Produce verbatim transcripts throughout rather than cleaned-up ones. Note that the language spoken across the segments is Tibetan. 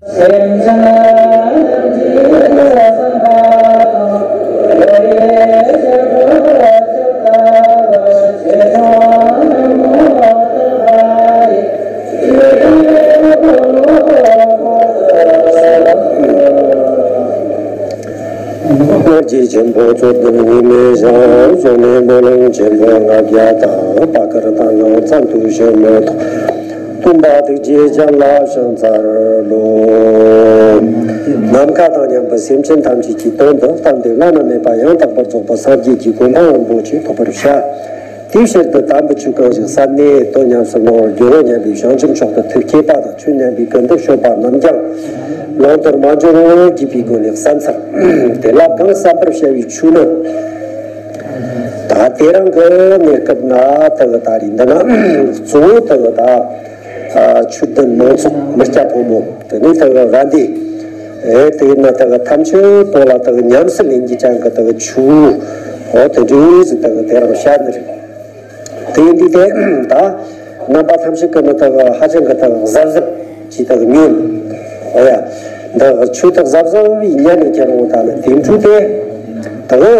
སྔར་གྱི་ཆེན་པོ་གཙོ་བདུན་ཉི་མའི་ཞལ་སོགས་ནས་སྨོན་ལམ་ཆེན་པོ་ལྔ་བརྒྱ་དང་པ་ཀར་ཏ་ལ་ཙམ་དུ་ཞུ་མི་ཐོག་སྟོན་པ་ཐུགས་རྗེའི་ཞལ་ལ་ཕྱག་འཚལ་ལོ། ནམ་མཁའ་དང་མཉམ་པའི་སེམས་ཅན་ཐམས་ཅད་ཀྱི་དོན་དུ་བསམ་དོན་བླ་ན་མེད་པ་ཡང་དག་པར་རྫོགས་པའི་སངས་རྒྱས་ཀྱི་གོ་འཕང་དབང་པོ་ཆེ་ཐོབ་པར་བྱ། དེའི་ཕྱིར་དུ་དམ་པའི་ཆོས་གང་ཞིག་གསན་ནས་དོན་ཉམས་སུ་བླང་བར་འགྱུར་རོ་སྙམ་པའི་བྱང་ཆུབ་མཆོག་ཏུ་ཐུགས་བསྐྱེད་པ་དང་། ཆོས་ཉན་པའི་ཀུན་ཏུ་སྤྱོད་པ་རྣམས་ཀྱང་བླང་དོར་མ་འགྱུར་བར་བགྱིས་པའི་སྒོ་ནས་གསན་འཚལ། དེ་ལ་གང་གསན་པར་བྱ་བའི་ཆོས་ནི། ད་དེ་རིང་གི་གནས་སྐབས་ན་དེ་གི་ད་རེས་འདི་ན་གཙོ་བོ་དེ་གི་ད་ཆོས་ལྡན་མང་ཚོགས་མི་སྐྱ་ཕོ་མོ་དེ་ནས་དེ་གི་བན་དེ། ཨེ་དེ་ཡིན་ན་དེ་གི་ཐམས་ཅད་པོ་ལ་དེ་གི་ཉམས་སུ་ལེན་རྒྱུ་ཅན་གི་དེ་གི་ཆོས། འོ་དེ་འདྲའི་ཟིག་དེ་གི་དེ་རིང་བཤད་ནི་རེད། དེ་ཡིན་དུས་དེ་ད་རྣམ་པ་ཐམས་ཅད་ཀྱི་ནི་དེ་གི་ཧ་ཅང་གི་དེ་གི་གཟབ་གཟབ་ཀྱིས་དེ་གི་ཉོན། འོ་ཡ། འདི་གི་ཆོས་དེ་གཟབ་གཟབ་ཡིན་ཉན་ནས་ཁྱེར་འོང་ད་ནི་དེ་འཕྲོས་དེ། དེ་གི་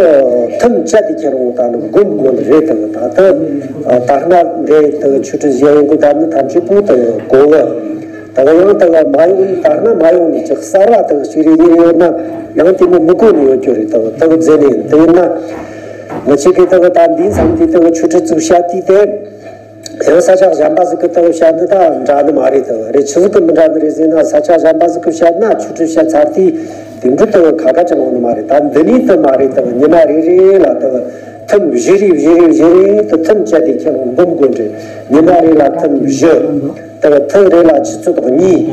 ཐུན་བཅད་དེ་ཁྱེར་འོང་ད་ནི་སྒོམ་དགོས་ནི་རེད། དེ་གི་ད་ལྟ་ད་སྔ་འདི་དེ་གི་ཆོས་ཁྲིད་བཞེས་ཡོང་གི་ད་ནི་ཐམས་ཅད་པོ་དེ་གི་གོ་གི། ད་ག་ཡང་ད་ག་མ་ཡོང་ནི་ད་སྔ་མ་ཡོང་ནི་ཅིག་གསར་བ་ད་ག་ཞིག་རེ་རྙེད་ཡོད་ན་ཡང་དེ་མོ་མི་གོ་ནི་ཡོད་རྒྱུ་རེད། ད་ག་ད་ག་མཛད་ནི་ཡིན། དེ་ཡིན་ན་ང་ཆེ་གེ་ད་ག་ད་འདིའི་མཚམས་དེ་ད་ག་ཆོས་ཁྲིད་ཚུགས་བཤད་དུས་དེ་ཡང་ས་ཆ་གཞན་པ་ཟིག་གི་ད་ག་བཤད་ནི་ད་འདྲ་ནི་མ་རེད། ད་ག་རེད་ཆི་ཟིག་གི་མི་འདྲ་ནི་རེད་ཟེར་ན་ས་ཆ་གཞན་པ་ཟིག་གི་བཤད་ན་ཆོས་ཁྲིད་བཤད་ཚར་དུས་དེ་འདྲ་ད་ག་ཁ་ཁ་ཅང་ཡོང་ནི་མ་རེད། ད་འདི་ནི་ད་མ་རེད། ད་ག་ཉི་མ་རེ་རེ་ལ་ད་ག་ཐུན་བཞི་རེ་བཞི་རེ་བཞི་རེ་དུ་ཐུན་བཅད་དེ་ཁྱེད་རང་འབུམ་དགོས་འདྲ། ཉི་མ་རེ་ལ་ཐུན་བཞི། དེ་ག་ཐུན་རེ་ལ་ཆུ་ཚོད་གཉིས།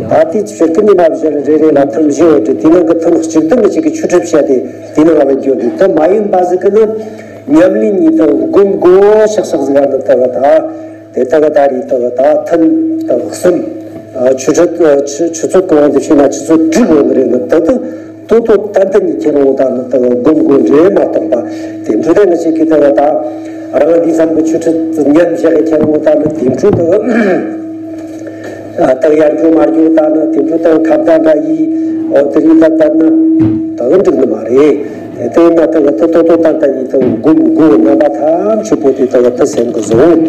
ད་དེ་ཕྱིར་གི་ཉི་མ་བཞི་རེ་རེ་ལ་ཐུན་བཞི་ཡོད་དེ་དེ་ནང་གི་ཐུན་གཅིག་ཏུ་མི་གཅིག་གི་ཆོས་ཁྲིད་བཤད་དེ་དེ་ནང་ལ་བས་འགྱོ་དུས་དེ་མ་ཡིན་པ་ཟིག་གི་ནི་ཉམས་ལེན་གཉིས་དང་སྒོམ་དགོས་ཤག་ཤག་ཟིག་ག་ནི་དེ་ག་ད་དེ་དེ་ག་ད་རེད། དེ་ག་ད་ཐུན་དེ་ག་གསུམ། ཆུ་ཚོད་ཆུ་ཆུ་ཚོད་གི་དབང་དུ་བྱས་ན་ཆུ་ཚོད་དྲུག་ཡོད་ནི་རེད། ནི་དེ་དུ། ཏོ་ཏོ་ཏན་ཏན་ནི་ཁྱེད་རང་ད་ནི་དེ་ག་སྒོམ་དགོས་འདྲེ་མ་གཏོགས་པ་དེ་འཕྲོ་དེ་ནི་ཅིག་གི་དེ་ག་ད་རང་འདི་བསམ་གི་ཆོས་ཁྲིད་ཉན་བཞག་གི་ཁྱེད་རང་ད་ནི་དེ་འཕྲོ་དེ་ག་ད་ཡར་འགྲོ་མར་འགྲོ་ད་ནི་དེ་འཕྲོ་དེ་ག་ཁ་བརྡ་འདྲ་ཡིས་འོ་དེ་རིང་ད་ད་ནི་དེ་ག་འགྲིག་ནི་མ་རེད། དེ་ན་དེ་ག་ཏོ་ཏོ་ཏོ་ཏན་ཏན་ནི་དེ་ག་སྒོམ་དགོས་རྣམ་པ་ཐམས་ཅད་པོ་དེ་དེ་ག་དེ་སེམས་གི་བཟུང་།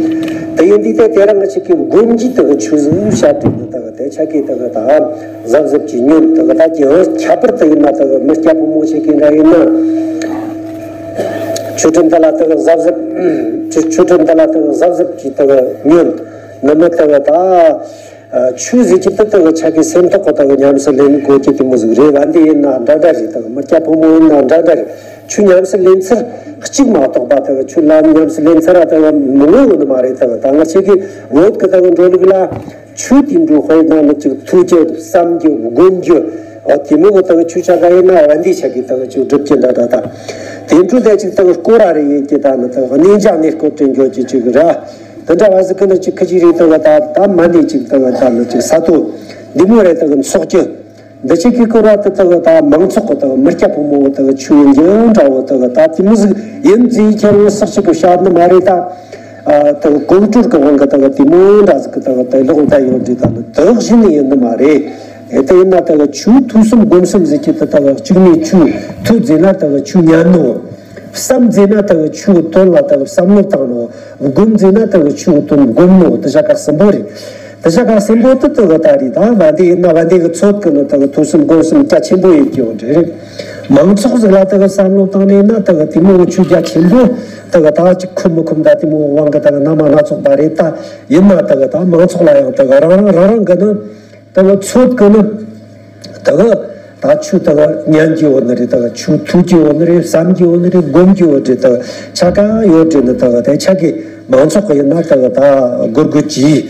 དེ་ཡིན་དུས་དེ་དེ་རང་གི་ཅིག་གི་སྒོམ་གྱི་དེ་ག་ཆོས་ཟིག་བཤད་དུས་ནི་དེ་ག་དེ་ཆ་གི་དེ་ག་ད། གཟབ་གཟབ་ཀྱིས་ཉོན། དེ་ག་ད་ཀྱང་ཁྱད་པར་དུ་ཡིན་ན་དེ་ག་མི་སྐྱ་ཕོ་མོ་ཞིག་གི་འདྲ་ཡིན་ན། ཆོས་ཁྲིད་འདི་ལ་དེ་ག་གཟབ་གཟབ། ཆོས་ཆོས་ཁྲིད་འདི་ལ་དེ་ག་གཟབ་གཟབ་ཀྱིས་དེ་ག་ཉོན། ནི་མི་དེ་ག་ད་ཆོས་ཟེར་གྱི་དེ་དེ་ག་ཆ་གི་སེམས་ཐོག་གི་དེ་ག་ཉམས་སུ་ལེན་དགོས་ཀྱི་དེ་མོ་ཟིག་རེད། བན་དེ་ཡིན་ན་འདྲ་འདྲ་རེད། དེ་ག་མི་སྐྱ་ཕོ་མོ་ཡིན་ན་འདྲ་འདྲ་རེད། ཆོས་ཉམས་སུ་ལེན་ཚུལ་གཅིག་མ་གཏོགས་པ་དེ་ག་ཆོས་ལ་ཉམས་སུ་ལེན་ཚུལ་ར་དེ་ག་མི་ངོ་ཡོང་ནི་མ་རེད། དེ་ག་ད་ང་ཆོས་ཀྱི་བོད་ཀྱི་དེ་ག་འགྲོ་ལུགས་ལ། ཆོས་དེ་འགྲོ་དཔེར་ན་ནི་ཅིག་ཐུགས་ཀྱི་བསམ་རྒྱུ་སྒོམ་རྒྱུ། ཨ་དེ་མོ་གི་དག་ཆོས་ཆ་ག་ཡིན་ན་བན་དེ་ཆ་གི་དག་ཅིག་སྒྲུབ་ཀྱི་འདྲ་འདྲ་དང་། དེ་འཕྲོ་དེ་ཅིག་དག་སྐོར་ར་རེ་ཡིན་གྱི་དང་ནི་དག་གནས་མཇལ་གནས་སྐོར་དྲན་རྒྱུ་ཅིག་ཅིག་ར། དེ་འདྲ་བ་ཟིག་གི་ནི་ཅིག་ཁི་ཅིག་རེ་དག་ད་ད་མ་ནི་ཅིག་དག་ད་ནི་ཅིག་ས་ཐོ་འདི་མོ་རེ་དག་འཚོགས་ཀྱི། འདི་ཆེ་གི་སྐོར་བ་དེ་དག་ད་མང་ཚོགས་ཀྱི་དག་མི་སྐྱ་ཕོ་མོ་དག་ཆོས་ཡིན་རྒྱུ་འདྲ་བོ་དག་ད་དེ་མོ་ཟིག་ཡིན་ཟིག་ཁྱེད་རང་སག་ཅིག་གི་བཤད་ནི་མ་རེད་ད། ཨ་དེ་གོ་སྒྲུབ་ཀྱི་དབང་གིས་དེ་དེ་མོ་འདྲ་ཟིག་གི་དེ་དེ་ལོག་ད་ཡོད་འདྲི་ད་ནི་དེ་བཞིན་ནི་ཡིན་ནི་མ་རེད། ཨེ་དེ་ཡིན་ན་དེ་ཆོས་ཐོས་བསམ་སྒོམ་གསུམ་ཟེར་གྱི་དེ་དེ་གཅིག་ནས་ཆོས་ཐོས་ཟེར་ན་དེ་ཆོས་ཉན་ནོ། བསམ་ཟེར་ན་དེ་ཆོས་དོན་ལ་དེ་བསམ་བློ་བཏང་ནོ། སྒོམ་ཟེར་ན་དེ་ཆོས་དོན་སྒོམ་ནོ། དེ་བྱ་དགའ་གསུམ་པོ་རེད། དེ་བྱ་དགའ་གསུམ་པོ་དེ་དེ་ད་རེད་ད་བན་དེ་ཡིན་ན་བན་དེ་གི་ཚོད་ཀྱི་ནི་དེ་ཐོས་བསམ་སྒོམ་གསུམ་རྒྱ་ཆེན་པོ་ཡིན་གྱི་ཡོད་རེད། མང་ཚོགས་ཟིག་ལ་དེ་གི་བསམ་བློ་བཏང་ནས་ན་དེ་གི་དེ་མོ་ཆོས་རྒྱ་ཆེན་པོ། དེ་གི་ད་ཅིག་ཁུམ་མི་ཁུམ་ད་དེ་མོ་དབང་གི་དེ་གི་རྣམ་པ་སྣ་ཚོགས་པ་རེད་ད། ཡིན་ན་དེ་གི་ད་མང་ཚོགས་ལ་ཡང་དེ་གི་རང་རང་རང་རང་གི་ནི་དེ་གི་ཚོད་གི་ནི་དེ་གི་ད་ཆོས་དེ་གི་ཉན་གྱི་ཡོད་ནི་རེད། དེ་གི་ཆོས་ཐོས་ཀྱི་ཡོད་ནི་རེད། བསམ་གྱི་ཡོད་ནི་རེད། སྒོམ་གྱི་ཡོད་རེད། དེ་གི་ཆ་ག་ཡོད་རེད། ནི་དེ་གི་དེ་ཆ་གི་མང་ཚོགས་གི་ཡིན་ན་དེ་གི་ད་སྒོར་སྒོར་གྱིས་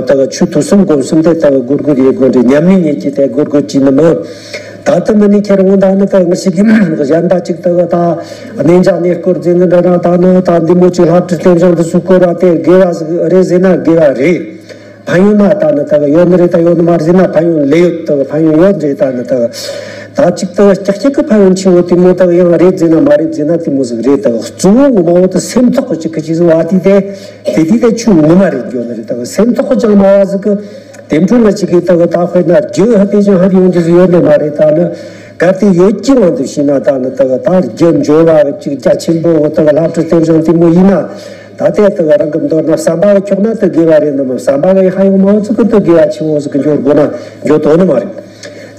དེ་གི་ཆོས་ཐོས་བསམ་སྒོམ་གསུམ་དེ་དེ་གི་སྒོར་སྒོར་ཡེད་དགོས་རེད། ཉམས་ལེན་ཡེད་ཀྱི་དེ་སྒོར་སྒོར་གྱིས་ནི་མི། ད་ལྟ་མི་ནི་ཁྱེད་རང་ད་ནི་ད་ངི་ཞིག་གི་གཞན་དག་ཅིག་ད་ག་ད་གནས་མཇལ་གནས་སྐོར་འཛིན་ནི་འདྲ་ན་ད་ནི་ད་འདི་མོ་ཅིག་ལྷ་བྲིས་རྟེན་བཞེངས་འདི་ཚོ་སྐོར་བ་དེ་དགེ་བ་ཟིག་རེད་ཟེར་ན་དགེ་བ་རེད། ཕན་ཡོན་ན་ད་ནི་ད་ག་ཡོད་ནི་རེད། ད་ཡོད་ནི་མ་རེད་ཟེར་ན་ཕན་ཡོན་ལས་ཡོད། ད་ག་ཕན་ཡོན་ཡོད་རེད། ད་ནི་ད་ག་ད་ཅིག་ད་ཀྱག་ཀྱག་གི་ཕན་ཡོན་ཆེ་བོ་དེ་མོ་ད་ག་ཡང་རེད་ཟེར་ན་མ་རེད་ཟེར་ན་དེ་མོ་ཟིག་རེད། ད་ག་གཙོ་བོ་ངོ་མ་བོ་ད་སེམས་ཐོག་གི་ཅིག་གི་ཅིག་ཟིག་བ་དེ་དེ་དེ་དེ་དེ་ཆོས་ངོ་མ་རེད་འགྱོ་ནི་རེད། ད་ག་སེམས་ཐོག་གི་ཅང་མ་བ་ཟིག་གི་དེ་འཕྲོ་ལ་ཅིག་གིས་ད་གི་ད་དཔེར་ན་རྒྱུ་ཧ་དེ་ཅང་ཧ་ཡོང་རྒྱུ་ཡོད་ནི་མ་རེད། ད་ནི་གལ་ཏེ་ཡོད་ཀྱི་དབང་དུ་བྱས་ན་ད་ནི་ད་གི་ད་རྒྱུ་འབྱོར་བ་ཅིག་རྒྱ་ཆེན་པོ་ད་གི་ལྷ་བྲིས་རྟེན་བཞེངས་དེ་མོ་ཡིན་ན། ད་ལྟའི་ད་གི་རང་གི་མདོར་ན་བསམ་པ་གི་ཁྱོག་ན་ད་དགེ་བ་རེད་ནི་མ། བསམ་པ་གི་ཡི་ཧ་ཡོང་མ་འོ་ཚིག་གི་ད་དགེ་བ་ཆེན་པོ་ཟིག་གི་འབྱོར་དགོས་ན་འབྱོར་དོ་ནི་མ་རེད།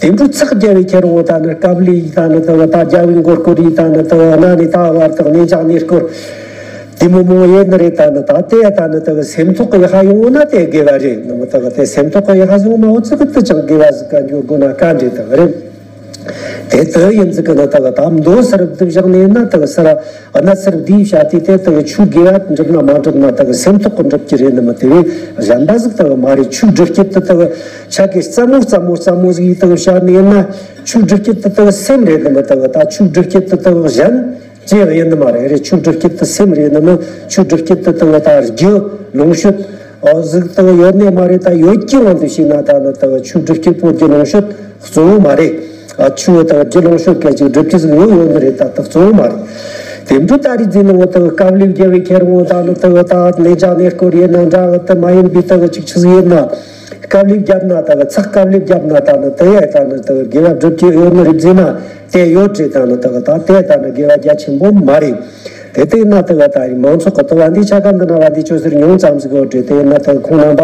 དེ་འཕྲོ་ཚིག་རྒྱབ་པའི་ཁྱེར་འོང་ད་ནི་སྐབས་ལས་ཡི་ད་ནི་ད་གི་ད་རྒྱལ་བའི་མགོ་སྐོར་ཡི་ད་ནི་ད་གི་གནའ་ནས་ད་བར་དག་གནས་འཇགས་གནས་སྐོར། དེ་མོ་མོ་ཡེ་ནི་རེད། ད་ནི་ད་ལྟའི་ད་ནི་ད་གི་སེམས་ཐོག་གི་ཡི་ཧ་ཡོང་ན་དེ་དགེ་བ་རེད་ནི་མ། ད་གི་དེ་སེམས་ཐོག་གི་ཡི་ཧ་ཡོང་མ་འོ་ཚིག་གི་ད་ཅང་དགེ་བ་ཟིག་ག་འབྱོར་དགོས་ན་ག་འདྲ་ད་གི་རེད། དེ་ལྟ་ཡིན་ཟིག་གི་ནི་ད་གི་ད་མདོ་སར་བསྡུ་བཞག་ནས་ན་ད་གི་སར་གནའ་སར་བསྡུས་བྱ་དེ་དེ་ད་གི་ཆོས་དགེ་བ་འགྲུབ་ན་མ་འགྲུབ་ན་ད་གི་སེམས་ཐོག་གི་འགྲུབ་ཀྱི་རེད་ནི་མ། དེ་བས་གཞན་པ་ཟིག་ད་གི་མ་རེད། ཆོས་སྒྲུབ་ཀྱི་ད་ད་གི་ཆ་གི་རྩ་མོ་རྩ་མོ་རྩ་མོ་ཟིག་ཡིས་ད་གི་བྱ་ནས་ན་ཆོས་སྒྲུབ་ཀྱི་ད་ད་གི་སེམས་རེད་ནི་མ། ད་གི་ད་ཆོས་སྒྲུབ་ཀྱི་ད་ད་གི་གཞན་ཅི་ཡང་ཡིན་ནི་མ་རེད། རེད། ཆོས་སྒྲུབ་ཀྱི་ད་སེམས་རེད་ནི་མ། ཆོས་སྒྲུབ་ཀྱི་ད་ད་གི་ད་རྒྱུ་ལོངས་སྤྱོད་ཨོ་ཟིག་ད་གི་ཡོད་ནི་མ་རེད། ད་ཡོད་ཀྱི་དབང་དུ་བྱས་ན་ད་ནི་ད་གི་ཆོས་སྒྲུབ་ཀྱི་པོ་རྒྱུ་ལོངས་སྤྱོད་གཙོ་བོ་མ་རེད། ཨ་ཆོས་ད་རྒྱུ་ལོངས་སྤྱོད་སྐད་ཅིག་སྒྲུབ་ཀྱི་ཟིག་ཡོད་ཡོད་ནི་རེད། ད་ད་གཙོ་བོ་མ་རེད། དེ་འཕྲོ་ད་རེས་ཟེར་ནི་འོ་ད་གི་སྐབས་ལས་རྒྱལ་བའི་ཁྱེར་འོང་ད་ནི་ད་གི་ད་གནས་འཇགས་གནས་སྐོར་ཡིན་ན་འདྲ་གི་ད་མ་ཡིན་པའི་ད་གི་ཅིག་ཆི་ཟིག་ཡིན་ན། སྐབས་ལས་བརྒྱབ་ན་ད་གི་ཚིག་སྐབས་ལས་བརྒྱབ་ན་ད་ནི་ད་ཡ་ད་ནི་ད་གི་དགེ་བ་སྒྲུབ་ཀྱི་ཡོད་ནི་རེད་ཟེར་ན་དེ་ཡོད་རེད། ད་ནི་ད་གི་ད་དེ་ད་ནི་དགེ་བ་རྒྱ་ཆེན་པོ་མ་རེད། དེ་ལྟས་ན་ད་གི་ད་རེས་མང་ཚོགས་གི་ད་བ་འདི་ཆ་ག་འདི་ན་བ་འདི་ཆོས་ཟེར་ཉུང་ཙམ་ཟིག་ཡོད་རེད། དེ་ན་ད་གི་ཁོང་རྣམ་པ་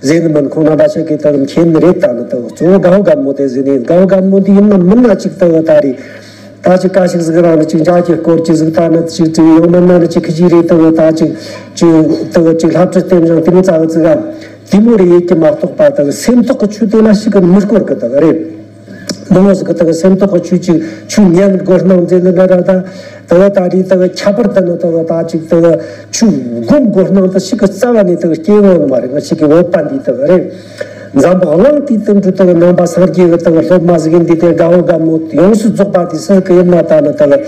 ཟེར་ནི་མིན། ཁོང་རྣམ་པ་ཆ་གི་ད་གི་མཁྱེན་ནི་རེད། ད་ནི་ད་གི་གཙོ་བོ་དགའ་བོ་དགའ་མོ་དེ་ཟེར་ནས་དགའ་བོ་དགའ་མོ་འདི་ཡིན་ན་མིན་ན་ཅིག་ད་གི་ད་རེས། ད་ཅིག་ཀ་ཞིག་ཟིག་རང་ནི་ཅིག་འཇའ་གྱི་སྐོར་གྱི་ཟིག་ད་ནི་ཅིག་ཅིག་ཡང་མིན་ན་ནི་ཅིག་ཁི་ཅིག་རེད། ད་གི་ད་ཅིག་ཅིག་ད་གི་ཅིག་ལྷ་བྲིས་རྟེན་བཞེངས་དེ་མོ་ཙ་གི་ཙི་ག་དེ་མོ་རེད་ཡེད་ཀྱི་མ་གཏོགས་པ། ད་གི་སེམས་ཐོག་གི་ཆོས་དེ་ལ་ཞིག་གི་མི་སྐོར་གི་ད་གི་རེད། མི་ངོ་ཟིག་གི་ད་གི་སེམས་ཐོག་གི་ཆོས་ཅིག་ཆོས་ཉན་དགོས་སྣང་མཛད་ནི་འདྲ་ར། ད་ད་གི་ད་རེས་ད་གི་ཁྱད་པར་དུ་ནི་ད་གི་ད་ཅིག་ད་གི་ཆོས་སྒོམ་དགོས་སྣང་ད་ཞིག་གི་རྩ་བ་ནས་ད་གི་སྐྱེ་ཡོང་ནི་མ་རེད། ང་ཞིག་གི་བོད་པ་འདི་ད་གི་རེད། འཛམ་བུ་གླིང་དེའི་སྟེང་དུ་ད་གི་ནང་པ་སངས་རྒྱས་ཀྱི་ད་གི་སློབ་མ་ཟིག་ཡིན་དུས་དེ་དགའ་བོ་དགའ་མོ་ཡོངས་སུ་རྫོགས་པ་དེ་སུ་གི་ཡིན་ན་ད་ནི་ད་གི་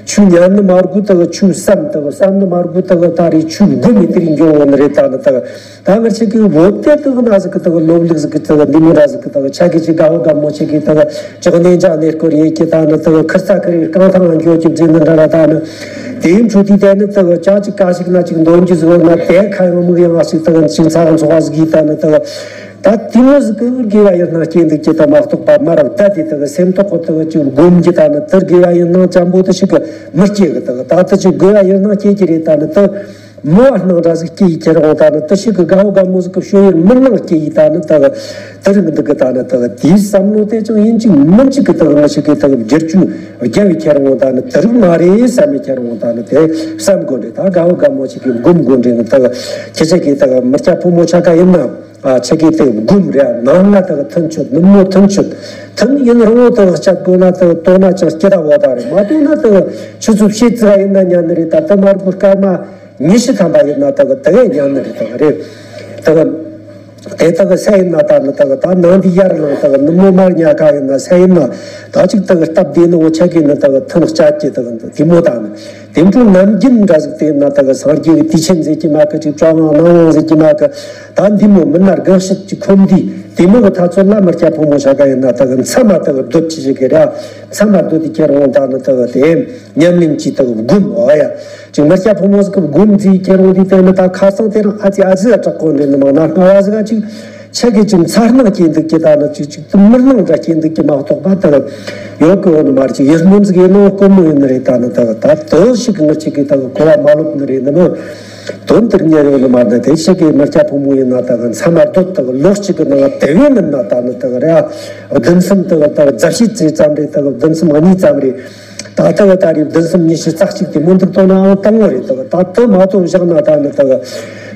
ཆོས་ཉན་ནི་མ་དགོས། ད་གི་ཆོས་བསམ་ད་གི་བསམ་ནི་མ་དགོས། ད་གི་ད་རེས་ཆོས་སྒོམ་མི་དེ་རིང་འགྱོ་འོང་ནི་རེད། ད་ནི་ད་གི་ད་ང་ཆེ་གི་བོད་དེ་ད་གི་ན་ཟིག་གི་ད་གི་སློབ་ལུགས་ཟིག་གི་ད་གི་འདི་མོ་ར་ཟིག་གི་ད་གི་ཆ་གི་ཅིག་དགའ་བོ་དགའ་མོ་ཆེ་གི་ད་གི་ཅག་གནས་འཇགས་གནས་སྐོར་ཡེད་ཀྱི་ད་ནི་ད་གི་ཁིར་ཚ་ཁིར་རྐང་ཐང་ང་འགྱོ་ཅིག་འཛིན་ནི་འདྲ་ར། ད་ནི་དེའི་འཕྲོ་དེ་དེ་ནི་ད་གི་ཅག་ཅིག་ཀ་ཞིག་ན་ཅིག་འདོན་རྒྱུ་ཟིག་ཡོད་ན་དེ་ཁ་ཡང་མིག་ཡང་ང་ཞིག་ད་གི་ཅིག་ཚ་གི་འཚོ་བ་ཟིག་གི་ད་ནི་ད་གི་ད་དེ་མོ་ཟིག་གི་དགེ་བ་ཡིན་སྣང་སྐྱེ་འདུག་ཀྱི་ད་མ་གཏོགས་པ། མར་བསྡད་དེ་ད་གི་སེམས་ཐོག་གི་ད་གི་ཅིག་སྒོམ་གྱི་ད་ནི་དེར་དགེ་བ་ཡིན་སྣང་ཅན་པོ་དེ་ཞིག་གི་མི་སྐྱེ་གི། ད་གི་ད་ད་ཅིག་དགེ་བ་ཡིན་སྣང་སྐྱེ་གི་རེད། ད་ནི་ད་མི་བ་སྣང་འདྲ་ཟིག་སྐྱེ་ཡི་ཁྱེར་འོང་ད་ནི་ད་ཞིག་གི་དགའ་བོ་དགའ་མོ་ཟིག་གི་ཤོད་ཡིན་མི་སྣང་སྐྱེ་ཡི་ད་ནི་ད་གི་དེ་རིགས་འདུག་གི། ད་ནི་ད་གི་དེའི་བསམ་བློ་དེ་ཅང་ཡིན་གཅིག་མིན་གཅིག་གི་ད་གི་ང་ཞིག་གི་ད་གི་བསྒྱུར་བཅོས་རྒྱབ་བི་ཁྱེར་འོང་ད་ནི་དེ་རིགས་མ་རེད་བསམ་བི་ཁྱེར་འོང་ད་ནི་དེ་བསམ་དགོས་རེད། ད་དགའ་བོ་དགའ་མོ་ཞིག་གི་སྒོམ་དགོས་རེད། ནི་ད་གི་ཁྱེད་ཅག་གི་ད་གི་མི་སྐྱ་ཕོ་མོ་ཆ་ག་ཡིན་ན། ཨ་ཆེ་གེ་དེ་སྒོམ་རེད། ནང་ལ་དེ་ཐོན་ཆོད། ནུབ་མོ་ཐོན་ཆོད། ཐོན་ཡིན་རུང་དེ་སྐྱབས་དགོས་ན་དེ་ལྟོ་ན་ཅང་སྐྱེ་ར་བོ་ད་རེད། མ་ལྟོས་ན་དེ་ཆུ་ཚོད་ཕྱེད་ཙི་ཡིན་ན་ཉན་ནི་རེད། ད་དེ་མར་བུ་སྐར་མ་ཉི་ཤུ་ཐམ་པ་ཡིན་ན་དེ་དེ་ཉན་ནི་རེད། དེ་རེད། དེ་དེ་དེ་ས་ཡིན་ན་ད་ནི་དེ་ད་ནང་དེ་ཡར་ལངས། དེ་ནུབ་མོ་མར་ཉལ་ཁ་ཡིན་ན་ས་ཡིན་ན་ད་ཅིག་དེ་སྟབས་བདེ་ནི་འོ་ཆེ་གེ་ནི་དེ་ཐོན་སྐྱབས་ཀྱི་དེ་དེ་མོ་ད་ནི། དེ་འཕྲོ་ནམ་རྒྱུན་འདྲ་ཟིག་དེ་ན་ད་གི་སངས་རྒྱས་ཀྱི་དུས་ཆེན་ཟེར་གྱི་མ་གི། ཅིག་བཅོ་ལྔ་གནམ་དབང་ཟེར་གྱི་མ་གི། ད་འདི་མོ་མི་སྣ་དགག་བྱེད་ཀྱི་ཁོམ་འདི་དེ་མོ་གི་ཐ་ཚོད་ལ་མི་སྐྱ་ཕོ་མོ་ཆ་ག་ཡིན་ན་ད་གི་མཚམས་མ་ད་གི་སྡོད་ཅི་ཞིག་གི་ར། མཚམས་མ་སྡོད་དེ་ཁྱེར་འོང་ད་ནི་ད་གི་དེ་ཉམས་ལེན་གྱིས་ད་གི་སྒོམ་འོ་ཡ། ཅིག་མི་སྐྱ་ཕོ་མོ་ཟིག་གི་སྒོམ་འཛིན་ཁྱེར་འོང་དུས་དེ་ནི་ད་ཁ་སང་དེ་རང་ཨ་ཙི་ཨ་ཙི་ཨ་དྲག་གོ་འདྲེ་ནི་མང་ན་སྔ་བ་ཟིག་ག་ཅིག་ཆ་གི་ཅིག་མཚར་སྣང་སྐྱེ་འདུག་ཀྱི། ད་ནི་ཅིག་ཅིག་ཏུ་མིར་སྣང་འདྲ་སྐྱེ་འདུག་ཀྱི་མ་གཏོགས་པ་ད་ཡོད་གི་འོ་ནི་མ་རེད། ཅིག་ཡིད་སྨོན་ཟིག་ཡིན་ནོ་དཀོན་མོ་ཡིན་ནི་རེད། ད་ནི་ད་གི་ད་དུ་ཞིག་གི་ང་ཅིག་གི་ད་གི་གོ་བ་མ་ལོབ་ནི་རེད། ནི་མོ་དོན་དེར་ཉན་ཡོད་ནི་མ་རེད། དེ་ཞིག་གི་མི་སྐྱ་ཕོ་མོ་ཡིན་ན་ད་གི་མཚམས་མ་སྡོད། ད་གི་ལོ་གཅིག་གི་ནང་དེ་བས་མིན་ན་ད་ནི་ད་གི་རེད། བདུན་གསུམ་ད་གི་ད་གི་རྫ་བྱེད་ཙམ་རེད། ད་གི་བདུན་གསུམ་གཉིས་ཙམ་རེད། ད་ལྟ་བ་ད་རེས་བདུན་གསུམ་ཉི་ཤུ་རྩ་གཅིག་དེ་མོ་འདུག་ཏོ་ནའང་དང་བོ་རེད། ད་ད་ལྟ་མ་གཏོགས་བཞག་ན་ད་ནི་ད་གི་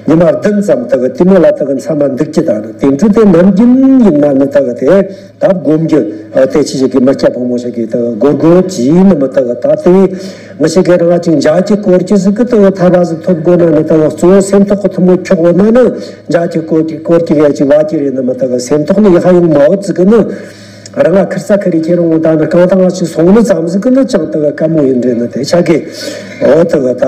ཉི་མ་བདུན་ཙམ་ད་གི་དེ་མོ་ལ་ད་གི་མཚམས་མ་འདུག་ཀྱི། ད་ནི་དེ་འཕྲོ་དེ་ནམ་རྒྱུན་ཡིན་ན་ནི་ད་གི་དེ་ད་སྒོམ་རྒྱུ་དེ་ཆི་ཞིག་གི་མི་སྐྱ་ཕོ་མོ་ཞིག་གི་ད་གི་སྒོར་སྒོར་གྱིས་ནི་མི་ད་གི་ད་དེ་ང་ཞིག་གི་རང་ཅིག་འཇའ་གྱི་སྐོར་གྱི་ཟིག་གི་ད་གི་ཐར་བ་ཟིག་ཐོབ་དགོས་ན་ནི་ད་གི་གཙོ་བོ་སེམས་ཐོག་གི་ཐུན་མོང་འཁྱོག་འོ་ན་ནི་འཇའ་གྱི་སྐོར་གྱི་སྐོར་གྱི་ག་ཅིག་བ་གྱི་རེད། ནི་མི་ད་གི་སེམས་ཐོག་ནི་ཡ་ཧ་ཡོང་མ་འོ་ཙི་གི་ནི། རང་ང་ཁིར་ས་ཁིར་རི་ཁྱེར་འོང་ད་ནི་རྐང་ཐང་ཞིག་སོང་ནི་ཙམ་ཟིག་གི་ནི་ཅང་ད་གི་དཀའ་མོ་ཡིན་རེད། ནི་དེ་ཆ་གི་འོ་ད་གི་ད་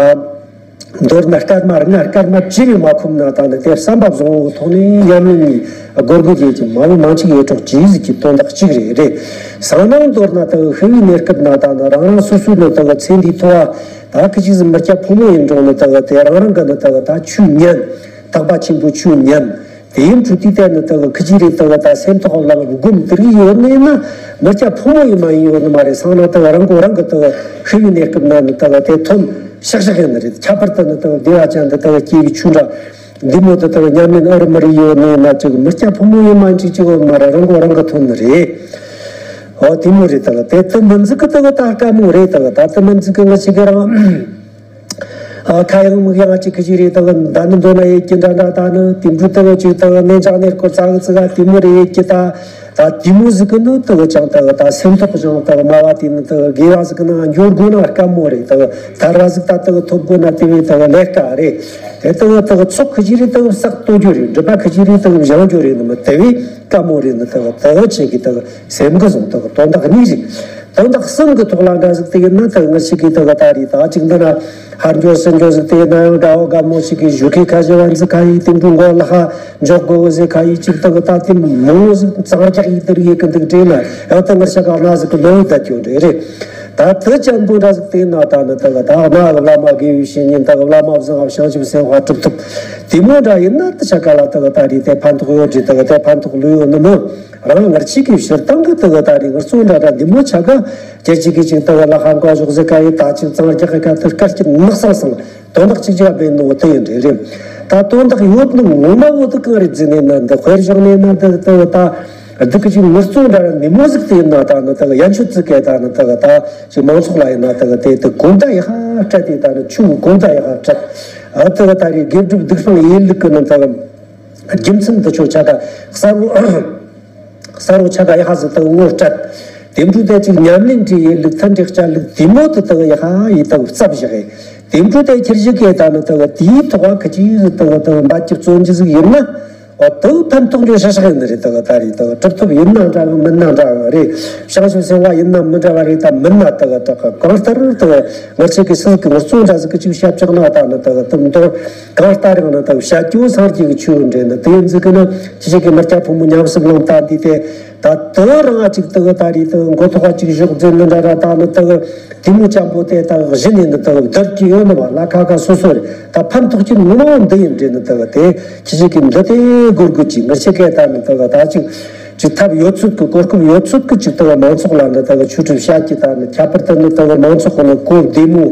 མདོར་ན་སྐར་མ་ལྔ་སྐར་མ་བཅུ་རེ་མ་ཁོམ་ན་ད་ནི་དེ་བསམ་པ་བཟང་བོ་ཐོག་ནས་ཉམས་ལེན་གྱི་སྒོར་སྒོར་རྒྱས་ཀྱི་མ་བུ་མང་ཆེ་ཡོད་གྲོགས་ཀྱི་ཟིག་གི་དོན་དག་གཅིག་རེད་རེད། སང་ནང་མདོར་ན་ད་གི་ཤི་བའི་གནས་སྐབས་ན་ད་ནི་རང་རང་སོ་སོའི་ནི་ད་གི་ཚེ་འདིའི་ཐོག་ད་གི་ཅིག་ཟིག་མི་སྐྱ་ཕོ་མོ་ཡིན་རུང་ནི་ད་གི་དེ་རང་རང་གི་ནི་ད་གི་ད་ཆོས་ཉན། དག་པ་ཆེན་པོའི་ཆོས་ཉན། དེ་ཡིན་དུས་དེ་ནི་དག་ཁི་ཅི་རེད་དག་ད་སེམས་ཐོག་ལ་སྒོམ་དེ་རིགས་ཡོད་ནས་ན་མི་སྐྱ་ཕོ་མོ་ཡིན་མ་ཡིན་ཡོད་ནི་མ་རེད། སང་ན་དག་རང་གོ་རང་གི་དག་ཤི་བའི་གནས་སྐབས་ན་ནི་དག་དེ་ཐོན་ཤག་ཤག་ཡིན་ནི་རེད། ཁྱད་པར་དུ་ནི་དག་བདེ་བ་ཅན་དུ་དག་སྐྱེ་བའི་ཆུ་འདྲ་འདི་མོ་དུ་དག་ཉམས་ལེན་ཨ་རི་མི་རིགས་ཡོད་ནས་ན་ཅིག་མི་སྐྱ་ཕོ་མོ་ཡིན་མ་ཅིག་ཅིག་ཡོད་མ་རེད། རང་གོ་རང་གི་ཐོན་ནི་རེད། ཨོ་དེ་མོ་རེད་དག་དེ་དུ་མི་འཛི་གི་དག་ད་དཀའ་མོ་རེད་དག་ད་དུ་མི་འཛི་གི་ང་ཅིག་གི་རང་། ཨ་ཁ་ཡང་མིག་ཡང་གཅིག་གི་ཅིག་རེད་དག་ད་ནི་མདོར་ན་ཡེད་ཀྱི་འདྲ་འདྲ་ད་ནི་དེ་འདྲ་དག་ཅིག་དག་ནན་ཅག་ནས་སྐོར་ཙག་ཙི་ག་དེ་མོ་རེད་ཡེད་ཀྱི་ད། ད་དེ་མོ་ཟིག་གི་ནི་དག་ཅང་དག་ད་སེམས་ཐོག་ཅང་དག་མ་བ་དེ་ནི་དག་དགེ་བ་ཟིག་གི་ནང་འབྱོར་དགོས་ན་དཀའ་མོ་རེད་དག་ད་ར་ཟིག་ད་དག་ཐོབ་དགོས་ན་དེ་བས་དག་ལས་ཀ་རེད། དེ་དག་དག་ཚོགས་གི་ཅིག་རེད་དག་བསགས་གཏོང་རྒྱུ་རེད། འགྲུབ་པ་གི་ཅིག་རེད་དག་བཞེངས་རྒྱུ་རེད་ནི་མི་དེ་བས་དཀའ་མོ་རེད་ནི་དག་དག་ཅིག་གི་དག་སེམས་གི་བཟུང་དག་དོན་དག་གཉིས་རེད། དོན་དག་གསུམ་གྱི་ཐོག་ལ་འདྲ་ཟིག་དེ་ཡིན་ན་ད་ང་ཞིག་གིས་དེ་ག་ད་རེད། ད་ཅིག་འདི་ན་ཧར་འགྱོ་ཟིན་འགྱོ་ཟིག་དེ་ཡིན་ན་ཡང་དགྲ་བོ་དགའ་མོ་ཞིག་གིས་བཞུགས་ཁའི་ཁ་ཞེ་བ་འཛི་ཁ་ཡིས་དེ་འགྲོ་མགོ་ལ་ཧ་འཇོག་དགོ་ཟེ་ཁ་ཡིས་ཅིག་དེ་ག་ད་དེ་མང་ཟིག་གཙང་རྒྱག་ཡིས་དེར་ཡེ་གི་འདུག་དྲན་ན་ཡང་ད་ང་ཤ་ག་ན་ཟིག་གི་ལོ་ཡི་ད་ཁྱོད་འདྲ་རེད། ད་དེ་ཅན་པོ་འདྲ་ཟིག་དེ་ཡིན་ན་ད་ནི་དེ་ག་ད་གནའ་གི་བླ་མ་དགེ་བའི་བཤེས་གཉེན་དེ་ག་བླ་མ་བཟང་བ་བྱང་ཆུབ་སེམས་དཔའ་གྲུབ་ཐོབ་དེ་མོ་འདྲ་ཡིན་ན་དེ་ཤ་ག་ལ་དེ་ག་ད་རེད། དེ་ཕན་ཐོགས་ཡོད་རེད། དེ་ག་དེ་ཕན་ཐོགས་ལོས་ཡོད་ནི་མོ། རང་ངར་ཆིག་གི་ཕྱིར་བཏང་གི་དེ་ག་ད་རེད། ངར་སོང་འདྲ་འདྲ་འདི་མོ་ཆ་ག་ཁྱེད་ཅིག་གིས་ཅིག་དེ་ག་ལ་ཧང་གོ་ཞོག་ཟེ་ག་ཡི་ད་ཅིག་གཙང་རྒྱག་གི་ག་དེ་སྐར་གྱི་ནག་སང་སང་དོན་དག་ཅིག་ཅིག་བེད་ནོ་དེ་ཡིན་རེད་རེད། ད་དོན་དག་ཡོད་ནི་ངོ་མ་བོ་དེ་གང་རེད་ཟེར་ནས་ན་འདི་དཔེར་བཞག་ནས་ན་འདི་དེ་ག་ད་འདི་གི་ཅིག་ངར་སོང་འདྲ་འདི་མོ་ཟིག་དེ་ཡིན་ན་ད་ནི་དེ་ག་ཡན་ཆོད་ཙི་གེ་ད་ནི་དེ་ག་ད་ཅིག་མང་ཚོགས་ལ་ཡིན་ན་དེ་ག་དེ་དེ་གོམ་ད་ཡི་ཧ་སྤྲད་དེ་ད་ནི་ཆུ་གོམ་ད་ཡི་ཧ་སྤྲད། ཨ་དེ་ག་ད་རེད། དགེ་སྒྲུབ་སྡིག་སྤང་ཡིན་ལུགས་གི་ནི་དེ་ག་རྒྱུ་མཚན་འདི་ཆོ་ཆ་ག་གསར་བུ་གསར་བུ་ཆ་ག་ཡ་ཧ་ཟི་དག་ངོ་སྤྲད། དེ་འཕྲོ་དེ་ཅིག་ཉམས་ལེན་བྲིས་ཡིན་ལུགས་ཐན་འགྲིག་བྱ་ལུགས་དེ་མོ་དེ་དག་ཡ་ཧ་ཡི་དག་རྩབ་བཞག་ཡིན། དེ་འཕྲོ་དེ་ཁྱེར་བཞི་གས་ད་ནི་དག་དེའི་ཐོག་ཁ་ཅིག་ཟི་དག་དག་འབད་ཀྱི་བརྩོན་གྱི་ཟིག་ཡིན་ན། འོ་དག་ཕན་ཐོགས་འགྱོ་ཤ་ཤ་ཡིན་ནི་རེད། དག་ད་རེད། དག་གྲུབ་ཐོབ་ཡིན་ན་འདྲ་གི་མིན་ན་འདྲ་གི་རེད། བྱང་ཆུབ་སེམས་དཔའ་ཡིན་ན་མི་འདྲ་བ་རེད། ད་མིན་ན་དག་དག་གང་ལྟར་དག་ང་ཆེ་གི་སི་གི་ངོ་སྤྲོད་འདྲ་ཟིག་གི་ཅིག་བཤད་ཆོག་ན་ད་ནི་དག་དུ་མདོར། གང་ལྟར་ཡང་ན་དག་བྱ་སྐྱོ་སངས་རྒྱས་ཀྱི་ཆོས་འདྲེན་ནི་དེ་ཡིན་ཟིག་གི་ནི་ཁྱེད་ཅག་གི་མི་སྐྱ་ཕོ་མོ་ཉམས་སུ་བླངས་ད་འདི་དེ་ད་དུ་རང་ཨ་ཅིག་དག་ད་རེད། དག་མགོ་ཐོག་ཨ་ཅིག་གཞོགས་འཛིན་ནི་འདྲ་ར་ད་ནི་དག་དེ་མོ་ཅམ་པོ་དེ་དག་གཞི་ནས་ནི་དག་བསྡུར་གྱི་ཡོད་ནི་བ་ལ་ཁ་ཁ་སོ་སོ་རེད། ད་ཕན་ཐོགས་ཀྱི་ངོ་མ་འདི་ཡིན་འདྲེན་ནི་དག་དེ་ཁྱེད་ཅག་གི་འདི་དེ་དགོས་དགོས་ཀྱི་ངར་ཆེ་གེ་ད་ནི་དག་ད་ཅིག་ཅིག་ཐབས་ཡོད་ཚོད་ཀྱི་གོ་སྐབས་ཡོད་ཚོད་ཀྱི་ཅིག་དག་མང་ཚོགས་ལ་ནི་དག་ཆོས་ཁྲིད་བཤད་ཀྱི་ད་ནི་ཁྱད་པར་དུ་ནི་དག་མང་ཚོགས་ཀྱི་ནི་གོ་བདེ་མོ་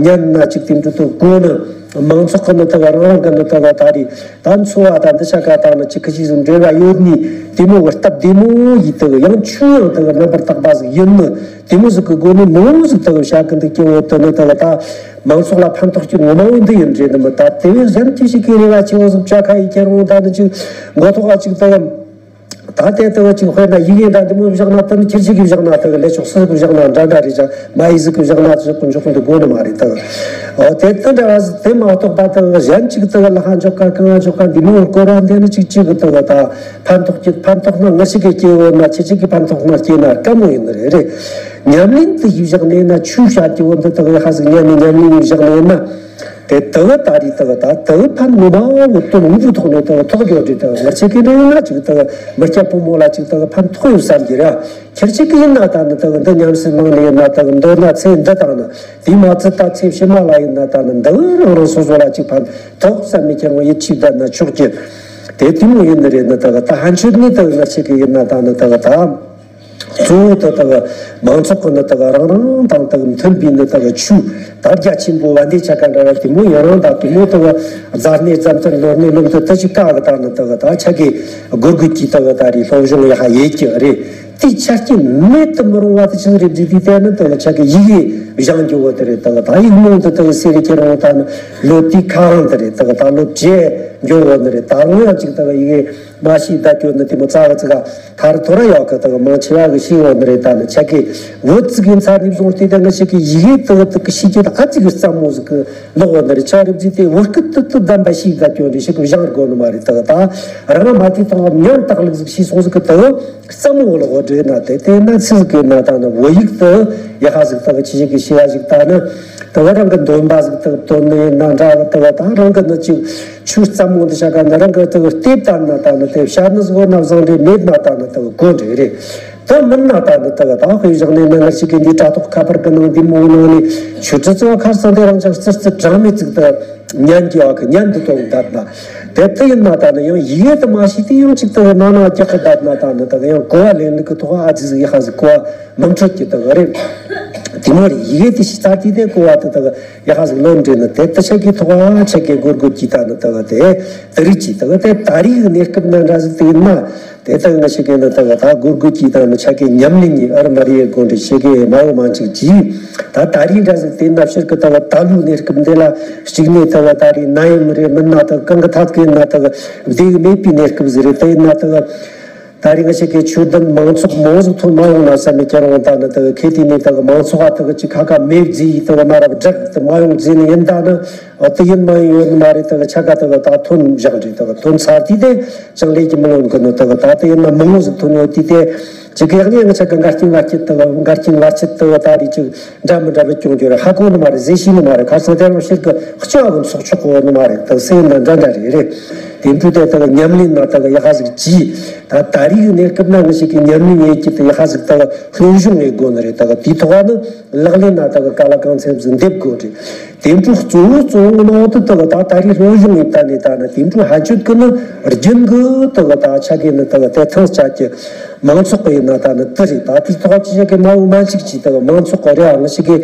ཉན་ན་ཅིག་དེ་འདྲ་དུ་གོ་ནི། མང་ཚོགས་ཀྱི་ནི་དག་རང་རང་གི་ནི་དག་ད་རེད། ད་འཚོ་བ་དང་འདི་ཆ་ག་དང་ནི་ཅི་ཁི་ཅི་ཟིག་འབྲེལ་བ་ཡོད་ནི་དེ་མོ་བར་སྟབས་བདེ་མོ་ཡིས་དག་ཡང་ཆུ་ཡང་དག་རྣམ་པར་དག་པ་ཟིག་ཡིན་ནི་དེ་མོ་ཟིག་གི་སྒོ་ནས་མང་བོ་ཟིག་དག་བྱ་གི་འདུག་ཀྱི་འོ་དེ་ནི་དག་ད་མང་ཚོགས་ལ་ཕན་ཐོགས་ཀྱི་ངོ་མ་འོ་འདི་ཡིན་འདྲེ་ནི་མི་ད་དེ་བས་གཞན་ཁྱི་ཞིག་གི་རེ་བ་ཆེ་བོ་ཟིག་བྱ་ཁ་ཡི་ཁྱེར་འོང་ད་ནི་ཅིག་མགོ་ཐོག་ག་ཅིག་དག་ད་ལྟའི་ལྟ་བ་ཅིག་དཔེར་ན་ཡི་གེ་འདྲ་འདི་མོ་བཞག་ན་དེ་ནི་ཁྱེར་ཅིག་གིས་བཞག་ན་དེ་གི་ལས་ཆོག་སྲིད་གིས་བཞག་ན་འདྲ་འདྲ་རེད་ཅག་མ་ཡི་ཟིག་གིས་བཞག་ན་ཅི་ཀུན་ཆོག་ཀུན་དུ་དགོས་ནི་མ་རེད་དེ། འོ་དེ་དེ་འདྲ་བ་ཟིག་དེ་མ་གཏོགས་པ་དེ་གཞན་ཅིག་དེ་གི་ལ་ཧ་འཇོག་ག་གང་ང་འཇོག་ག་འདི་མོ་སྐོར་ར་འདི་ནི་ཅིག་ཅིག་གི་དེ་གི་ད་ཕན་ཐོགས་ཀྱི་ཕན་ཐོགས་ན་ང་ཞིག་གི་སྐྱེ་བོ་ན་ཁྱེད་ཅིག་གི་ཕན་ཐོགས་ན་སྐྱེ་ན་དཀའ་མོ་ཡིན་ནི་རེད་རེད། ཉམས་ལེན་དེ་ཞིག་བཞག་ནས་ན་ཆོས་བཤད་ཀྱི་བོ་འདི་དེ་གི་ཧ་ཟིག་ཉམས་ནས་ཉམས་ལེན་བཞག་ནས་ན། དེ་དག་ད་རེས་དག་ད་དག་ཕན་ངོ་མ་བོ་དོན་དངོས་པོའི་ཐོག་ནས་དག་ཐོག་ཡོད་རེད། དག་ང་ཆེ་གི་རེད་ན་ཅིག་དག་མི་སྐྱ་ཕོ་མོ་ལ་ཅིག་དག་ཕན་ཐོགས་ཡོད་བསམ་གྱི་ར། ཁྱེར་ཆེ་གི་ཡིན་ན་ད་ནི་དག་འདི་ཉམས་སུ་བླངས་ནས་ཡིན་ན་དག་མདོར་ན་ཚེ་འདི་དང་ནི་དེ་མ་ཚད་ད་ཚེ་ཕྱི་མ་ལ་ཡིན་ན་ད་ནི་འདི་རང་རང་སོ་སོ་ལ་ཅིག་ཕན་ཐོགས་བསམ་མི་ཁྱེར་བ་ཡིད་ཆེས་བསྡད་ན་ཆོག་གི། དེ་དེ་མོ་ཡིན་ནི་རེད། ནི་དག་ད་ཕན་ཆོད་ནི་དག་ང་ཆེ་གི་ཡིན་ན་ད་ནི་དག་ད། གཙོ་བོ་དེ་དག་མང་ཚོགས་ཀྱི་ནི་དག་རང་རང་དང་དག་མཐུན་པའི་ནི་དག་ཆོས་དར་རྒྱ་ཆེན་པོ་བ་འདི་ཆ་ག་འདྲ་བ་དེ་མོ་ཡང་རང་དང་དེ་མོ་དག་རྫ་ནས་རྫ་མཐུན་ལོ་ནས་ལོ་མཐུན་དེ་ཅིག་བཀག་གི་དག་ནི་དག་ད་ཆ་གི་སྒོར་སྒོར་གྱི་དག་ད་རེད། སློབ་སྦྱོང་ཡག་ཡེད་ཀྱི་རེད། དེ་ཆ་རྐྱེན་མེད་དུ་མི་རུང་བ་དེ་ཆི་རེད་འདི་དེ་ནི་དག་ཆ་གི་ཡི་གེ་སྦྱང་རྒྱུ་བོ་དེ་རེད། དག་ད་ཡིག་རྨོངས་དེ་དག་སེ་རེ་ཁྱེར་འོང་ད་ནི་ལོ་དེ་གང་དེ་རེད། དག་ད་ལོ་བརྒྱད་འགྱོ་བོ་ནི་རེད། ད་ངོ་ཡང་ཅིག་དག་ཡི་གེ་མ་ཤེས་ད་སྐྱོ་ནི་དེ་མོ་ཙག་ཙིག་ག་ཐར་ཐོ་ར་ཡག་གི་དག་མང་ཆེ་བ་གི་ཤེས་ཡོད་ནི་རེད། ད་ནི་ཆ་གི་བུ་ཙིག་གི་མཚར་ནི་བཟུང་སྟེ་ད་ང་ཞིག་གི་ཡི་གེ་དག་དག་གི་ཤེས་ཀྱི་ད་ཨ་ཙིག་གི་རྩ་མོ་ཟིག་གི་ལོག་ཡོད་ནི་རེད། ཆ་རིབ་ཙིག་དེ་བུ་སྐུ་ཏུ་ཏུ་བདམས་པ་ཤེས་ད་སྐྱོ་ནི་ཞིག་གི་བཞེངས་དགོས་ནི་མ་རེད། དག་ད་རང་མ་དེ་དང་ཉམ་ཐག་ལུགས་ཟིག་ཤེས་སོང་ཟིག་གི་དག་རྩ་མོ་ལོག་འདྲེ་ན་དེ་དེ་ན་ཚིག་གི་ན་ད་ནི་བུ་ཡིག་དུ་ཡ་ཧ་ཟིག་དག་ཆི་ཞིག་གི་ཤེས་ཡ་ཞིག་ད་ནི་དག་རང་གི་འདོན་པ་ཟིག་དག་དོན་ནི་ན་འདྲ་བ་དག་ད་རང་གི་ནི་ཅིག་ཆོས་ཙམ་མོ་འདི་བྱ་ག་ན་རང་གི་དག་ལྟེབ་ལྟ་ན་ད་ནི་དེ་བྱ་ནི་གཟུ་བོ་ན་བཟང་འདྲེ་མེད་ན་ད་ནི་དག་གོ་འདྲེ་རེད། དེ་མིན་ན་ད་ནི་དག་ད་དཔེ་བཞག་ནས་ན་ང་ཞིག་གི་འདི་དྲ་ཐོག་ཁ་པར་གི་ནང་འདི་མོ་ནང་ནས་ཆོས་ཁྲི་ཚོ་ཁར་སང་དེ་རང་ཅག་ཙིར་ཙིར་གྲངས་མེད་ཅིག་ཏུ་ཉན་གྱི་ཨ་ཁ་ཉན་དུ་གཏོང་ད་ན་ དེ་ལྟ་ཡིན་ན་ད་ནི་ཡང་ཡི་གེ་དེ་མ་ཤེས་དུས་ཡང་གཅིག་ཏུ་ནང་ན་རྒྱག་གི་བསྡད་ན་ད་ནི་ད་ཡང་གོ་བ་ལེན་ལུགས་ཀྱི་ཐོག་ཨ་ཙི་ཟིག་ཡག་པ་ཟིག་གོ་བ་མི་འཕྲོད་ཀྱི་ད་ག་རེད། དེ་མོ་རེད། ཡི་གེ་དེ་ཤེས་ཚར་དུས་དེ་གོ་བ་དེ་ད་ག་ཡག་པ་ཟིག་ལོན་འདྲེན་ནི་དེ་ད་ཆ་གི་ཐོག་ཨ་ཆ་གི་སྒོར་སྒོར་གྱིས་ད་ནི་ད་ག་དེ་དེ་རིགས་ཀྱིས་ད་ག་དེ་ད་རེས་ཀྱི་གནས་སྐབས་ན་འདྲ་ཟིག་དེ་ཡིན་ན། དེ་ལྟར་ང་ཞིག་གིས་ནི་ལྟ་བུ་ད་སྒོར་སྒོར་གྱིས་ད་ནི་ཆ་གི་ཉམས་ལེན་གྱི་ཨར་མ་རེ་དགོངས་འགྲེལ་བྱེད་ཀྱི་མ་འོ་མ་འཇིག་གྱིས། ད་ད་རེས་འདྲ་ཟིག་དེ་ན་ཕྱིར་གི་ལྟ་བུ་ད་ལུགས་གནས་སྐབས་འདི་ལ་གཅིག་ནས་ལྟ་བུ་ད་རེས་ན་ཡིན་མི་རེད། མིན་ན་ད་གང་གི་ཐད་གི་ན་ལྟ་བུ་བདེ་གི་མེད་པའི་གནས་སྐབས་ཟིག་རེད། དེ་ཡིན་ན་ལྟ་བུ་ད་རེས་ང་ཞིག་གི་ཆོས་ལྡན་མང་ཚོགས་མང་ཟིག་ཐོན་མ་ཡོང་ན་བསམ་མི་ཁྱེར་འོང་ད་ནི་ལྟ་བུ་ཁེ་དེ་ནས་ལྟ་བུ་མང་ཚོགས་ཨ་ལྟ་བུ་ཅིག་ཁ་ཁ་མེད་རྫི་ཡི་ལྟ་བུ་མ་རབས་བསྒྲགས་དུ་མ་ཡོང་རྫི་ནི་ཡིན་ད་ནི། ཨ་དེ་ཡིན་མ་ཡིན་ཡོད་ནི་མ་རེད། ད་གི་ཆ་ག་ད་གི་ད་ཐོན་བཞག་རེད། ད་གི་ཐོན་ཚར་དུས་དེ་ཅང་ལས་ཀྱི་མི་ལོན་གི་ནི་ད་གི་ད་དེ་ཡིན་ན་མི་ངོ་ཟིག་ཐོན་ཡོད་དུས་དེ་ཅིག་གི་ཡག་ཉེས་ང་ཆ་གི་འགལ་རྐྱེན་བར་ཆད་ད་གི་འགལ་རྐྱེན་བར་ཆད་ད་གི་ད་རེད། ཅིག་འདྲ་མི་འདྲ་བའི་སྐྱོན་བརྗོད་རེད། ཧ་གོ་ནི་མ་རེད། ཟེ་ཤེས་ནི་མ་རེད། ཁ་སང་དེ་རང་ཕྱིར་གི་ལྕི་བ་གི་ཚོགས་ཆོག་གོ་ནི་མ་རེད། ད་གི་སེམས་ན་འདྲ་འདྲ་རེད་རེད། དེ་འཕྲོ་དེ་ད་གི་ཉམས་ལེན་ན་ད་གི་ཡག་པ་ཟིག་གྱིས། ད་ད་རེས་གི་གནས་སྐབས་ན་ང་ཞིག་གི་ཉམས་ལེན་ཡེད་ཀྱི་ད་ཡག་པ་ཟིག་ད་གི་སློབ་སྦྱོང་ཡེད་དགོ་ནི་རེད། ད་གི་དེའི་ཐོག་ནི། ལག་ལེན་ན་ད་གི་དཀའ་ལས་གང་འཚམ་ཟིག་འདེབས་དགོས་རེད། དེ་འཕྲོ་གཙོ་བོ་གཙོ་བོ་ངོ་མ་འོ་དེ་ད་གི་ད་ད་རེས་སློབ་སྦྱོང་ཡིན་ད་ནས་ད་ནི་དེ་འཕྲོ་ཧ་ཆོད་གི་ནི་རྒྱུན་གི་ད་གི་ད་ཆ་གི་ནི་ད་གི་དེ་ཐང་ཆ་གི་མང་ཚོགས་གི་ཡིན་ན་ད་ནི་དེ་རེད། ད་དེ་ཐོག་ཅི་ཆ་གི་མ་འོ་མ་འཇིག་ཅི་ད་གི་མང་ཚོགས་གི་རེད། ཨ་ང་ཞིག་གི་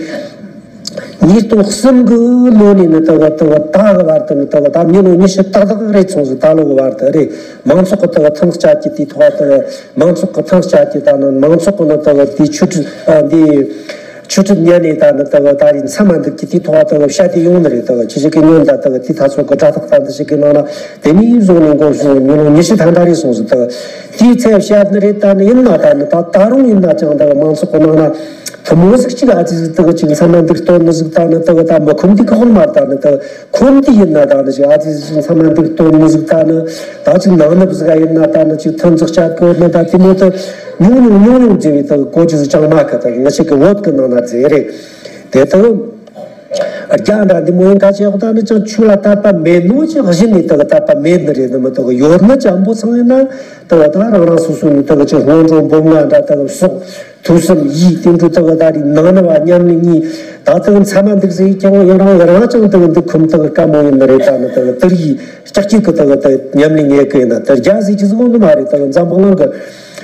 ཉིས་སྟོང་གསུམ་གི་ལོ་ནས་ནི་ད་གི་ད་གི་ད་གི་བར་དུ་ནི་ད་གི་ད་མི་ལོ་ཉི་ཤུ་ཏག་ཏག་རེད་སོང་ཟིག་ད་ལོ་གི་བར་དུ་རེད། མང་ཚོགས་གི་ད་གི་ཐང་ཆ་གི་དེ་ཐོག་ད་གི་མང་ཚོགས་གི་ཐང་ཆ་གི་ད་ནི་མང་ཚོགས་གི་ནི་ད་གི་དེ་ཆོས་ཁྲིད་ཨ་འདི། ཆོས་ཁྲིད་ཉན་ནས་ད་ནི་ད་གི་ད་རེས་མཚམས་མ་འདུག་གི་དེའི་ཐོག་ད་གི་བཤད་དེ་ཡོང་ནི་རེད། ད་གི་ཁྱེད་ཅག་གི་ཉོན་ད་ད་གི་དེ་ད་ཚོ་གི་དྲ་ཐག་ད་འདི་ཞིག་གི་ནང་ན་དེ་ནས་བཟུང་ནས་འགོ་བྱུང་མི་ལོ་ཉི་ཤུ་ཐམ་པ་རེད་སོང་ཟིག་ད་གི་དེའི་ཚེ་བཤད་ནི་རེད། ད་ནི་ཡིན་ན་ད་ནི་ད་ད་རུང་ཡིན་ན་ཅང་ད་གི་མང་ཚོགས་གི་ནང་ན་ཐུ་མོ་ཟིག་ཅིག་ཨ་ཙི་ཟིག་ད་གི་ཅིག་མཚམས་མ་འདུག་སྟོན་ནི་ཟིག་ད་ནི་ད་གི་ད་མི་ཁོམ་དེ་གི་ཧོན་མ་ད་ནི་ད་གི་ཁོམ་དེ་ཡིན་ན་ད་ནི་ཅིག་ཨ་ཙི་ཟིག་མཚམས་མ་འདུག་སྟོན་ནི་ཟིག་ད་ནི་ད་ཅིག་ནང་ནི་ཟིག་ཨ་ཡིན་ན་ད་ནི་ཅིག་ཐོན་ཟིག་བྱ་དགོས་ནི་ད་དེ་མོ་ད་ཉུང་ཉུང་ཉུང་ཉུང་ཟེར་བའི་ད་གི་གོ་ཅི་ཟིག་ཅང་མ་གི་ད་གི་ང་ཅག་གི་བོད་གི་ནང་ན་ཟེར་རེད། དེ་དང་། རྒྱ་འདྲ་འདི་མོ་ཡིན་ཁ་ཆེ་འོག་ད་ནི་ཅང་ཆོས་ལ་དད་པ་མེད་ནོ་ཅི་གཞི་ནས་ད་གི་དད་པ་མེད་ནི་རེད་ནི་མི་ད་གི་ཡོད་ནི་ཅང་པོ་ཚང་ཡིན་ན་ད་གི་ད་རང་རང་སོ་སོ་ནི་ད་གི་ཅི་སྔོན་འགྲོ་འབུམ་ལྔ་འདྲ་ད་གི་སོགས་ཐོས་བསམ་ཡིད་དེ་འདྲ་ད་གི་ད་རེས་ནང་ནི་བ་མཉམ་ནི་གཉིས་ད་ད་གི་མཚམས་མ་འདུག་ཟེར་ཀྱང་ཡང་རང་ཡང་རང་ཅང་ད་གི་འདུག་ཁུམ་ད་གི་དཀའ་མོ་ཡིན་ནི་རེད། ད་ནི་ད་གི་དེར་ཡིས་ལྕགས་ཀྱི་གི་ད་གི་ད་ཉམས་ལེན་ཡེད་གི་ཡིན་ན་ད་རྒྱ་ཟེར་གྱི་ཟིག་འོང་ནི་མ་རེད། ད་གི་འཛམ་བུ་གླིང་གི་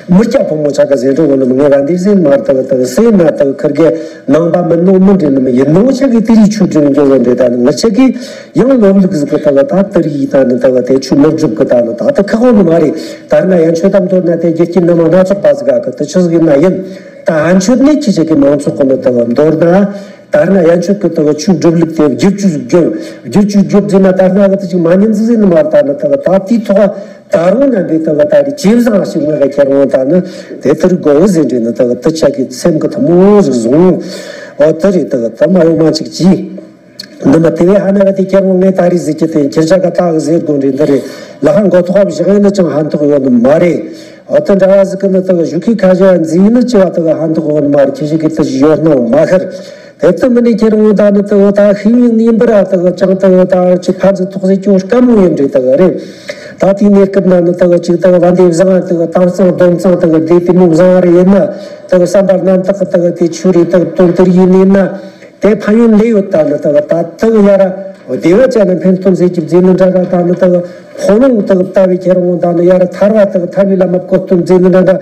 མི་སྐྱ་ཕོ་མོ་ཆ་ག་ཟེར་འགྲོ་བོ་ནི་མི་ངེས་པ་འདི་ཟེར་མ་ལྟ་བུ་ལྟ་བུ་ཟེར་ན་ལྟ་བུ་ཁིར་གེ་ནང་པ་མིན་ནོ་མི་འདྲེ་ནི་མི་ཡིན་ནོ་ཆ་གི་དེ་རིགས་ཆོས་སྒྲུབ་འགྱོ་བོ་འདྲེ་ད་ནི་ང་ཆ་གི་ཡང་ལོབ་ལུག་ཟིག་གི་ལྟ་བུ་ད་དེ་རིགས་ད་ནི་ལྟ་བུ་དེ་ཆོས་མི་སྒྲུབ་གི་ད་ནི་ད་ལྟ་ཁག་འོང་ནི་མ་རེད། ད་ན་ཡན་ཆོད་དམ་མདོར་ན་དེ་རྒྱལ་སྤྱི་ནི་མ་སྣ་ཚོགས་པ་ཟིག་ག་གི་དེ་ཆི་ཟིག་ཡིན་ན་ཡིན། ད་ཡན་ཆོད་ནི་ཁྱི་ཆ་གི་མང་ཚོགས་གི་ནི་ལྟ་བུ་མདོར་ན། ད་ན་ཡན་ཆོད་ཀྱི་ལྟ་བུ་ཆོས་སྒྲུབ་ལུགས་དེ་བསྒྱུར་བཅོས་བསྒྱུར་བསྒྱུར་བཅོས་བསྒྱུར་བྱས་ན་ད་སྔ་གི་དེ་ཅིག་མ་ཉན་ཟིག་ཟིག་ནི་མ་རེད། ད་ནི་ལྟ་བུ་ད་དེའི་ཐོག་ད་རུང་རྣམ་པའི་ལྟ་བུ་ད་རེས་ཇེ་བཟང་ཞིག་ངོས་ཀ་ཁྱེར་འོང་ད་ནི་དེ་ལྟར་དགོས་ཟེར་འདྲེ་ནི་ལྟ་བུ་དེ་ཆ་གི་སེམས་ཀྱི་ཐུན་མོང་ཟིག་བཟུང་། ཨོ་དེ་རེད། ལྟ་བུ་ད་མ་ཡོང་མ་ཅིག་གྱིས། འདི་མ་དེ་བས་ཧ་ན་ག་དེ་ཁྱེར་འོང་ངས་ད་རེས་ཟེར་གྱི་དེ་ཁྱེར་ཆ་ག་ད་གི་ཟེར་དགོས་འདྲེ་འདི་རེད། ལ་ཧ་མགོ་ཐོག་བཞག་ཡིན་ན་ཅང་ཧན་ཐོག་ཡོད་ནི་མ་རེད། ཨོ་དེ་འདྲ་བ་ཟིག་གི་ནི་ལྟ་བུ་གཞུག་གི་ཁ་ཞེ་བ་འཛིན་ཡིན་ན་ཅི་བ་ལྟ་བུ་ཧན་ཐོག་ཡོད་ནི་མ་རེད། ཁྱེད་ཞིག་གི་ལྟ་བུ་ཡོད་སྣང་མ་ཤར། དེ་ལྟ་མིན་ནས་ཁྱེད་རང་ད་ནི་ལྟ་བུ་ད་ཤེས་ཡོན་ཡིན་པར་ལྟ་བུ་ཅང་ལྟ་བུ་ད་ཅི་ཕན་ཚུན་ཐོག་ཟེར་སྐྱོ་དཀའ་མོ་ཡིན་འདྲེ་ལྟ་བུ་རེད། ད་དེའི་གནས་སྐབས་ན་ནི་ལྟ་བུ་ཅིག་ལྟ་བུ་བ་འདེབས་བཟང་ལྟ་བུ་དྭངས་གཙང་སྡོམ་གཙང་ལྟ་བུ་བདེ་དེ་མོ་བཟང་རེ་ཡིན་ན་ལྟ་བུ་བསམ་པ་རྣམ་དག་ལྟ་བུ་དེ་ཆོས་རེ་ལྟ་བུ་དོན་དེར་ཡིན་ནི་ན་དེ་ཕན་ཡོན་ལས་ཡོད་ད་ནི་ལྟ་བུ་ད་ལྟ་བུ་ཡ་ར་བདེ་བ་ཅན་ནི་ཕན་སྟོན་ཟེར་གྱི་མཛེས་ནི་འདྲ་འདྲ་ད་ནི་ལྟ་བུ་ཧོ་ལུང་ལྟ་བུ་ལྟ་བུའི་ཁྱེད་རང་ད་ནི་ཡ་ར་ཐར་བ་ལྟ་བུ་ཐར་བའི་ལམ་མ་བཀོད་སྟོན་མཛེས་ནི་འདྲ་འདྲ།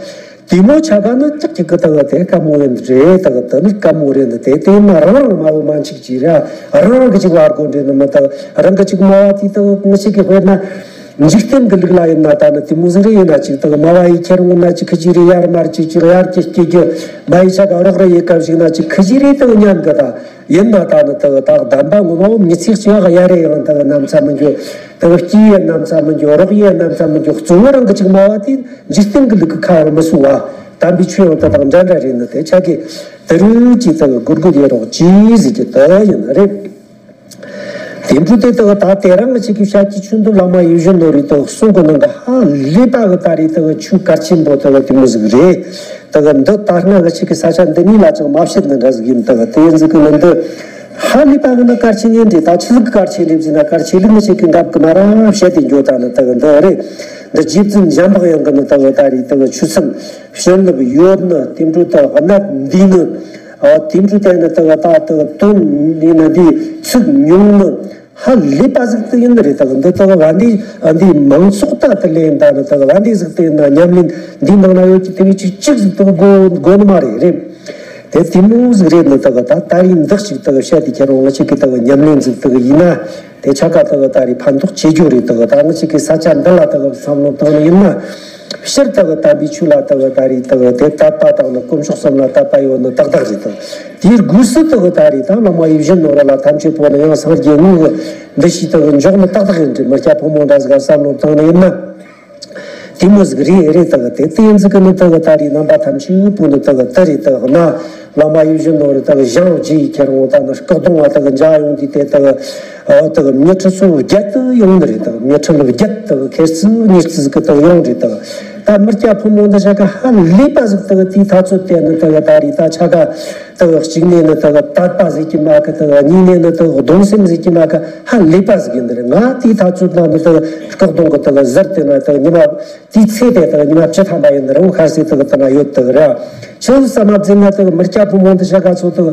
དེ་མོ་ཆ་ག་ནི་ཅག་ཅིག་གི་ལྟ་བུ་དེ་དཀའ་མོ་ཡིན་རེད། ལྟ་བུ་དེ་ནི་དཀའ་མོ་རེད་འདི་དེ་དེ་ན་རང་རང་མ་བུ་མ་འཆིག་ཅིག་ར་རང་རང་གི་ཅིག་བར་དགོས་འདྲེ་ནི་མི་ལྟ་བུ་རང་གི་ཅིག་མ་བ་དེ་ལྟ་བུ་ངི་ཞིག་གི་དཔེར་ན་འཇིག་རྟེན་གི་ལུགས་ལ་ཡིན་ན་ད་ནི་དེ་མོ་ཟིག་རེ་ཡིན་ན་ཅིག་ལྟ་བུ་མ་བ་ཡི་ཁྱེར་འོང་ན་ཅིག་ཁི་ཅིག་རེ་ཡར་མར་ཅིག་ཅིག་ཡར་ཀྱི་སྐྱེ་རྒྱུ་མ་ཡི་ཆ་ག་རོགས་རེ་ཡི་སྐབས་ཤིག་ན་ཅིག་ཁི་ཅིག་རེ་ལྟ་བུ་ཉན་གི་ད་ཡིན་ན་ད་ནི་ལྟ་བུ་ད་གདམས་པ་ངོ་མ་བོ་མི་ཚེ་གཅིག་ག་ཡ་རེ་ཡང་ལྟ་བུ་ནམ་ཚ་མི་འགྱོ་ལྟ་བུ་སྐྱེ་ཡི་ནམ་ཚ་མི་འགྱོ་རོགས་ཡི་ནམ་ཚ་མི་འགྱོ་གཙོ་བོ་རང་གི་ཅིག་མ་བ་དེ། འཇིག་རྟེན་གྱི་ལུགས་ཀྱི་ཁ་བ་མི་སྲུང་བ། དམ་པའི་ཆོས་ཡང་དེ་དང་འདྲ་འདྲ་རེད་ནི་དེ་ཆ་གི་དེ་རུ་ཅི་ལྟ་བུ་གུར་གུར་ཡོད་རོགས་ཅི་ཟིག་གི་དེ་ཡིན་ནི་རེད། དེ་འཕྲོ་དེ་ལྟ་བུ་ད་དེ་རང་གི་ཆེད་ཀྱི་བཤད་ཀྱི་ཆོས་འདུལ་བླ་མ་ཡིད་བཞིན་ནོར་བུའི་ལྟ་བུ་གསུང་གི་ནང་གི་ཧ་ལས་པ་གི་ད་རེད་ལྟ་བུ་ཆོས་གལ་ཆེན་པོ་ལྟ་བུ་དེ་མོ་ཟིག་རེད། ལྟ་བུ་འདི་ད་སྔ་གི་ཆེད་ཀྱི་ས་ཆ་འདི་གཉིས་ལ་ཅང་མ་བཤད་ནི་འདྲ་ཟིག་ཡིན། ལྟ་བུ་དེ་ཡིན་ཟིག་གི་ནི་འདི་ཧ་ལས་པ་གི་ནི་གལ་ཆེན་ཡིན་རེད། ད་ཆི་ཟིག་གི་གལ་ཆེན་རེད་ཟེར་ན་གལ་ཆེ་ལུགས་མི་ཆེད་ཀྱི་འདབ་གི་མ་ར་བཤད་དེ་འགྱོ་ད་ནི་ལྟ་བུ་འདི་རེད། འདི་རྗེ་བཙུན་འཇམ་པའི་དབྱངས་ཀྱི་ནི་ལྟ་བུ་ད་རེད་ལྟ་བུ་ཆོས་སེམས། བྱིན་རླབས་ཡོད་ནི་དེ་འཕྲོ་ལྟ་བུ་གནད་འདུས་ནི། ཨ་དེ་འཕྲོ་ལྟ་ནི་ལྟ་བུ་ད་ལྟ་བུ་དོན་ནི་ན་འདི་ཚིག་ཉུང་ནི། ཧ་ལས་པ་ཟིག་ཏུ་ཡིན་ནི་རེད། ད་གི་འདི་ད་གི་བ་འདི་འདི་མང་ཚོགས་ད་དུ་ལེན་ད་ནི་ད་གི་བ་འདི་ཟིག་ཏུ་ཡིན་ན་ཉམས་ལེན་འདི་ནང་ན་ཡོད་ཀྱི་དེ་བས་ཅིག་ཅིག་ཟིག་ཏུ་དགོ་དགོ་ནི་མ་རེད་རེད། དེ་དེ་མོ་ཟིག་རེད་ནི་ད་གི་ད་ད་རིང་འདི་ཅིག་ད་གི་བཤད་དེ་ཁྱེད་རང་ང་ཅིག་གི་ད་གི་ཉམས་ལེན་ཟིག་ད་གི་ཡིན་ན། དེ་ཆ་ག་ད་གི་ད་རེས་ཕན་ཐོགས་ཆེ་རྒྱུ་རེད། ད་གི་ད་ང་ཅིག་གི་ས་ཆ་འདི་ལ་ད་གི་བསམ་བློ་བཏང་ནི་ཡིན་ན། སྤྱིར་ད་གི་དམ་པའི་ཆོས་ལ་ད་གི་ད་རེས་ད་གི་དེ་དད་པ་དང་ནི་དཀོན་མཆོག་གསུམ་ལ་དད་པ་ཡོད་ནི་ཏག་ཏག་རེད། ད་དེའི་སྒོས་སུ་ད་གི་ད་རེས་ད་བླ་མ་ཡིད་བཞིན་ནོར་བུ་ལ་ཐམས་ཅད་པོ་ནི་ཡང་སངས་རྒྱས་དངོས་ཀྱི་འདུ་ཤེས་ད་གི་འཇོག་ནི་ཏག་ཏག་ཡིན་དྲི། མི་སྐྱ་ཕོ་མོ་འདྲ་ཟིག་ག་བསམ་བློ་བཏང་ནི་ཡིན་ན། དེ་མོ་ཟིག་རེད་རེད། ད་གི་དེ་དེ་ཡིན་ཟིག་གི་ནི་ད་གི་ད་རེས་རྣམ་པ་ཐམས་ཅད་པོ་ནི་ད་གི་ད་རེས་ད་གི་ན། བླ་མ་ཡིད་བཞིན་ནོར་བུ་ད་གི་ཞང་རྗེ་ཡི་ཁྱེར་འོང་ད་ནི་སྐུ་གདུང་བ་ད་གི་མཇལ་ཡོང་དུས་དེ་ད་གི་ཨ་ད་གི་མི་ཁྲི་ཚོ་བརྒྱད་དུ་ཡོང་ནི་རེད། ད་གི་མི་ཁྲི་ལ་བརྒྱད་ད་གི་ཁེར་སི་ཉེར་སི་ཟིག་གི་ད་གི་ཡོང་རེད། ད་གི་ད་མི་སྐྱ་ཕོ་མོ་འདི་ཆ་ག་ཧ་ལས་པ་ཟིག་ད་གི་དེའི་ཐག་ཚོད་དེ་ནི་ད་གི་ད་རེས་ད་ཆ་ག་ད་གི་གཅིག་ནས་ནི་ད་གི་དད་པ་ཟིག་གི་མ་གི་ད་གི་གཉིས་ནས་ནི་ད་གི་གདུང་སེམས་ཟིག་གི་མ་གི་ཧ་ལས་པ་ཟིག་ཡིན་ནི་རེད། ང་དེའི་ཐག་ཚོད་ན་ནི་ད་གི་སྐུ་གདུང་གི་ད་གི་ཟུར་དེ་ན་ད་གི་ཉི་མ། དེའི་ཚེ་དེ་དག་ཉི་མ་བཅུ་ཐམ་པ་ཡིན་ནི་རེད། འོ་ཁ་སེ་དག་དེ་ན་ཡོད་དག་ར། ཆོས་བསམ་མ་བརྩིས་ན་དག་མི་སྐྱ་ཕོ་མོ་འདི་ཤ་ག་ཚོ་དག་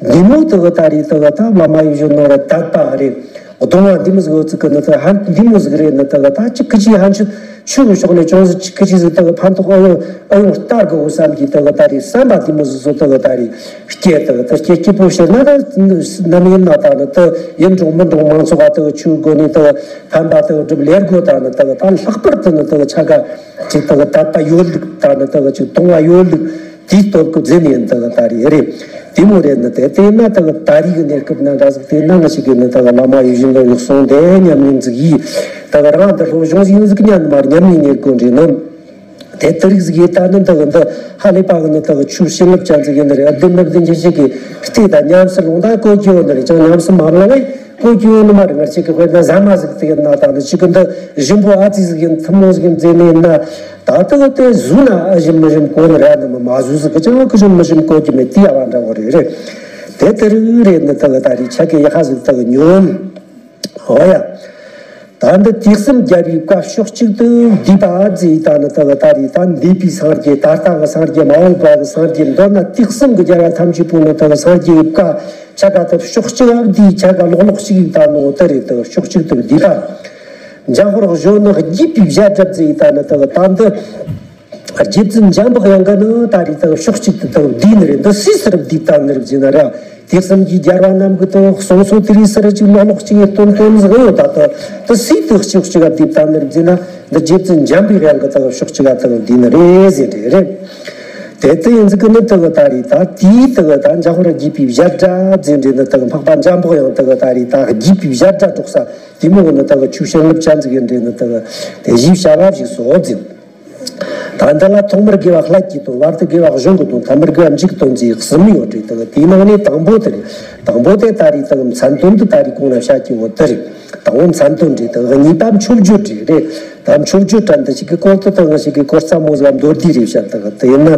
འདི་མོ་དག་ད་རེད། དག་ད་བླ་མ་ཡིད་བཞིན་ནོར་བུ་དད་པ་རེད། གདུང་བ་འདི་མོ་ཟིག་ཡོད་ཚིག་གི་ནི་དག་ཧ་འདི་མོ་ཟིག་རེད་ནི་དག་ད་ཅི་ཁི་ཅི་ཧན་ཆུ་ཆུ་གི་ཕྱོགས་ནས་ཅུང་ཟིག་ཅི་ཁི་ཅི་ཟིག་དག་ཕན་ཐོགས་ཨ་ཡོང་ཨ་ཡོང་ལྟར་གི་འོ་བསམ་གྱི་དག་ད་རེད། བསམ་པ་འདི་མོ་ཟིག་ཚོ་དག་ད་རེད། སྐྱེ་དག་ད་སྐྱེ་སྐྱེ་པོ་ཤེར་ན་ད་ནམ་ཡིན་ན་ད་ནི་དག་ཡིན་འགྲོ་མི་འགྲོ་མང་ཚོགས་ཨ་དག་ཆུ་དགོ་ནི་དག་ཕན་པ་དག་སྒྲུབ་ལས་དགོ་ད་ནི་དག་ད་ལྷག་པར་དུ་ནི་དག་ཆ་ག་ཅིག་དག་དད་པ་ཡོད་ལུགས་ད་ནི་དག་ཅིག་གཏོང་བ་ཡོད་ལུགས་དེའི་སྟོབས་ཀྱིས་རྫུན་ཡིན་དག་ད་རེད་རེད། དེ་མོ་རེད་ནི་དེ་དེ་ན་དག་ད་རེས་ཀྱི་གནས་སྐབས་ན་འདྲ་ཟིག་དེ་ན་ང་ཞིག་གིས་ནི་དག་བླ་མ་ཡིད་བཞིན་དུ་ཡག་སོང་དེ་ཉམས་ལེན་ཟིག་ཡིས་དག་རང་འདི་སློབ་སྦྱོང་ཟིག་ཡིན་ཟིག་ཉན་མར་ཉམས་ལེན་གཉེར་དགོ་འདྲེ་ནི། དེ་ལྟར་རིགས་ཟིག་ཡིན་ད་ནི་འདི་གི་འདི་ཧ་ལས་པ་གི་ནི་དག་ཆུ་བྱིན་རླབས་ཅན་ཟིག་ཡིན་ནི་རེད། བདུན་ནི་བདུན་གྱི་ཞིག་གི་ལྟས་དང་ཉམས་སུ་ལོངས་དང་བཀོད་ཀྱི་ཡོད་ནི་རེད། ཅང་ཉམས་སུ་མ་ལོངས་བས་བཀོད་ཀྱི་ཡོད་ནི་མ་རེད། ང་ཅིག་གི་དཔེར་ན་ཟ་མ་ཟིག་དེ་ཡིན་ན་ད་ནི་ཅིག་གི་འདི་ཞིམ་པོ་ཨ་ཙི་ཟིག་ཡིན་ཐུན་མོང་ཟིག་ཡིན་ཟེར་ནི་ཡིན་ན་ད་དག་དེ་བཟོས་ན་ཨ་ཞིམ་མི་ཞིམ་གོ་ནི་རེད། ནི་མ་མ་བཟོས་ཟིག་གི་ཅང་ཁི་ཞིམ་མི་ཞིམ་གོ་གི་མེད་དེ་ཡ་བ་འདྲ་བོ་རེད་རེད། དེ་ལྟར་རེད་ནི་དག་ད་རེས་ཆ་གི་ཡ་ཧ་ཟིག་དག་ཉོན། ཨོ་ཡ། ད་འདི་དུས་གསུམ་རྒྱལ་བའི་བཀའ་ཕྱོགས་གཅིག་ཏུ་བསྡུས་པ་ཟེར་ད་ནི་དག་ད་རེས་ད་འདས་པའི་སངས་རྒྱས་ད་ལྟ་གི་སངས་རྒྱས་མ་འོངས་པ་གི་སངས་རྒྱས་མདོར་ན་དུས་གསུམ་གི་རྒྱལ་བ་ཐམས་ཅད་པོ་ནི་དག་སངས་རྒྱས་ཀྱི་བཀའ་ཆ་ག་ད་ཕྱོགས་གཅིག་ཨ་བསྡུས་ཆ་ག་ལོག་ལོག་ཅིག་ཡིན་ད་ནོ་དེ་རེད། དག་ཕྱོགས་གཅིག་ཏུ་བསྡུས་པ། འཇམ་དཔལ་གཞོན་ནུ་རྒྱས་པའི་བཞད་སྒྲ་ཟེར་ད་ནི་དག་ད་འདི། རྗེ་བཙུན་འཇམ་པའི་དབྱངས་ཀྱིས་ནི་ད་རེས་དག་ཕྱོགས་གཅིག་ཏུ་དག་བསྡུས་ནི་རེད། འདི་སུས་ཟུར་བསྡུས་བཏང་ནི་རེད་ཟེར་ན་ར། དུས་གསུམ་གྱི་རྒྱལ་བ་རྣམས་ཀྱི་དག་གསུང་སོ་དེ་རིང་སུ་ར་ཅིག་ལོག་ལོག་ཅིག་ཡིན་སྟོན་སྟོན་ཟིག་ཡོད་ད་དག་འདི་སུས་དག་ཕྱོགས་གཅིག་ག་བསྡུས་བཏང་ནི་རེད་ཟེར་ན། འདི་རྗེ་བཙུན་འཇམ་པའི་དབྱངས་ཀྱིས་དག་ཕྱོགས་གཅིག་ག་དག་བསྡུས་ནི་རེད་ཟེར་རེད་རེད། དེ་ལྟ་ཡིན་ཟིག་གི་ནི་དག་ད་རེས་ད་དེའི་དག་ད་འཇམ་དཔལ་རྒྱས་པའི་བཞད་སྒྲ་ཟེར་འདྲེ་ནི་དག་འཕགས་པ་འཇམ་པའི་དབྱངས་དག་ད་རེས་ད་རྒྱས་པའི་བཞད་སྒྲ་སྒྲོག་ས་དེ་མོ་གི་ནི་དག་ཆུ་བྱིན་རླབས་ཅན་ཟིག་ཡིན་འདྲེ་ནི་དག་དེ་བཞི་བྱ་བ་ཞིག་སོ་ཟེར། ད་འདི་ལ་ཐོག་མར་དགེ་བ་ཀླད་ཀྱིས་སྟོན། བར་དུ་དགེ་བ་གཞུང་གིས་སྟོན། ཐ་མར་དགེ་བ་མཇུག་སྟོན་ཟེར་གསུམ་ཡོད་རེད། དག་དེའི་ནང་ནས་དང་པོ་དེ་རེད། དང་པོ་དེ་ད་རེས་དག་མཚན་དོན་དུ་ད་རེས་གོང་ལ་བཤད་ཀྱི་ཡོད་དེ་རེད། དང་པོ་མཚན་དོན་རེད། དག་གཉིས་པ་མཆོད་བརྗོད་རེད་རེད། ད་མཆོད་བརྗོད་དྲན་དུ་ཞིག་གི་སྐོར་དུ་དག་ཞིག་གི་སྐོར་ཚ་མོ་ཟིག་མདོར་བསྡུས་རེད་བཤད། དག་དེ་ཡིན་ན།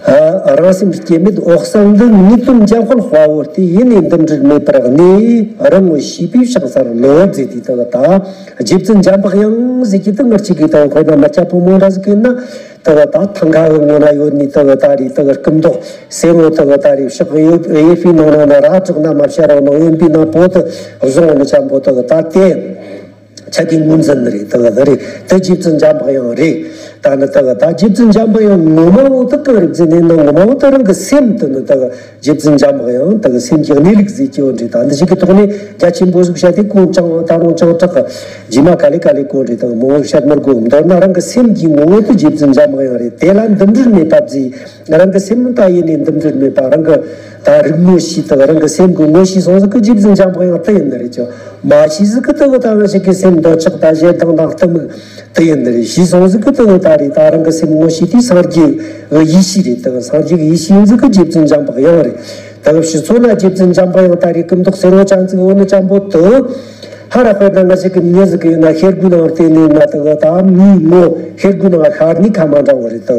ཨ། རང་སེམས་སྐྱེ་མེད་འོད་གསལ་འདི། ངེས་དོན་འཇམ་དཔལ་དཔའ་བོ་སྟེ། ཡེ་ནས་འདི་འདྲར་མེད་པར་གནས། རང་ངོ་ཤེས་པའི་ཕྱག་འཚལ་ལོ་ཟེར་དུས་དག་ད། རྗེ་བཙུན་འཇམ་དཔལ་དབྱངས་ཟེར་གྱི་དེ་ངར་ཅིག་གི་དག་དཔེར་ན་མི་སྐྱ་ཕོ་མོ་འདྲ་ཟིག་གི་ན། དག་ད་ཐང་ཁ་གི་ངོ་ན་ཡོད་ནི་དག་ད་རེས་དག་སྐུ་མདོག་སེར་བོ་དག་ད་རེས་ཕྱག་གཡས་པའི་ནང་ན་ན་ར་དྲག་ན་མ་བྱ་རོགས་ནང་གཡོན་པའི་ནང་པོ་དུ་བཟུང་ནི་འཇམ་པོ་དག་ད་དེ། ཆ་གི་ངོས་འཛིན་རེད། དག་ད་རེད་དེ་རྗེ་བཙུན་འཇམ་དཔལ་དབྱངས་རེད། ད་ནི་དག་ད་རྗེ་བཙུན་འཇམ་དཔལ་དབྱངས་ངོ་མ་བོ་དུ་གང་རེད་ཟེར་ནས་ན། ངོ་མ་བོ་དུ་རང་གི་སེམས་དུ་ནི་དག་རྗེ་བཙུན་འཇམ་དཔལ་དབྱངས་དག་སེམས་ཀྱི་གནས་ལུགས་ཟེར་གྱི་ཡོད་རེད། ད་འདི་ཞིག་གི་ཐོག་ནས་རྒྱ་ཆེན་པོ་ཟིག་བཤད་དེ་གོང་ཅང་ད་རུང་ཅང་དྲག་རྗེས་མ་ག་ལེ་ག་ལེ་གོང་རེད། དག་མང་བོ་བཤད་མི་དགོས། མདོར་ན་རང་གི་སེམས་ཀྱི་ངོ་བོ་དུ་རྗེ་བཙུན་འཇམ་དཔལ་དབྱངས་རེད། དེ་ལ་འདི་འདྲར་མེད་པ་ཟེར། རང་གི་སེམས་ད་ཡེ་ནས་འདི་འདྲར་མེད་པ་རང་གི་ད་རིག་ངོ་ཤེས་དང་རང་གི་སེམས་ཀྱི་ངོ་ཤེས་སོང་ཟིག་གི་རྗེ་བཙུན་འཇམ་དཔལ་དབྱངས་དེ་ཡིན་ནི་རེད་ཀྱང་། མ་ཤེས་ཟིག་གི་དེ་གི་ད་ང་ཞིག་གི་སེམས་འདོད་ཆགས་དང་ཞེ་སྡང་དང་གཏི་མུག་དེ་ཡིན་ནི་རེད། ཤེས་སོང་ཟིག་གི་དེ་གི་ད་རེད། ད་རང་གི་སེམས་ངོ་ཤེས་དེ་སངས་རྒྱས་ཡེ་ཤེས་རེད། དེ་གི་སངས་རྒྱས་ཡེ་ཤེས་ཡིན་ཟིག་གི་རྗེ་བཙུན་འཇམ་དཔལ་དབྱངས་རེད། དེ་གི་ཕྱི་ཚོ་ན་རྗེ་བཙུན་འཇམ་དཔལ་དབྱངས་ད་རེད་སྐུ་མདོག་སེར་བོ་ཅན་ཟིག་འོ་ནི་ཅན་པོ་དེ། ཧ་ར་དཔེར་ན་ང་ཞིག་གི་མྱི་ཟིག་གི་ཡིན་ན་ཤེལ་སྒོའི་ནང་བལྟས་ནས་ན་དེ་གི་ད་མྱིའི་ངོ་ཤེལ་སྒོའི་ནང་ཤར་ནི་ཁ་མ་འདྲ་བོ་རེད། དེ་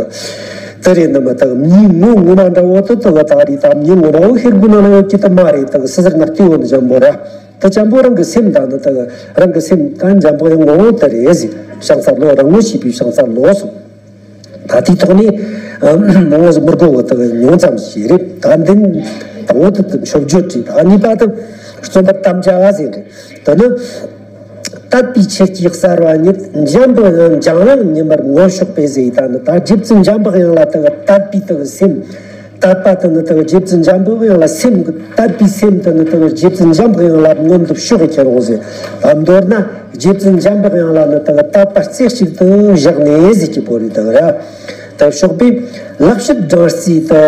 དེ་རེད་ནི་མ་དེ་གི་མྱིའི་ངོ་ངོ་མ་འདྲ་བོ་དེ་དེ་གི་ད་རེད། ད་མྱི་ངོ་མ་བོ་ཤེལ་སྒོའི་ནང་ན་ཡོད་ཀྱི་དེ་མ་རེད། དེ་གི་སི་ཟེར་ནག་ཏི་བོ་ནི་འཇམ་པོ་ར་དེ་འཇམ་པོ་རང་གི་སེམས་དང་ནི་དེ་གི་རང་གི་སེམས་ད་འཇམ་པོ་ཡང་ངོ་བོ་དེ་རེད་ཟིག་ཕྱག་འཚལ་ལོ། རང་ངོ་ཤེས་པའི་ཕྱག་འཚལ་ལོ་གསུངས། ད་དེའི་ཐོག་ནས་མང་བོ་ཟིག་མི་དགོས་བོ་དེ་གི་ཉུང་ཙམ་ཞིག་རེད། ད་འདི་དང་བོ་དེ་དེ་མཆོད་བརྗོད་རེད། ད་གཉིས་པ་དེ་ རྩོམ་པར་དམ་བཅའ་བ་ཟེར་རེད། དེ་ནི་དད་པའི་ཆུ་སྐྱེས་གསར་བ་ཉིད། འཇམ་པའི་དབྱངས་འཇམ་དབྱངས་ཉི་མར་ངོ་ཕྱོགས་པའི་ཟེར་ཡི་ད་ནི་ད་རྗེ་བཙུན་འཇམ་པའི་དབྱངས་ལ་དེ་གི་དད་པའི་དེ་གི་སེམས། དད་པ་དེ་ནི་དེ་གི་རྗེ་བཙུན་འཇམ་པའི་དབྱངས་ལ་སེམས་ཀྱི་དད་པའི་སེམས་དེ་ནི་དེ་གི་རྗེ་བཙུན་འཇམ་པའི་དབྱངས་ལ་མངོན་དུ་ཕྱོགས་ཁྱེར་འོང་ཟེར། ཨ་མདོར་ན་རྗེ་བཙུན་འཇམ་པའི་དབྱངས་ལ་ནི་དེ་གི་དད་པ་རྩེ་གཅིག་ཏུ་བཞག་ནས་ཟེར་གྱི་བོ་རེད་དེ་གི་ར། དེ་ཕྱོགས་པས་ལེགས་བཤད་སྦྲང་རྩིའི་དེ་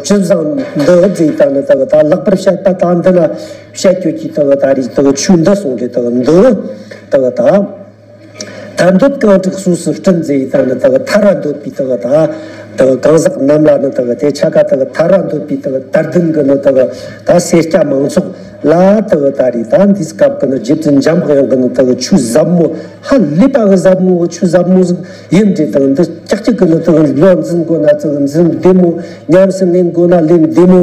ཅི་བཟང་འདི་ཟེར་ད་ནི་དེ་གི་ད་ལེགས་པར་བཤད་པ་དང་འདི་ན། བཤད་རྒྱུ་གྱི་དག་ད་རེས་དག་ཆོས་འདི་གསུངས་ཏེ་དག་འདི་དག་ད། ཐར་འདོད་གང་དྲག་གསོས་སུ་བསྐྲུན་ཟེར་ཡི་ད་ནི་དག་ཐར་བ་འདོད་པའི་དག་ད། དག་གང་ཟག་རྣམས་ལ་ནི་དག་དེ་ཆ་ག་དག་ཐར་བ་འདོད་པའི་དག་དད་ལྡན་གི་ནི་དག་ད་སེར་སྐྱ་མང་ཚོགས་ལ་དག་ད་རེས་ད་འདིའི་སྐབས་གི་ནི་རྗེ་བཙུན་འཇམ་དབྱངས་གི་ནི་དག་ཆོས་ཟབ་མོ་ཧ་ལས་པ་གི་ཟབ་མོ་གི་ཆོས་ཟབ་མོ་ཟིག་ཡིན་ཏེ་དག་འདི་ཀྱག་ཀྱག་གི་ནི་དག་བློ་འཛིན་དགོས་ན་དག་འཛིན་བདེ་མོ། ཉམས་སུ་ལེན་དགོས་ན་ལེན་བདེ་མོ།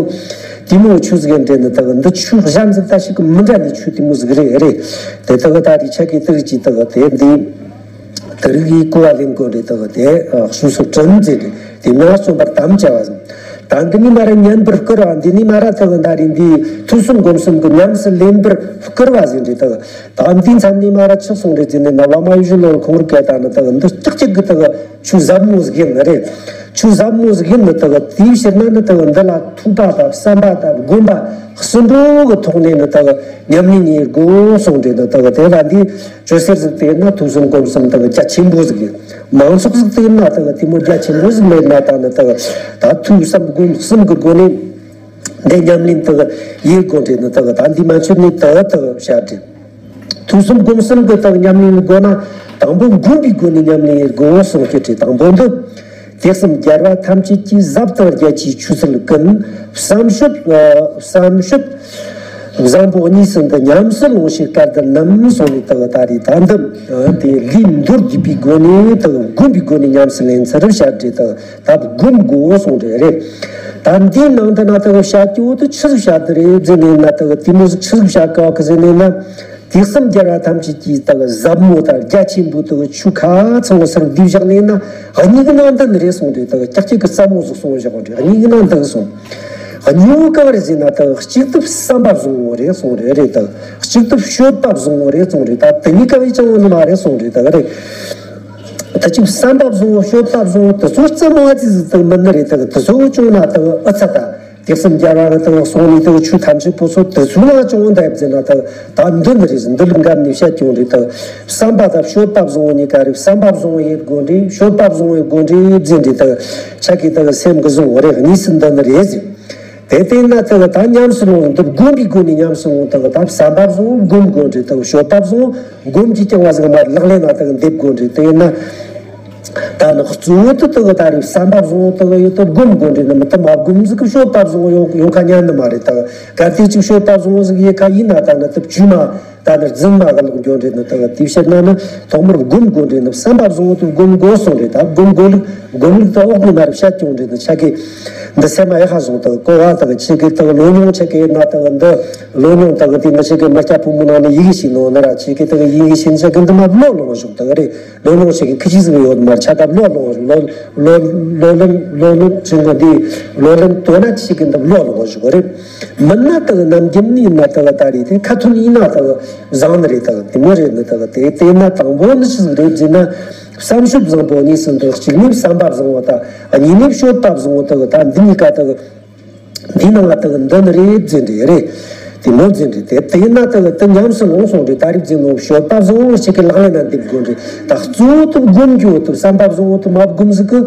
དེ་མོ་ཆོས་ཟིག་ཡིན་ཏེ་ནི་དག་འདི་ཆོས་གཞན་ཟིག་ད་ཞིག་གི་མི་འདྲ་ནི་ཆོས་དེ་མོ་ཟིག་རེད་རེད། དེ་དག་ད་རེས་ཆ་གི་དག་ཅི་དག་དེ་འདི་དེ་རིགས་ཡི་གོ་བ་ལེན་དགོས་རེད། དག་དེ་གསོས་སུ་བསྐྲུན་ཟེར་རེད། དེ་མིན་རྩོམ་པར་དམ་བཅའ་བ་ཟིན། ད་འདི་ནི་མ་ར་ཉན་པར་བསྐུལ་བ། འདི་ནི་མ་ར་དག་ད་རེས་འདི་ཐོས་བསམ་སྒོམ་གསུམ་གི་ཉམས་སུ་ལེན་པར་བསྐུལ་བ་ཟིན་རེད། དག་ད་འདི་མཚམས་ནི་མ་ར་ཆགས་སོང་རེད་ཟིན་ནི་ན་བླ་མ་ཡུལ་ལ་ཁོང་རུ་སྐད་ད་ནི་དག་འདི་ཀྱག་ཀྱག་གི་དག་ཆོས་ཟབ་མོ་ཟིག་ཡིན་ནི་རེད། ཆོས་ཟབ་མོ་ཟིག་ཡིན་ནི་དག་དེའི་ཕྱིར་ན་ནི་དག་འདི་ལ་ཐོས་པ་དང་བསམ་པ་དང་སྒོམ་པ་གསུམ་པོ་གི་ཐོག་ནས་ནི་དག་ཉམས་ལེན་གཉེར་དགོས་གསུངས་རེད། ནི་དག་དེ་ལ་འདི་ཅོ་སེར་ཟིག་དེ་ན་ཐོས་བསམ་སྒོམ་གསུམ་དག་རྒྱ་ཆེན་པོ་ཟིག་ཡིན། མང་ཚོགས་ཟིག་དེ་ན་དག་དེ་མོ་རྒྱ་ཆེན་པོ་ཟིག་མེད་ན་ད་ནི་དག་ད་ཐོས་བསམ་སྒོམ་གསུམ་གི་སྒོ་ནས་འདི་ཉམས་ལེན་དག་ཡེད་དགོས་རེད། ནི་དག་ད་འདི་མ་ཆོད་ནི་དག་དག་བྱ་རེད། ཐོས་བསམ་སྒོམ་གསུམ་གྱི་དག་ཉམས་ལེན་དགོས་ན། དང་པོ་སྒོམ་པའི་སྒོ་ནས་ཉམས་ལེན་དགོས་གསུངས་ཀྱི་བྲིས། དང་པོ་འདི། དུས་གསུམ་རྒྱལ་བ་ཐམས་ཅད་ཀྱི། ཟབ་དང་རྒྱ་ཆེའི་ཆོས་ཚུལ་ཀུན། བསམ་སྤྱོད་བསམ་སྤྱོད་བཟང་པོ་གཉིས་སུ་འདི། ཉམས་སུ་ལོངས་ཤིག་སྐལ་ལྡན་རྣམས་གསུངས་ནས་དག་ད་རེས་ད་འདི་དེ་ལས་མདོར་བསྡུས་པའི་སྒོ་ནས་དག་སྒོམ་པའི་སྒོ་ནས་ཉམས་སུ་ལེན་ཚུལ་བཤད་བྲིས། དག་ད་སྒོམ་དགོས་གསུངས་རེད་རེད། ད་འདིའི་ནང་དུ་ན་དག་བཤད་རྒྱུ་དེ་ཆི་ཟིག་བཤད་དེ་རེད་ཟེར་ནས་ན། དག་དེ་མོ་ཟིག་ཆི་ཟིག་བཤད་ག་གི་ཟེར་ནས་ན། དུས་གསུམ་རྒྱལ་བ་ཐམས་ཅད་ཀྱི་དག་ཟབ་མོ་དང་རྒྱ་ཆེན་པོ་དག་ཆོས་ཁ་ཚང་བ་སར་བསྡུས་བཞག་ནས་ན། གཉིས་ཀྱི་ནང་དུ་ནི་རེད་གསུངས་རེད། དག་ཀྱག་ཀྱག་གི་ཟབ་མོ་ཟིག་གསུངས་བཞག་རེད། གཉིས་ཀྱི་ནང་དུ་གསུངས། གཉིས་པོ་གང་རེད་ཟེར་ན། དག་གཅིག་ཏུ་བསམ་པ་བཟང་བོ་རེད་གསུངས་རེད་རེད། དག་གཅིག་ཏུ་སྤྱོད་པ་བཟང་བོ་རེད་གསུངས་རེད། ད་དེ་གཉིས་ཀ་བས་ཀྱང་བོ་ནི་མ་རེད་གསུངས་རེད། དག་རེད། ད་ཅིག་བསམ་པ་བཟང་བོ་སྤྱོད་པ་བཟང་བོ་དེ་ཚོ་རྩེ་མོ་ཨ་ཙི་ཟིག་དག་མིན་ནི་རེད། དག་དེ་ཚོ་བྱུང་ན་དག་ཨ་ཚ་ད། དེ་གསུམ་རྒྱལ་བ་རི་དང་གསུང་ནི་དག་ཆོས་ཐམས་ཅད་པོ་ཚོ་དེ་ཚོ་ལ་ཅུང་འདེབས་ཟེར་ན། དག་ད་འདི་འདི་རེད་ཟེར། འདི་ལ་འགབ་ནས་བཤད་ཀྱང་རེད། དག་བསམ་པ་དང་སྤྱོད་པ་བཟང་བོ་གཉིས་ཀ་རེད། བསམ་པ་བཟང་བོ་ཡེད་དགོས་རེད། སྤྱོད་པ་བཟང་བོ་ཡེད་དགོས་རེད་ཟེར་རེད། དག་ཆ་གི་དག་སེམས་ཀྱི་བཟང་བོ་རེད། གཉིས་སུ་འདི་ནི་རེད་ཟེར། དེ་བལྟས་ན་དག་ད་ཉམས་སུ་ལོངས་འདི་སྒོམ་པའི་སྒོ་ནས་ཉམས་སུ་ལོངས། དག་ད་བསམ་པ་བཟང་བོ་སྒོམ་དགོས་རེད། དག་སྤྱོད་པ་བཟང་བོ་སྒོམ་གྱིས་བསྐྱངས་པ་ཟིག་མ་ལག་ལེན་ན་དག་འདེབས་དགོས་རེད། དེ་ཡིན་ན། ད་ནི་གཙོ་བོ་དེ་དག་ད་རེས་བསམ་པ་བཟང་བོ་དག་ཡོད་དོ་སྒོམ་དགོས་འདྲེ་ནི་མི་དེ་མ་སྒོམ་ཟིག་གི་སྤྱོད་པ་བཟང་བོ་ཡོང་ཡོང་ཁ་ཉན་ནི་མ་རེད། ད་གལ་ཏེ་ཅིག་སྤྱོད་པ་བཟང་བོ་ཟིག་ཡེ་ཁ་ཡིན་ན། ད་ནི་དེ་བཅོས་མ་ད་ནི་རྫུན་མ་གི་ལོག་འགྱོ་འདྲེ་ནི་དག་དེའི་ཕྱིར་ན་ནི་ཐོག་མར་སྒོམ་དགོས་འདྲེ་ནི་བསམ་པ་བཟང་བོ་དེ་སྒོམ་དགོས་གསུངས་རེད། ད་སྒོམ་དགོས་ལུགས་སྒོམ་ལུགས་དེ་འོག་ནས་མར་བཤད་ཀྱང་འདྲེ་ནི་ཆ་གི་འདི་སེམས་མ་ཡག་ཧ་བཟུང་དག་གོ་བ་དག་ཆེ་གི་དག་ལོ་ཉུང་ཆེ་གི་ན་དག་འདི་ལོ་ཉུང་དག་དེ་ནི་ཆེ་གི་མི་སྐྱ་ཕོ་མོ་ནང་ནས་ཡི་གེ་ཤེས་ནོ་ནི་ར་ཆེ་གི་དག་ཡི་གེ་ཤེས་ཆ་གི་འདི་མ་བློ་ལོངས་བཞུགས་དག་རེད། ལོ་ལོན་ཞིག་གི་ཁི་ཆི་ཟིག་ཡོད་མར་ཆ་ད་ལོ་ལོན་ལོ་ལོ་ལོན་ལོ་ལོན་ཆེན་གི་འདི་ལོ་ལོན་དོ་ན་ཆེ་གི་འདི་ལོ་ལོན་ཞིག་རེད། མིན་ན་དག་ནམ་རྒྱུན་ནི་ན་དག་ད་རེད་དེ་ཁ་ཐུན་ཡིན་ན་དག་བཟང་ནི་རེད། དག་དེ་མོ་རེད། ནི་དག་དེ་དེ་ན་དང་པོ་ནི་ཆི་ཟིག་རེད་ཟེར་ན། བསམ་སྤྱོད་བཟང་པོ་གཉིས་སུ་འདུ། གཅིག་ནི་བསམ་པ་བཟང་བོ་དང་གཉིས་ནི་སྤྱོད་པ་བཟང་བོ་དག་ད་འདི་གཉིས་ཀ་དག་འདི་ནང་ལ་དག་འདི་ནི་རེད་ཟེར་འདྲི་རེད། དེ་མོ་ཟེར་འདྲི་དེ་དེ་ན་དག་དེ་ཉམས་སུ་ལོངས་སོང་འདྲི། ད་རིག་ཟིན་ནོ་སྤྱོད་པ་བཟང་བོ་ཞིག་གི་ལག་ལེན་ན་འདེབས་དགོས་འདྲི། ད་གཙོ་བོ་དུ་སྒོམ་རྒྱུ་དུ་བསམ་པ་བཟང་བོ་དུ་མ་སྒོམ་ཟིག་གི་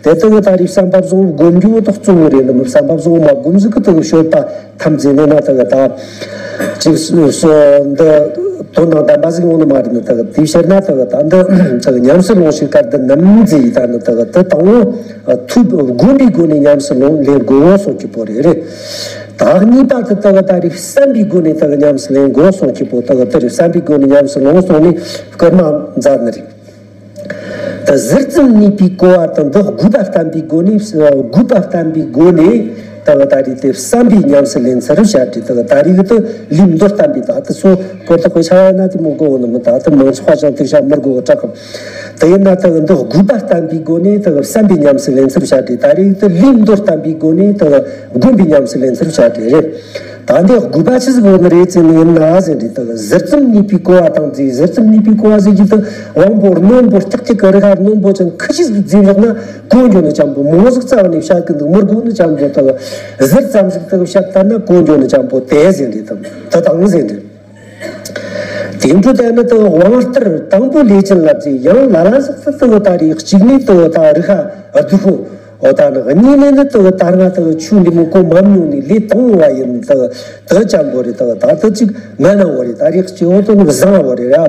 དེ་དག་ད་རིག་བསམ་པ་བཟང་བོ་སྒོམ་རྒྱུ་དུ་གཙོ་བོ་རེད། འདི་མོ་བསམ་པ་བཟང་བོ་མ་སྒོམ་ཟིག་གི་དག་སྤྱོད་པ་ཐམས་ཅད་ནི་ན་དག་ད་ཅིག་སོ་འདི་དོན་དང་ལྡན་པ་ཟིག་ཡོང་ནི་མ་རེད། ནི་དག་དེའི་ཕྱིར་ན་དག་ད་འདི་དག་ཉམས་སུ་ལོངས་ཤིག་སྐལ་ལྡན་རྣམས་ཟེར་ཡི་ད་ནི་དག་དེ་དང་བོ། ཐུབ་སྒོམ་པའི་སྒོ་ནས་ཉམས་སུ་ལོངས་ལེན་དགོས་གསུངས་ཀྱི་བོ་རེད་རེད། ད་གཉིས་པ་དེ་དག་ད་རེས་བསམ་པའི་སྒོ་ནས་དག་ཉམས་སུ་ལེན་དགོས་གསུངས་ཀྱི་བོ་དག་དེ་རེས་བསམ་པའི་སྒོ་ནས་ཉམས་སུ་ལོངས་སོང་ནས་སྐར་མ་མཛད་ནི་རེད། ད་ཟུར་ཙམ་གཉིས་པའི་གོ་བ་དང་འདི་དགོས་པ་བསྟན་པའི་སྒོ་ནས་དགོས་པ་བསྟན་པའི་སྒོ་ནས་ ད་གི་ད་རེས་དེ་བསམ་པའི་ཉམས་སུ་ལེན་ཚུལ་བཤད་དེ། ད་གི་ད་རེས་གི་དེ་ལུས་མདོར་བསྟན་པའི། ད་དེ་ཚོ་སྐོར་དེ་དཔེ་ཆ་ཡིན་ན་དེ་མི་དགོས་ནི་མི། ད་དེ་མང་ཚོགས་ཧ་ཅང་དེ་བཤད་མི་དགོས་གི་དྲག་གི། དེ་ཡིན་ན་ད་གི་འདི་དགོས་པ་བསྟན་པའི་སྒོ་ནས་ད་གི་བསམ་པའི་ཉམས་སུ་ལེན་ཚུལ་བཤད་དེ། ད་རེས་དེ་ལུས་མདོར་བསྟན་པའི་སྒོ་ནས་ད་གི་སྒོམ་པའི་ཉམས་སུ་ལེན་ཚུལ་བཤད་དེ་རེད། ད་འདི་དགོས་པ་ཆི་ཟིག་ཡོད་ནི་རེད་ཟེར་ནི་ཡིན་ན་ཟེར་དེ། ད་གི་ཟུར་ཙམ་རྙེད་པའི་གོ་བ་དང་རྫས། ཟུར་ཙམ་རྙེད་པའི་གོ་བ་ཟེར་གྱི་དེ་དབང་པོ་རྣོན་པོ་ལྕགས་ཀྱི་གི་རིག་པ་རྣོན་པོ་ཅན་ཁི་ཆི་ཟིག་རྫས་བཞག་ན་གོ་འགྱོ་ནི་ཅན་པོ། མང་ཟིག་རྩ་བ་ནས་བཤད་གི་འདུག་མི་དགོས་ནི་ཅན་པོ། ད་གི་ཟུར་ཙམ་ཟིག་ད་གི་བཤད་ད་ན་གོ་འགྱོ་ནི་ཅན་པོ་དེ་ཟེར་དེ། ད་དེ་དང་ཟེར་དེ། དེ་འཕྲོ་དེ་ནི་ད་དབང་རྟུལ་དང་པོ་ལས་ཅན་ལ་ཟེར། ཡང་ལ་ལ་ཟིག་ད་གི་ད་རེས་གཅིག་ནས་ད་གི་ད་རིག་པ་སྡུག་པོ། འོ་ད་ནི་གཉིས་ནས་ནི་ད་གི་ད་སྔ་ད་གི་ཆོས་འདི་མོ་གོ་མ་མྱོང་ནས་ལས་དང་བ་ཡིན་ད་གི་ད་ཅན་པོ་རེད། ད་གི་ད་ད་ཅིག་ང་ན་བོ་རེད། ད་རེས་གཅིག་འོ་ད་ནི་བཟང་བོ་རེད་ར།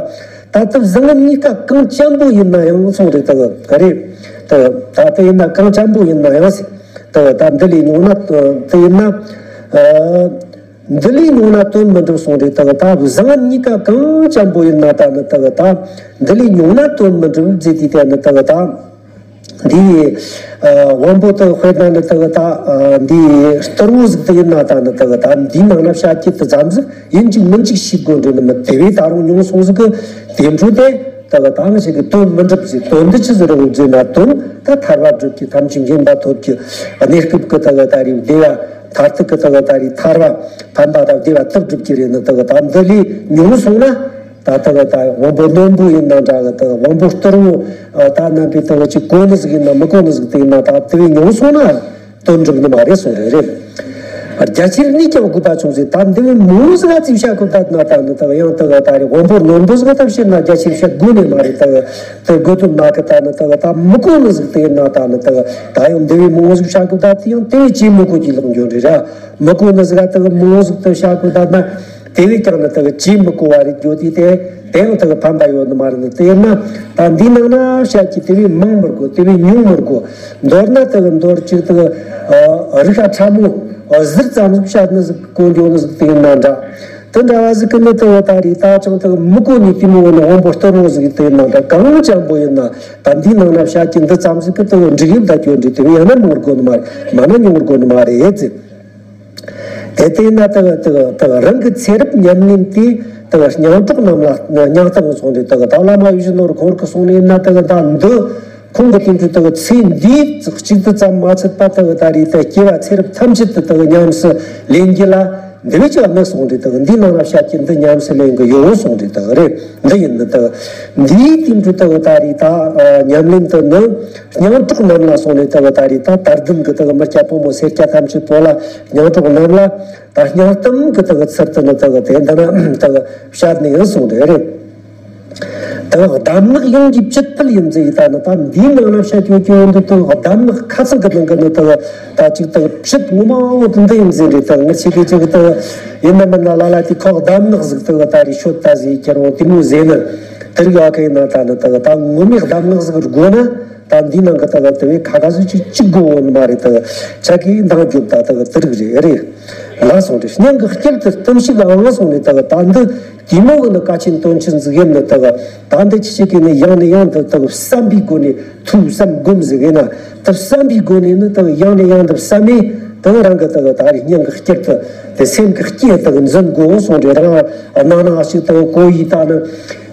ད་ད་བཟང་གཉིས་ཀ་གང་ཅན་པོ་ཡིན་ན་ཡང་སོང་རེད། ད་གི་ག་རེད། ད་ད་ད་ཡིན་ན་གང་ཅན་པོ་ཡིན་ན་ཡང་ཟེར། ད་གི་ད་འདི་ལས་ཉུང་ན་ད་ཡིན་ན། ཨ། འདི་ལས་ཉུང་ན་དོན་མི་འགྲུབ་གསུངས་རེད། ད་གི་ད་བཟང་གཉིས་ཀ་གང་ཅན་པོ་ཡིན་ན་ད་ནི་ད་གི་ད་འདི་ལས་ཉུང་ན་དོན་མི་འགྲུབ་ཟེར་དུས་ད་ནི་ད་གི་ད་འདིའི་ཨ་དབང་པོ་དེ་དཔེར་ན་ནི་ད་གི་ད་ཨ་འདིའི་སྟོར་བོ་ཟིག་དེ་ཡིན་ན་ད་ནི་ད་གི་ད་འདིའི་ནང་ན་བཤད་རྒྱུ་དེ་ཙམ་ཟིག་ཡིན་གཅིག་མིན་གཅིག་ཤེས་དགོས་འདྲ་ནི་མི། དེ་བས་ད་རུང་ཉུང་སོང་ཟིག་གི། དེ་འཕྲོ་དེ་ད་གི་ད་ང་ཞིག་གི་དོན་མི་འགྲུབ་ཟེར། དོན་འདི་ཆི་ཟིག་རེད་ཟེར་ན། དོན་ད་ཐར་པ་སྒྲུབ་རྒྱུ། ཐམས་ཅད་མཁྱེན་པ་ཐོབ་རྒྱུ། གནས་སྐབས་ཀྱི་ད་གི་ད་རེས་བདེ་བ། མཐར་ཐུག་གི་ད་གི་ད་རེས་ཐར་པ་ཕན་པ་དང་བདེ་བ་ཐོབ་སྒྲུབ་རྒྱུ་རེད་ནི། ད་གི་ད་འདི་ལས་ཉུང་སོང་ན་ད་ད་གི་ད་དབང་པོ་རྣོན་པོ་ཡིན་ན་འདྲ་གི། ད་དབང་པོ་སྟོར་བོ་ད་རྣམ་པའི་ད་གི་ཅིག་གོ་ནི་ཟིག་ཡིན་ན་མི་གོ་ནི་ཟིག་དེ་ཡིན་ན། ད་དེ་བས་ཉུང་སོང་ན་དོན་འགྲུབ་ནི་མ་རེད་གསུངས་རེད། རེད། རྒྱ་ཆེར་གནས་ཀྱང་དགོས་པ་ཆུང་ཟེར། ད་འདི་བས་མང་ཟིག་ཨ་ཙི་བཤད་དགོས་ད་ན་ད་ནི་ད་གི་ཡང་ད་གི་ད་རེས་དབང་པོ་རྣོན་པོ་ཟིག་ད་བཤད་ན་རྒྱ་ཆེར་བཤད་དགོས་ནི་མ་རེད། ད་གི་དེ་དགོས་དོན་མ་གི་ད་ནི་ད་གི་ད་མི་གོ་ནི་ཟིག་དེ་ན་ད་ནི་ད་གི་ད་ཡང་འདི་བས་མང་ཟིག་བཤད་དགོས་ད་དེ་ཡང་དེ་བས་ཇེ་མི་གོ་གི་ལོག་འགྱོ་རེད་ར། མི་གོ་ནི་ཟིག་ད་གི་མང་ཟིག་ད་བཤད་དགོས་ད་ན། དེ་བས་ཀྱང་ནི་ད་གི་ཇེ་མི་གོ་བ་རེད་འགྱོ་དུས་དེ། དེ་ཡང་ད་གི་ཕན་པ་ཡོད་ནི་མ་རེད་ནི། དེ་ཡིན་ན་ད་འདི་ནང་ན་བཤད་ཀྱི་དེ་བས་མང་མི་དགོས། དེ་བས་ཉུང་མི་དགོས། མདོར་ན་ད་གི་མདོར་བསྡུས་ད་གི་ཨ་རིག་པ་ཕྲ་མོ་ཨ་ཟུར་ཙམ་ཟིག་བཤད་ནི་ཟིག་གོ་འགྱོ་ནི་ཟིག་དེ་ཡིན་ན་འདྲ། དེ་འདྲ་བ་ཟིག་གི་ནི་ད་གི་ད་རེས་ད་ཅང་ད་གི་མི་གོ་ནི་དེ་མོ་ནི་དབང་པོ་སྟོར་བོ་ཟིག་དེ་ཡིན་ན་འདྲ། གང་ཅན་པོ་ཡིན་ན་ད་འདི་ནང་ན་བཤད་ཀྱི་འདི་ཙམ་ཟིག་གི་ད་གི་འགྲིག་ཡིན་ད་གྱོད་འདྲི། དེ་བས་ཡང་ན་མང་དགོས་ནི་མ་རེད། མ་ན་ཉུང་དགོས་ནི་མ་རེད་ཟེར། དེ་ལྟས་ན་ད་གི་ད་གི་ད་གི་རང་གི་ཚེ་རབས་ཉམས་ལེན་དེ་ད་གི་སྙིང་གྲོགས་རྣམས་ལ་སྙིང་གཏམ་སོང་དུས་ད་གི་ད་བླ་མ་ཡིད་བཞིན་ནོར་བུ་ཁོང་གིས་གསུངས་ནས་ན། ད་གི་ད་འདི་ཁོང་གི་དེང་དུས་ད་གི་ཚེ་འདི་གཅིག་ཏུ་ཙམ་མ་ཚད་པ་ད་གི་ད་རེས་ད་སྐྱེ་བ་ཚེ་རབས་ཐམས་ཅད་དུ་ད་གི་ཉམས་སུ་ལེན་རྒྱུ་ལ་འདི་བས་ཀྱང་དམིགས་སོང་དུས་ད་གི་འདི་ནང་ལ་བཤད་ཀྱི་འདི་ཉམས་སུ་ལེན་གི་ཡོང་སོང་དུས་ད་གི་རེད། འདི་ཡིན་ནི་ད་གི་འདིའི་དེང་དུས་ད་གི་ད་རེས་ད་ཉམས་ལེན་དུ་ནི། སྙིང་གྲོགས་རྣམས་ལ་སོང་ནས་ད་གི་ད་རེས་ད་དད་ལྡན་གི་ད་གི་མི་སྐྱ་ཕོ་མོ་སེར་སྐྱ་ཐམས་ཅད་པོ་ལ། སྙིང་གྲོགས་རྣམས་ལ་ད་སྙིང་གཏམ་གི་ད་གི་ཚུལ་དུ་ནི་ད་གི་དེ་འདི་ན་ད་གི་བཤད་ནི་ཡིན་གསུངས་རེད། རེད། ད་གི་གདམས་ངག་ཡོངས་ཀྱི་བཅུད་དཔལ་ཡིན་ཟེར་ཡི་ད་ནི། ད་འདིའི་ནང་ན་བཤད་ཀྱི་ཡོད་ཀྱི་ཡོད་འདུག་ད་གི་གདམས་ངག་ཁ་ཚང་གི་ནང་གི་ནི་ད་གི་ད་ཅིག་ད་གི་བཅུད་ངོ་མ་འོ་དེ་འདི་ཡིན་ཟེར་རེད། ད་གི་ངར་ཆེ་གི་ཅིག་ད་གི་ཡིན་ན་མིན་ན་ལ་ལ་དེ་ཁོག་གདམས་ངག་ཟིག་ད་གི་ད་རེས་ཤོད་ད་ཟེར་ཁྱེར་འོང་དེ་མོ་ཟེར་ནི་དེ་རིགས་ཡོད་གི་ཡིན་ན། ད་ནི་ད་གི་ད་ངོ་མའི་གདམས་ངག་ཟིག་དགོས་ན། ད་འདི་ནང་གི་ད་གི་དེ་བས་ཁ་ཁ་ཟིག་ཅིག་གཅིག་དགོས་འོང་ནི་མ་རེད། ད་གི་ཆ་གི་འདང་རྒྱོབ་ད་ད་གི་དེ་རིགས་རེད། རེད་ལ་སོང་རེད། སྙིང་གི་དཀྱིལ་དུ་གཏུམ་ཞིག་ཨང་སོང་ནས་ད་གི་ད་འདི་དེ་མོ་གི་ནི་གལ་ཆེན་དོན་ཆེན་ཟིག་ཡིན་ནི། ད་གི་ད་འདི་ཆི་ཆི་གི་ནི་ཡང་ནས་ཡང་དུ་ད་གི་བསམ་པའི་སྒོ་ནས་ཐོས་བསམ་སྒོམ་ཟིག་ཡིན་ན། ད་བསམ་པའི་སྒོ་ནས་ནི་ད་གི་ཡང་ནས་ཡང་དུ་བསམ་མེད་ད་གི་རང་གི་ད་གི་ད་རེས་སྙིང་གི་དཀྱིལ་དུ་དེ་སེམས་ཀྱི་དཀྱིལ་ད་གི་འཛིན་དགོས་སོང་རེད། རང་ནང་ན་ཞིག་ད་གི་གོ་ཡི་ད་ནི།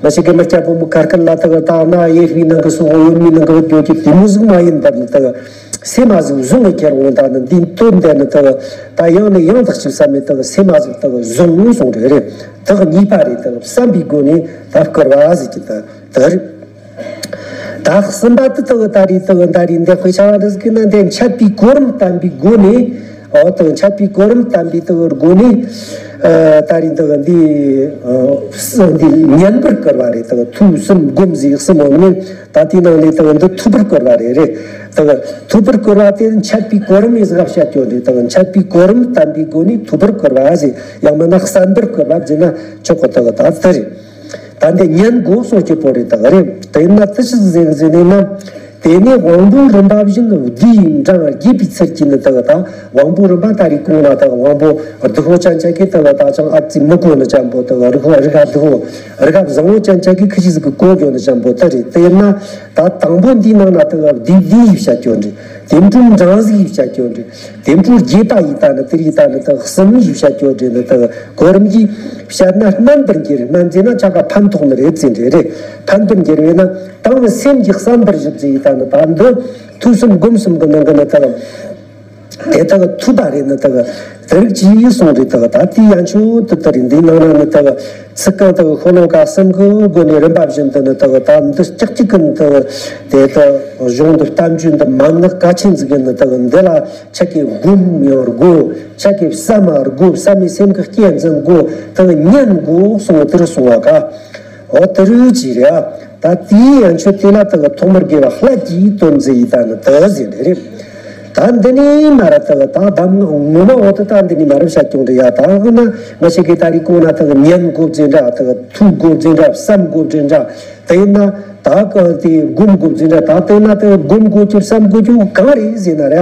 ང་ཞིག་གི་མི་སྐྱ་ཕོ་མོ་ཁར་ཁར་ལ་ད་གི་ད་ན་ཡེ་ཧུའི་ནང་གི་སོ་ཡོད་མི་ནང་གི་བོད་ཀྱི་དེ་མོ་ཟིག་མ་ཡིན་པར་ནི་ད་གི་སེམས་མ་ཟིག་བཟུང་གི་ཁྱེར་འོང་། ད་ནི་འདི་དོན་དེ་ནི་ད་གི་ད་ཡང་ནས་ཡང་དག་ཅིག་བསམ་མེད་ད་གི་སེམས་མ་ཟིག་ད་གི་བཟུང་སོང་རེད། རེད། ད་གི་གཉིས་པ་རེད། ད་གི་བསམ་པའི་སྒོ་ནས་ད་བསྐུར་བ་ཟེར་གྱི་ད་ད་རེད། ད་གསུམ་པ་དེ་ད་གི་ད་རེས་ད་གི་ད་རེས་འདི་དཔེ་ཆ་བ་འདི་ཟིག་གི་ན་འདི་འཆད་པའི་གོ་རིམ་བསྟན་པའི་སྒོ་ནས། འོ་ད་འཆད་པའི་གོ་རིམ་བསྟན་པའི་ད་གི་སྒོ་ནས། ཨ་ད་རེས་ད་གི་འདི་ཨ་འདི་ཉན་པར་བསྐུལ་བ་རེད། ད་གི་ཐོས་བསམ་སྒོམ་ཟེར་གསུམ་འོང་ནས། ད་དེའི་ནང་ནས་ད་གི་འདི་ཐོས་པར་བསྐུལ་བ་རེད། རེད། ད་གི་ཐོས་པར་བསྐུལ་བ་དེ་འཆད་པའི་གོ་རིམ་ཡིན་ཟིག་བཤད་རྒྱུ་རེད། ད་གི་འཆད་པའི་གོ་རིམ་བསྟན་པའི་སྒོ་ནས་ཐོས་པར་བསྐུལ་བ་ཟེར། ཡང་མིན་ན་གསན་པར་བསྐུལ་བ་ཟེར་ན་ཆོག་གི། ད་གི་ད་དེ་རེད། ད་འདི་ཉན་དགོས་གསུང་སྐྱེ་པོ་རེད། ད་གི་རེད། དེ་ཡིན་ན་དེ་ཆི་ཟིག་ཟེར་ཟེར་ནས་ན། དེ་ནས་དབང་པོ་རིམ་པ་བཞིན་བསྡུས་འབྲང་རྒྱས་པའི་ཚུལ་གྱིས་ནི། ད་གི་ད་དབང་པོ་རིམ་པ་ད་རེས་གོང་ལ་ད་གི་དབང་པོ་སྡུག་པོ་ཅན་ཅན་གྱི་ད་གི་ད་ཅང་ཨ་ཙི་མི་གོ་ནི་ཅན་པོ། ད་གི་རིག་པ་རིག་པ་སྡུག་པོ། རིག་པ་བཟང་པོ་ཅན་ཅན་གྱི་ཁི་ཆི་ཟིག་གི་གོ་འགྱོ་ནི་ཅན་པོ་དེ་རེད། དེ་ཡིན་ན་ད་དང་པོ་འདིའི་ནང་ན་ད་གི་བསྡུས་བསྡུས་བཤད་རྒྱུ་རེད། དེ་འཕྲོ་འབྲིང་གཟུགས་ཡིས་བཤད་རྒྱུ་འདྲ། དེ་འཕྲོ་རྒྱས་པ་ཡིས་ད་ནི་དེ་རིགས་ད་ནི་ད་གསུམ་ཡིས་བཤད་རྒྱུ་འདྲ་ནི་ད་གོ་རིམ་གྱིས་བཤད་ན་སྨན་པར་འགྱུར། སྨན་ཟེར་ན་ཆ་ག་ཕན་ཐོགས་ནི་རེད་ཟེར་འདྲ་རེད། ཕན་པར་འགྱུར་བས་ན་དང་ནི་སེམས་ཀྱི་བསམ་པར་ཞིབ་ཟེར་ཡིས་ད་ནི་ད་འདི་ཐོས་བསམ་སྒོམ་གསུམ་གྱི་ནང་གི་ནི་ད་དེ་ད་ཐུབ་པ་རེད་ནི་ད་དེ་རིགས་ཀྱིས་གསུངས་རེད། ད་ད་དེ་ཡན་ཆོད་དུ་ད་རེད། འདིའི་ནང་ན་ནི་ད་ཚིག་རྐང་དག་ཤོ་ལོ་ཀ་གསུམ་གྱི་སྒོ་ནས་རིམ་པ་བཞིན་དུ་ནི་དག་ད་འདི་ལྕགས་གཅིག་གི་ནི་དག་དེ་དག་གཞུང་འདི་གཏམ་རྒྱུད་འདི་མན་ངག་གལ་ཆེན་ཟིག་གི་ནི་དག་འདི་ལ་ཆ་གི་སྒོམ་ཡང་དགོས། ཆ་གི་བསམ་མ་དགོས། བསམ་མི་སེམས་ཀྱི་སྐྱེ་འཛིན་དགོས། དག་ཉན་དགོས་གསུང་བ་དེ་རུ་གསུང་བ་ཀ། འོ་དེ་རུ་ཅི་རེད་ཨ། ད་དེའི་ཡན་ཆོད་དེ་ལ་དག་ཐོག་མར་དགེ་བ་ལྷད་ཀྱིས་དོན་མཛད་ཡིས་ད་ནི་དག་ཟེར་རེད། ད་འདི་ནས་མ་ར་ད་ད་གདམས་ངག་ངོ་མ་འོ་ད་ད་འདི་ནས་མ་ར་བཤད་ཀྱང་འདྲི་ཡ། ད་འོ་ན་ང་ཞིག་གིས་ད་རེས་གོང་ན་ད་ཉན་དགོས་ཟེར་འདྲ། ད་ཐུགས་དགོས་ཟེར་འདྲ། བསམ་དགོས་ཟེར་འདྲ། དེ་ན་ད་ག་དེ་སྒོམ་དགོས་ཟེར་འདྲ། ད་དེ་ན་ད་སྒོམ་དགོས་ཀྱི་བསམ་དགོས་ཀྱི་གང་རེད་ཟེར་ན་ར།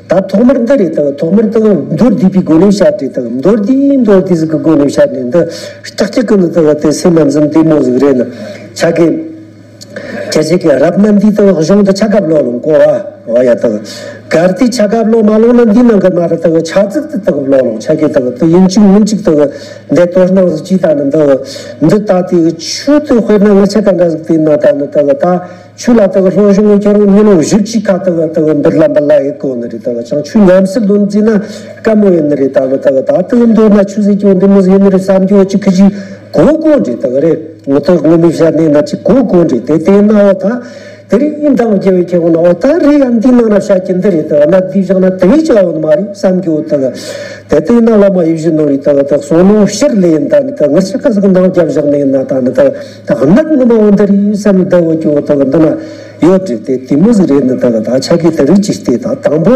ད་ཐོག་མར་འདི་རེད། ད་ཐོག་མར་ད་མདོར་བསྡུས་པའི་སྒོ་ནས་བཤད་དེ། ད་མདོར་བསྡུས་མདོར་བསྡུས་ཟིག་གི་སྒོ་ནས་བཤད་ནས་འདི་ལྕགས་གཅིག་གི་ནི་ད་དེ་སེམས་མ་འཛིན་དེ་མོ་ཟིག་རེད་ན་ཆ་གི་ཁྱེད་ཅག་གིས་རབ་ན་འདི་དག་གཞུང་དུ་ཆ་སྐབས་ལོ་ལོང་གོ་བ། འོ་ཡ་དག་གལ་ཏེ་ཆ་སྐབས་ལོ་མ་ལོང་ན་འདི་ནང་གི་མ་ར་དག་ཆ་ཙིག་ཏུ་དག་ལོ་ལོང་། ཆ་གི་དག་དུ་ཡིན་གཅིག་མིན་གཅིག་དག་འདི་དོ་སྣང་ཟིག་ཅིག་ད་ནི་འདི་འདི་ད་དེ་ཆུ་དུ་དཔེར་ན་ང་ཆ་ག་འདྲ་ཟིག་དེ་ན་ད་ནི་དག་ད་ཆུ་ལ་དག་ལྷོ་གཞུང་གི་ཁྱེད་རང་མི་ལོ་བཞི་བཅུ་ཁ་དག་དག་འབུར་ལ་འབུར་ལ་ཡེ་གོ་ནི་རེད། དག་ཅང་ཆུ་ཉམས་སུ་ལོན་ཟིན་ན་དཀའ་མོ་ཡིན་ནི་རེད། ད་ནི་དག་ད་དག་འདོད་ན་ཆུ་ཟིག་ཀྱང་འདི་མོ་ཟིག་ཡིན་ནི་རེད་བསམ་རྒྱུ་ཅིག་ཁི་ཅིག་གོ་གོ་འདྲི་དག་རེད། ངོ་ཐོག་ངོ་མའི་བཤད་ནས་ན་ཅིག་གོ་གོ་འདྲི་དེ་དེ་ན་འོ་ད་དེ་རིང་འདང་རྒྱལ་བའི་ཁྱེད་འོ་ན་འོ་ད་རེ་ཡང་འདི་ནང་ན་བཤད་ཀྱི་འདི་རེད། དག་ན་འདི་བཞག་ན་དེ་བས་ཅི་འོ་ནི་མ་རེད་བསམ་རྒྱུ་འོ་དག་དེ་དེ་ན་བླ་མ་ཡིད་བཞིན་ནོར་བུའི་དག་དག་གསུང་ནོ་ཕྱིར་ལས་ཡིན། ད་ནི་དག་ངར་ཆ་ག་ཟིག་འདང་རྒྱབ་བཞག་ནས་ཡིན་ན་ད་ནི་དག་དག་ནག་ངོ་མ་འོ་འདི་རེད་བསམ་ནི་ད་འོ་ཀྱི་འོ་དག་འདི་ན་ཡོད་རེད། དེ་དེ་མོ་ཟིག་རེད་ནི་དག་ད་ཆ་གི་དེ་རིགས་ཅིག་སྟེ། ད་དང་པོ་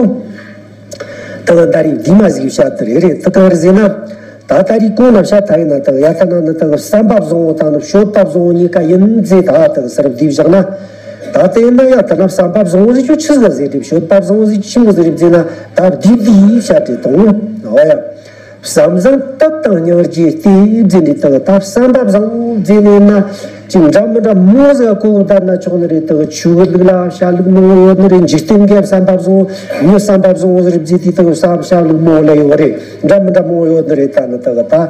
དག་ད་རེས་འདི་མ་ཟིག་བཤད་དེ་རེད་རེད། དེ་གང་རེད་ཟེར་ན། ད་ད་རེས་གོང་ན་བཤད་ཐ་ཡིན་ན་དག་ཡ་ཐ་ན་ནི་དག་བསམ་པ་བཟང་བོ་དང་ནི་སྤྱོད་པ་བཟང་བོ་གཉིས་ཀ་ཡིན་ཟེར། ད་དག་སར་བསྡུས་བཞག་ན། ད་དེ་ན་ཡ་ཐ་ན་བསམ་པ་བཟང་བོ་ཟིག་ཆུ་ཆི་ཟིག་ཟེར་རེད། སྤྱོད་པ་བཟང་བོ་ཟིག་ཆི་མོ་ཟིག་རེད་ཟེར་ན། ད་བསྡུས་བསྡུས་ཡིས་བཤད་དེ་དང་། འོ་ཡ། བསམ་བཟང་དད་དང་སྙིང་རྗེ་སྟེ་ཟེར་ནས་དག་ད་བསམ་པ་བཟང་བོ་ཟེར་ནས་ན། ཅིག་འདྲ་མི་འདྲ་མོ་ཟིག་གོ་བོ་བསྡད་ན་ཆོག་ནི་རེད། དག་ཆོས་གི་ལུགས་ལ་བྱ་ལུགས་མང་བོ་ཡོད་ནི་རེད། འཇིག་རྟེན་གི་བསམ་པ་བཟང་བོ་མྱི་བསམ་པ་བཟང་བོ་ཟིག་རེད་ཟེར་དུས་དག་བསམ་བྱ་ལུགས་མང་བོ་ལ་ཡོད་རེད། འདྲ་མི་འདྲ་མང་བོ་ཡོད་ནི་རེད། ད་ནི་དག་ད་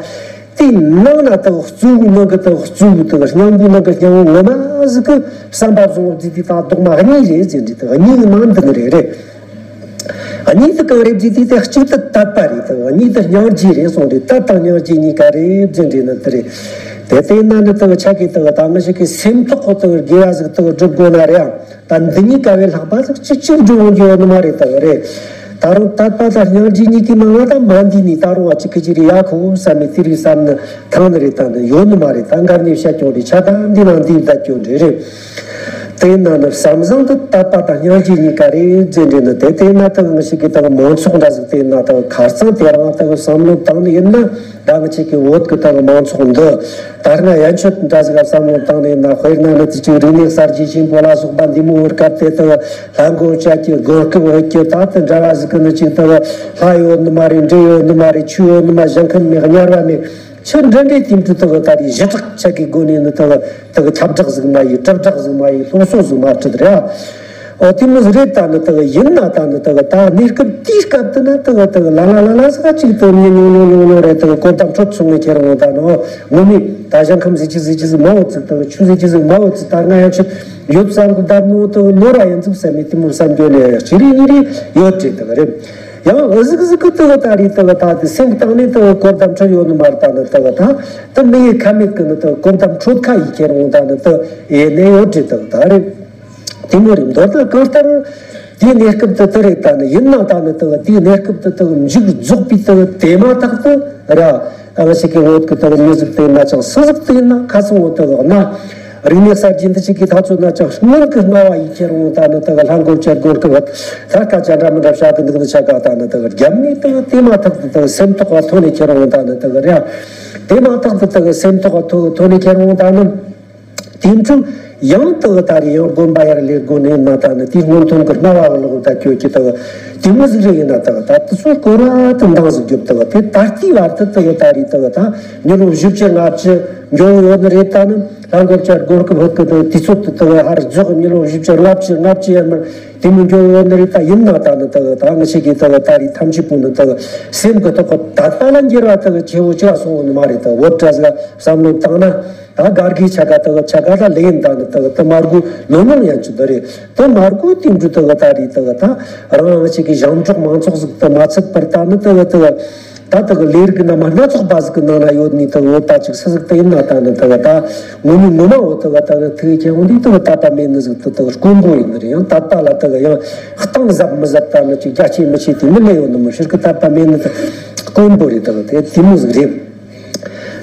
དེའི་ནང་ན་དག་གཙོ་བོའི་ནང་གི་དག་གཙོ་བོ་དག་སྙིང་པོའི་ནང་གི་སྙིང་བོ་ངོ་མ་ཟིག་གི་བསམ་པ་བཟང་བོ་ཟེར་དུས་ད་རྡོག་མ་གཉིས་རེད་ཟེར་འདི་དག་གཉིས་ཀྱི་ནང་འདི་ནི་རེད་རེད། གཉིས་དེ་གང་རེད་ཟེར་དུས་དེ་གཅིག་དེ་དད་པ་རེད། དེ་གཉིས་དེ་སྙིང་རྗེ་རེད་གསུངས་རེད། དད་དང་སྙིང་རྗེ་གཉིས་ཀ་རེད་ཟེར་འདྲི་ནི་དེ་རེད། དེ་དེ་ན་ནི་དེ་ཆ་གི་དེ་ད་ང་ཞིག་གི་སེམས་ཐོག་གི་དེ་དགེ་བ་ཟིག་དེ་སྒྲུབ་དགོས་ན་རེད། ཨང་ད་འདི་གཉིས་ཀ་བས་ལྷག་པ་ཟིག་ཅི་ཅིག་སྒྲུབ་འོང་རྒྱུ་ཡོད་ནི་མ་རེད། དེ་རེད། ད་རུང་དད་པ་དང་སྙིང་རྗེ་གཉིས་ཀའི་ནང་ང་ད་མ་འདི་ནི་ད་རུང་བ་ཅིག་གི་ཅི་རེད་ཡ་ཁོ་བསམ་ནི་དེ་རེད་བསམ་ནི་ཐང་ནི་རེད། ད་ནི་ཡོད་ནི་མ་རེད། ད་འགར་ནས་བཤད་ཀྱང་རེད། ཆ་ད་འདི་ནང་འདི་བསྡད་ཀྱང་རེད་རེད། དེས་ན་ནི་བསམ་བཟང་དུ་དད་པ་དང་སྙིང་རྗེ་གཉིས་ཀ་རེད་ཟེར་འདྲི་ནི་དེ། དེས་ན་དེ་ང་ཞིག་གི་དེ་མང་ཚོགས་འདྲ་ཟིག་དེས་ན་དེ་ཁ་རྩང་དེ་རང་དེ་བསམ་བློ་བཏང་ནི་ཡིན་ན། ད་ང་ཞིག་གི་བོད་ཀྱི་དེ་མང་ཚོགས་འདི་ད་སྔ་ཡན་ཆོད་འདྲ་ཟིག་བསམ་བློ་བཏང་ནི་ཡིན་ན། དཔེར་ན་ནི་དེ་ཅིག་རིག་གནས་གསར་བརྗེ་ཆེན་པོ་ལ་སོགས་པ་འདི་མོ་བར་སྐབས་དེ་དེ་ལྷ་མགོན་སྐྱབས་ཀྱི་དགོན་སྐབས་བོད་ཀྱི་ད་དེ་འདྲ་བ་ཟིག་གི་ནི་ཅིག་དེ་ལྷ་ཡོད་ནི་མ་རེད། འདྲེ་ཡོད་ནི་མ་རེད། ཆོས་ཡོད་ནི་མ། ཞིང་ཁམས་མེད། དམྱལ་བ་མེད། ཆི་འདྲ་འདྲའི་དེ་འདྲ་དག་ད་རེས་གཞི་གྲགས་ཆ་གི་སྒོ་ནས་ནི་དག་དག་ཁྱབ་བསྒྲགས་ཟིག་མ་ཡིན། གྲབས་བསྒྲགས་ཟིག་མ་ཡིན། སློབ་གསོ་ཟིག་མ་ཁྲིད་རེད། ཨོ་དེ་མོ་ཟིག་རེད། ད་ནི་དག་ཡིན་ན་ད་ནི་དག་ད་གནས་སྐབས་དེའི་སྐབས་དུ་ན་དག་དག་ལ་ལ་ལ་ལ་ཟིག་གཅིག་དུ་མྱི་ཉུང་ཉུང་ཉུང་ཉུང་རེད། དག་གོ་བརྡ་འཕྲོད་སོང་ངེ་ཁྱེད་རང་ད་ནི་ངོ་མས་ད་ཞིང་ཁམས་ཟིག་ཅི་ཟིག་ཅི་ཟིག་མ་འོ་ཙི་དག་ཆུ་ཟིག་ཅི་ཟིག་མ་འོ་ཙི་ད་ང་ཡང་ཆུ་ཡོད་བསམ་གི་བསྡད་ནོ་དག་ནོར་བ་ཡིན་ཟིག་བསམ་མེད། དེ་མོ་བསམ་རྒྱུ་ནས་ཅི་རེད་ཉི་རེད་ཡོད་རེད། དག་རེད། ཡང་ཨ་ཟིག་ཟིག་གི་དེ་བ་ད་རེད། དེ་བ་ད་དེ་སེམས་གཏིང་ནས་དེ་བ་གོ་བརྡ་འཕྲོད་ཡོད་ནི་མ་རེད། ད་ནི་དེ་བ་ད་དེ་མི་ཡི་ཁ་མེད་གི་ནི་དེ་བ་གོ་བརྡ་འཕྲོད་ཁ་ཡི་ཁྱེར་འོང་ད་ནི་དེ་ཡེ་ནས་ཡོད་རེད། དེ་བ་ད་རེད། དེ་མོ་རེད། མདོར་ན་གང་ལྟར་དེའི་གནས་སྐབས་དེ་དེ་རེད། ད་ནི་ཡིན་ན་ད་ནི་དེ་བ་དེའི་གནས་སྐབས་དེ་དེ་བ་མཇུག་རྫོགས་པའི་དེ་བ་དེ་མ་ཐག་ཏུ་ར། ཨ་ང་ཞིག་གི་འོག་གི་དག་མྱི་ཟིག་དེ་ན་ཅང་སུ་ཟིག་དེ་ན་ཁ་སང་འོག་དག་ན་རིག་གནས་གསར་བརྗེ་འདི་ཅིག་གི་ཐག་ཚོད་ན་ཅང་སྔོན་གི་སྔ་བ་ཡི་ཁྱེར་འོང་ད་ནི་དག་ལྷ་མགོན་བཅར་དགོན་གི་བ་ད་སྐད་ཆ་འདྲ་མི་འདྲ་བཤད་གི་འདུག་ནི་ཆ་ག་ད་ནི་དག་རྒྱབ་ནས་དག་དེ་མ་ཐག་ཏུ་དག་སེམས་ཐོག་བ་ཐོན་ནས་ཁྱེར་འོང་ད་ནི་དག་རེད། དེ་མ་ཐག་ཏུ་དག་སེམས་ཐོག་བ་ཐོ་ཐོན་ནས་ཁྱེར་འོང་ད་ནི། དེ་འཕྲོ་ཡང་དག་ད་རེས་ཡང་དགོན་པ་ཡར་ལས་དགོན་ནས་ན་ད་ནི་དེ་སྔོན་ཐོན་གྱི་སྨྲ་བ་ལོག་ད་ཁྱོད་ཀྱི་དག་དེ་མོ་ཟིག་རེ་ཡིན་ན་དག་ད་དེ་ཚོ་སྐོར་བ་དུ་འདང་ཟིག་རྒྱོབ་དག་དེ་ད་ལྟའི་བར་དུ་དག་ད་རེས་དག་ད་མྱི་ལོ་བཞི་བཅུ་ལྔ་བཅུ་འགྱོ་ཡོད་ནི་རེད། ད་ནི་ལྷ་མགོན་བཅར་དགོན་གི་བོད་ཀྱི་དག་དུས་ཚོད་དུ་དག་ཧར་རྫོགས་མྱི་ལོ་བཞི་བཅུ་ལྔ་བཅུ་ལྔ་བཅུ་ཡར་མར། དེ་མི་འགྱུར་བ་ནི་རེད། ད་ཡིན་ན་ད་ནི་ད་ད་ང་ཞིག་གིས་ད་ད་རེས་ཐམས་ཅད་པོ་ནི་ད་སེམས་ཀྱི་ཐོག་གི་དད་པ་ལ་འགྱུར་བ་ད་ཆེ་བོ་ཅི་ལ་སོང་བ་ནི་མ་རེད། ད་བོད་འདྲ་ཟིག་བསམ་བློ་བཏང་ན་ད་གར་གི་ཆ་ག་ད་ཆ་ག་ད་ལེན་ད་ནི་ད་ད་མ་དགོས་ལོ་མང་ཡན་ཆོད་ད་རེད། ད་མ་དགོས་དེ་འདྲ་ད་ད་རེས་ད་ད་རང་ང་ཞིག་གི་ཞིང་འབྲོག་མང་ཚོགས་ཟིག་ད་མ་ཚད་པར་ད་ནི་ད་ད། ད་ལྟ་གི་ལས་རིགས་རྣམ་པ་སྣ་ཚོགས་པ་ཟིག་གི་ནང་ན་ཡོད་ནི་ད་འོ་ད་ཅིག་སུ་ཟིག་ད་ཡིན་ན་ད་ནི་ད་གི་ད་ངོ་མ་ངོ་མ་འོ་ད་གི་ད་གི་ཐུག་ཁྱེད་འོ་འདི་ད་གི་དད་པ་མེད་ནི་ཟིག་ད་ད་གི་དཀོན་པོ་ཡིན་ནི་རེད། ཡང་དད་པ་ལ་ད་གི་ཡང་གཏིང་ཟབ་མི་ཟབ་ད་ནི་ཅིག་རྒྱ་ཆེ་མི་ཆེ་དེ་མི་ལས་ཡོད་ནི་མི་ཕྱིར་གི་དད་པ་མེད་ནི་ད་དཀོན་པོ་རེད། ད་གི་དེ་དེ་མོ་ཟིག་རེད།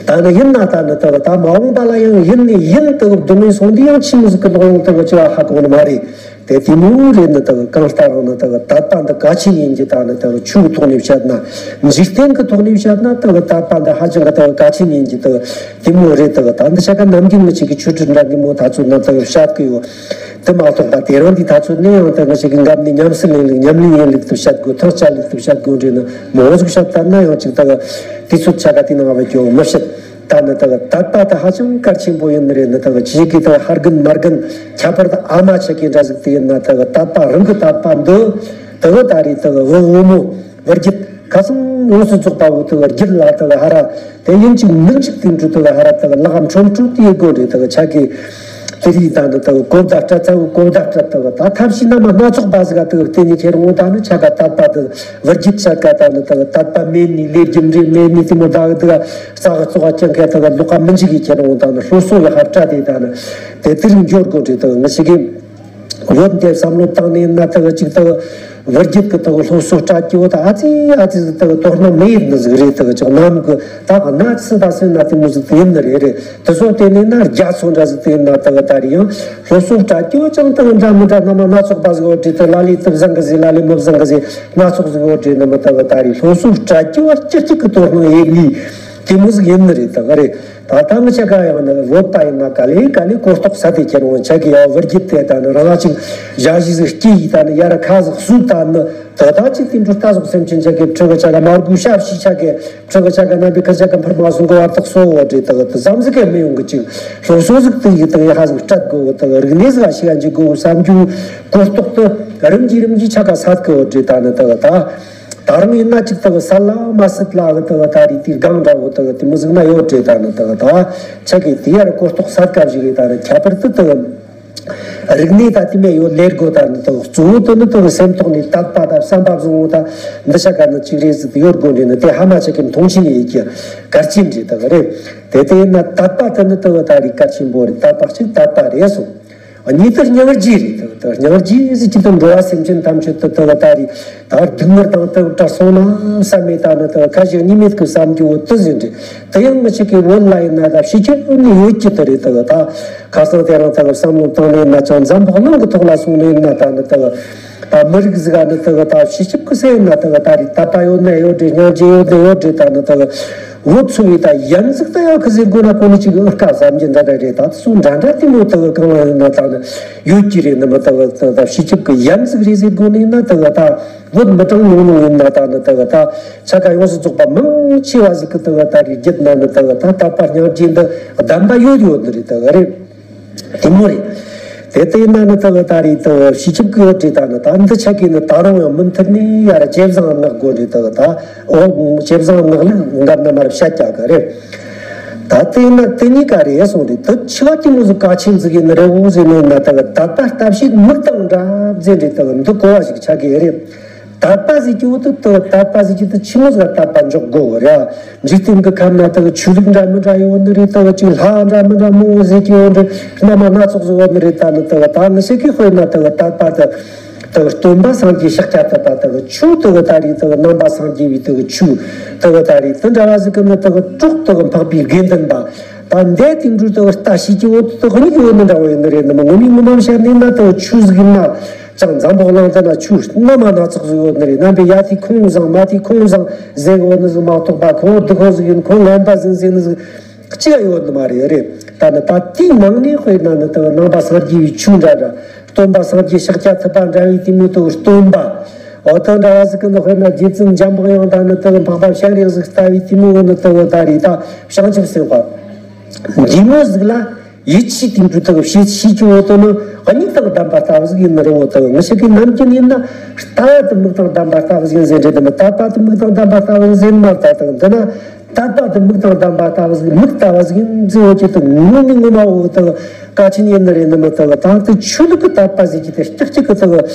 ད་ནི་ཡིན་ན་ད་ནི་ད་གི་ད་མ་འོངས་པ་ལ་ཡང་ཡིན་ནི་ཡིན་ད་གི་སྡུག་བསྔལ་སོང་དུས་ཡང་ཆི་མོ་ཟིག་གི་ལོག་ཡོང་ད་གི་ཅི་བ་ཧ་གོ་ནི་མ་རེད། དེ་དེ་མོ་རེད་ནི་ད་གི་གང་ལྟར་རང་ནི་ད་གི་དད་པ་འདི་གལ་ཆེན་ཡིན་གྱི། ད་ནི་ད་གི་ཆོས་ཐོག་ནས་བཤད་ན། འཇིག་རྟེན་གྱི་ཐོག་ནས་བཤད་ན་ད་གི་དད་པ་འདི་ཧ་ཅང་གི་ད་གི་གལ་ཆེན་ཡིན་གྱི། ད་གི་དེ་མོ་རེད། ད་གི་ད་འདི་ཆ་ག་ནམ་རྒྱུན་ངི་ཅིག་གི་ཆོས་ཁྲིད་འདྲ་འདི་མོ་ད་ཚོད་ན་ད་གི་བཤད་གི་ཡོད། དེ་མ་གཏོགས་པ་དེ་རིང་འདི་ད་ཚོད་ནས་ཡང་ད་ངི་ཅིག་གི་འགབ་ནས་ཉམས་སུ་ལེན་ལུགས་ཉམས་ལེན་ཡིན་ལུགས་དུ་བཤད་དགོས། ཐག་བཅད་ལུགས་དུ་བཤད་དགོས་འདྲེ་ནི་མོ་ཟིག་བཤད་ད་ན་ཡང་ཅིག་ད་གི་དེ་ཚོད་ཆ་ག་དེ་ནང་བ་གྱོ་མི་བཤད། ད་ནི་ད་གི་དད་པ་དེ་ཧ་ཅང་གལ་ཆེན་པོ་ཡིན་ནི་རེད། ནི་ད་གི་ཅིག་གི་ད་གི་ཧར་རྒན་མར་རྒན་ཁྱད་པར་དུ་ཨ་མ་ཆ་གི་འདྲ་ཟིག་དེ་ཡིན་ན་ད་གི་དད་པ་རང་གི་དད་པ་འདི་ད་གི་ད་རེད། ད་གི་བུ་བུ་མོ་བུ་རྒྱུད་ཁ་སང་ཡོངས་སུ་རྫོགས་པ་བོ་ད་གི་རྒྱུད་ལ་ད་གི་ཧ་ར་དེ་ཡིན་གཅིག་མིན་གཅིག་དེ་འདྲ་ད་གི་ཧ་ར་ད་གི་ལག་འཕྲོ་འཕྲོ་དེ་དགོས་རེད། ད་གི་ཆ་གི་དེ་རིགས་ད་ནི་ད་གི་གོ་བརྡ་སྤྲད་ཚ་བོ་གོ་བརྡ་སྤྲད། ད་གི་ད་ཐབས་ཤེས་རྣམ་པ་སྣ་ཚོགས་པ་ཟིག་ག་ད་གི་བརྟེན་ནས་ཁྱེད་རང་ད་ནི་ཆ་ག་དད་པ་ད་གི་བུ་རྒྱུད་ཆ་ག་ད་ནི་ད་གི་དད་པ་མེད་ནི་ལས་རྒྱུ་འབྲས་མེད་ནི་དེ་མོ་ད་གི་ད་གི་རྩ་གི་རྩོག་ཅན་ག་ད་གི་ལོག་ག་མི་འཇིག་གི། ཁྱེད་རང་ད་ནི་སློབ་གསོ་ཡག་པ་སྤྲད་དེ་ད་ནི་དེ་དེ་རིགས་འབྱོར་དགོས་རེད། ད་གི་ང་ཞིག་གི་བོད་འདི་བསམ་བློ་བཏང་ནས་ན་ད་གི་ཅིག་ད་གི་བུ་རྒྱུད་གི་ད་གི་སློབ་གསོ་སྤྲད་ཀྱི་བོ་ད་ཨ་ཙི་ཨ་ཙི་ཟིག་ད་གི་དོ་སྣང་མི་ཡེད་ནི་ཟིག་རེད། ད་གི་ཅིག་ནམ་གི་ད་གི་ན་ཚི་ད་སེ་ན་དེ་མོ་ཟིག་དེ་ཡིན་ནི་རེད་རེད། དེ་ཚོ་དེ་ནས་ན་རྒྱ་ཚོ་འདྲ་ཟིག་དེ་ན་ད་གི་ད་རེད། ཡང་སློབ་གསོ་སྤྲད་ཀྱི་བོ་ཅང་ད་གི་འདྲ་མི་འདྲ་རྣམ་པ་སྣ་ཚོགས་པ་ཟིག་ཡོད་རེད། ད་ལ་ལས་དུ་བཟང་གི་ཟིག་ལ་ལས་མི་བཟང་གི་ཟིག་སྣ་ཚོགས་ཟིག་ཡོད་རེད། ནི་མི་ད་གི་ད་རེད། སློབ་གསོ་སྤྲད་ཀྱི་བོ་སྤྱི་གཅིག་གི་དོ་སྣང་ཡེད་ནི་དེ་མོ་ཟིག་ཡིན་ནི་རེད། ད་གི་རེད། ད་ལྟ་ངི་ཆ་ག་ཡང་ནི་བོད་པ་ཡིན་ན་ག་ལེ་ག་ལེ་གོ་རྟོགས་ས་དེ་ཁྱེར་འོང་ཆ་གི་ཡང་བུ་རྒྱུད་དེ་ད་ནི་རང་ཅིག་ཞ་ཞི་ཟིག་སྐྱེ་ཡི་ད་ནི་ཡར་ཁ་ཟིག་སུ་ད་ནི་ད་ད་ཅིག་དེ་འདྲ་ལྟ་ཟོག་སེམས་ཅན་ཆ་གི་ཕྲུ་གུ་ཆ་ག་མར་གུ་ཤ་བྱི་ཆ་གི་ཕྲུ་གུ་ཆ་ག་ན་བི་ཁ་ཆ་ག་འཕུར་མ་སོང་གི་བར་ཐག་སོ་བོ་འདྲེ་ད་གི་ད་ཙམ་ཟིག་གི་མི་ཡོང་གི་ཅིག་སློབ་གསོ་ཟིག་དེ་ཡི་ད་ཡ་ཧ་ཟིག་སྤྲད་དགོ་གི། ད་གི་རིག་གནས་ཟིག་ཤི་ཡ་འཇིག་དགོ་གི་བསམ་རྒྱུ་གོ་རྟོགས་དེ་རིམ་གྱིས་རིམ་གྱིས་ཆ་ག་སད་གི་འདྲེ་ད་ནི་ད་གི་ད། ད་རུང་ཡིན་ན་ཅིག་ད་གི་ས་ལ་མ་སྲིད་ལ་གི་ད་གི་ད་རེད། དེ་སྒང་འདྲ་བོ་ད་གི་དེ་མོ་ཟིག་ན་ཡོད་རེད། ད་ནི་ད་གི་ད་ཆ་གི་དེ་ཡར་གོ་རྟོགས་སད་སྐབས་ཤིག་གི་ད་ནི་ཁྱད་པར་དུ་ད་གི་རིག་གནས་ད་དེ་མོ་ཡོད་ལེར་དགོ། ད་ནི་ད་གི་གཙོ་བོ་དེ་ནི་ད་གི་སེམས་ཐོག་ནས་དད་པ་ད་བསམ་པ་བཟང་བོ་ད་འདི་ཆ་ག་ནི་ཅིག་རེད་ཟིག་ཡོད་དགོ་འདྲེ་ནི་དེ་ཧ་མ་ཆ་གི་མཐོང་ཆེན་ཡིན་གྱི་གལ་ཆེན་རེད། ད་གི་རེད། དེ་དེ་ཡིན་ན་དད་པ་དེ་ནི་ད་གི་ད་རེད་གལ་ཆེན་པོ་རེད། དད་པ་གཅིག་དད་པ་རེད་སོང་། གཉིས་དེ་སྙིང་རྗེ་རེད། དེ་དེ་སྙིང་རྗེ་ཟེར་གྱི་དེ་འགྲོ་བ་སེམས་ཅན་ཐམས་ཅད་དེ་དེ་ད་རེད། ད་སྡུག་བསྔལ་དང་དེ་བྲལ་སོང་ན་བསམ་མེད་ད་ནི་དེ་ཁ་ཞིག་གཉིས་མེད་ཀྱི་བསམ་རྒྱུ་བོ་དེ་ཟིན་རེད། དེ་ཡང་ང་ཅག་གི་བོད་ལ་ཡིན་ན་ད་ཕྱི་ཁྱོད་ནི་ཡོད་ཀྱི་དེ་རེད། དེ་ད་ཁ་སང་དེ་རིང་དེ་བསམ་བློ་བཏང་ནས་ན་ཅང་འཛམ་བུ་གླིང་གི་ཐོག་ལ་སོང་ནས་ན་ད་ནི་དེ་ད་མི་རིགས་ཟིག་ག་ནི་དེ་ད་ཕྱི་ཁྱོད་ཀྱི་སེ་ན་དེ་ད་རེད། དད་པ་ཡོད་ན་ཡོད་རེད། སྙིང་རྗེ་ཡོད་ན་ཡོད་རེད། ད་ནི་དེ་བོད་ཚོ་བའི་ད་ཡན་ཟིག་ད་ཡང་ཁི་ཟེར་དགོས་ན་གོ་ནི་ཅིག་ཨུ་ཀ་བསམ་གྱི་འདྲ་འདྲ་རེད། ད་སོང་འདྲ་འདྲ་དེ་མོ་དེ་གང་ལ་ཡོད་ན་ད་ནི་ཡོད་ཀྱི་རེད། ནི་མི་དེ་ད་ཕྱི་ཁྱོད་ཀྱི་ཡན་ཟིག་རེད་ཟེར་དགོས་ནི་ན་དེ་ད་བོད་མི་གྲངས་ཉུང་ཉུང་ཡིན་ན་ད་ནི་དེ་ད་ཆ་ག་ཡོངས་སུ་རྫོགས་པ་མང་ཆེ་བ་ཟིག་གི་དེ་ད་རེད། རྒྱུད་ན་ནི་དེ་ད་དད་པ་སྙིང་རྗེ་འདི་གདམས་པ་ཡོད་ཡོད་ནི་རེད། དེ་རེད། དེ་མོ་རེད། དེ་ལྟ་ཡིན་ན་ནི་དེ་གི་ད་རེད། དེ་ཕྱི་ཁྱབ་ཀྱི་ཡོད་རེད། ད་ནི་ད་འདི་ཆ་གི་ནི་ད་རུང་ཡང་མུ་མཐུད་ནས་ཡར་ཇེ་བཟང་མངག་དགོས་རེད། དེ་གི་ད་འོ་ཇེ་བཟང་མངག་ལུགས་འགབ་ན་མར་བཤད་རྒྱག་གི་རེད། ད་ལྟ་ཡིན་ན་དེ་གཉིས་ཀ་རེད་སོང་རེད། དེ་ཆི་བ་དེ་མོ་ཟིག་གལ་ཆེན་ཟིག་ཡིན་ནི་རེད་འོ་ཟེར་ནས་ན། དེ་གི་དད་པ་ལྟ་བྱེད་མིག་དང་འདྲ་ཟེར་རེད། དེ་གི་འདི་གོ་བ་ཞིག་ཆགས་ཀྱི་རེད། དད་པ་ཟེར་གྱི་འོ་དེ་དེ་དད་པ་ཟེར་གྱི་དེ་ཆི་མོ་ཟིག་དད་པ་འཇོག་དགོས་རེད། འཇིག་རྟེན་གྱི་ཁམས་ན་དེ་གི་ཆོས་ལུགས་འདྲ་མི་འདྲ་ཡོད་ནི་རེད། དེ་གི་ཅིག་ལྷ་འདྲ་མི་འདྲ་མང་བོ་ཟེར་གྱི་ཡོད་ནི་རེད། རྣམ་པ་སྣ་ཚོགས་ཟིག་ཡོད་ནི་རེད། ད་ནི་དེ་གི་ད་ནི་ཤེས་ཀྱི་དཔེར་ན་དེ་གི་དད་པ་དེ་དེ་གི་སྟོན་པ་སངས་རྒྱས་ཤཱཀྱ་ཐུབ་པ་དེ་གི་ཆོས། དེ་གི་ད་རེད། དེ་གི་ནང་པ་སངས་རྒྱས་པའི་དེ་གི་ཆོས། དེ་གི་ད་རེད། དེ་འདྲ་བ་ཟིག་གི་ནི་དེ་གི་གྲོགས་དེ་གི་འཕགས་པའི་དགེ་འདུན་པ། ད་འདས་དེ་འགྲོ་དེ་གི་ལྟ་ཤེས་ཀྱི་འོ་དེ་གི་གཉིས་ཀྱི་འོ་ནི་འདྲ་བོ་ཡོད་ནི་རེད། ནི་མི་ངོ་མའི་ངོ་མ་བཤད་ནས་ན་དེ་གི་ཆོས་ཟིག་ཡིན་ན། ཅང་འཛམ་བུ་གླིང་འདི་ན་ཆོས་རྣམ་པ་སྣ་ཚོགས་ཟིག་ཡོད་ནི་རེད། རྣམ་པའི་ཡ་དེ་ཁོང་བཟང་མ་དེ་ཁོང་བཟང་ཟེར་གི་ཡོད་ནི་ཟིག་མ་གཏོགས་པ། ཁོང་སྡུག་ཧོ་ཟིག་ཡིན། ཁོང་ངན་པ་ཟིག་ཟེར་ནི་ཟིག་གཅིག་ཡོད་ནི་མ་རེད། རེད། ད་ནི་ད་དེའི་ནང་ནས་དཔེར་ན་ནི་དེ་ནང་པ་སངས་རྒྱས་པའི་ཆོས་འདྲ་འདྲ། སྟོན་པ་སངས་རྒྱས་ཤཱཀྱ་ཐུབ་པ་འདྲ་བའི་དེ་མོ་དེ་སྟོན་པ། འོ་དེ་འདྲ་བ་ཟིག་གི་ནི་དཔེར་ན་རྗེ་བཙུན་འཇམ་དཔལ་དབྱངས་དང་ནི་དེ་འཕགས་པ་སྤྱན་རས་གཟིགས་ལྟ་བུའི་དེ་མོ་ནི་དེ་ད་རེད། ད་བྱང་ཆུབ་སེམས་དཔའ་འདི་མོ་ཟིག་ལ། ཡིད་ཆེས་དེ་འདྲ་དག་བྱེད་ཤེས་ཀྱི་འོ་དོ་ནི་མིག་དང་ལྡན་པ་ལྟ་བུ་ཟིག་ཡིན་ནི་རེད་འོ་དོ། ང་ཞིག་གི་ནམ་རྒྱུན་ཡིན་ན་རྟ་དེ་མིག་དང་ལྡན་པ་ལྟ་བུ་ཟིག་ཡིན་ཟེར་འདྲ་དེ་མི་དད་པ་དེ་མིག་དང་ལྡན་པ་ལྟ་བུ་ཟིག་ཡིན་མ་ལྟ་དང་འདི་ན། དད་པ་དེ་མིག་དང་ལྡན་པ་ལྟ་བུ་ཟིག་མིག་ལྟ་བུ་ཟིག་ཡིན་ཟེར་འོ་ཀྱི་དེ་ངོ་མི་ངོ་མ་འོ་དེ་ག་ཆེན་ཡིན་ནི་རེད་ནི་མི་དེ་ད་དེ་ཆོས་ལུགས་ཀྱི་དད་པ་ཟེར་གྱི་དེ་ཀྱག་ཀྱག་གི་དེ་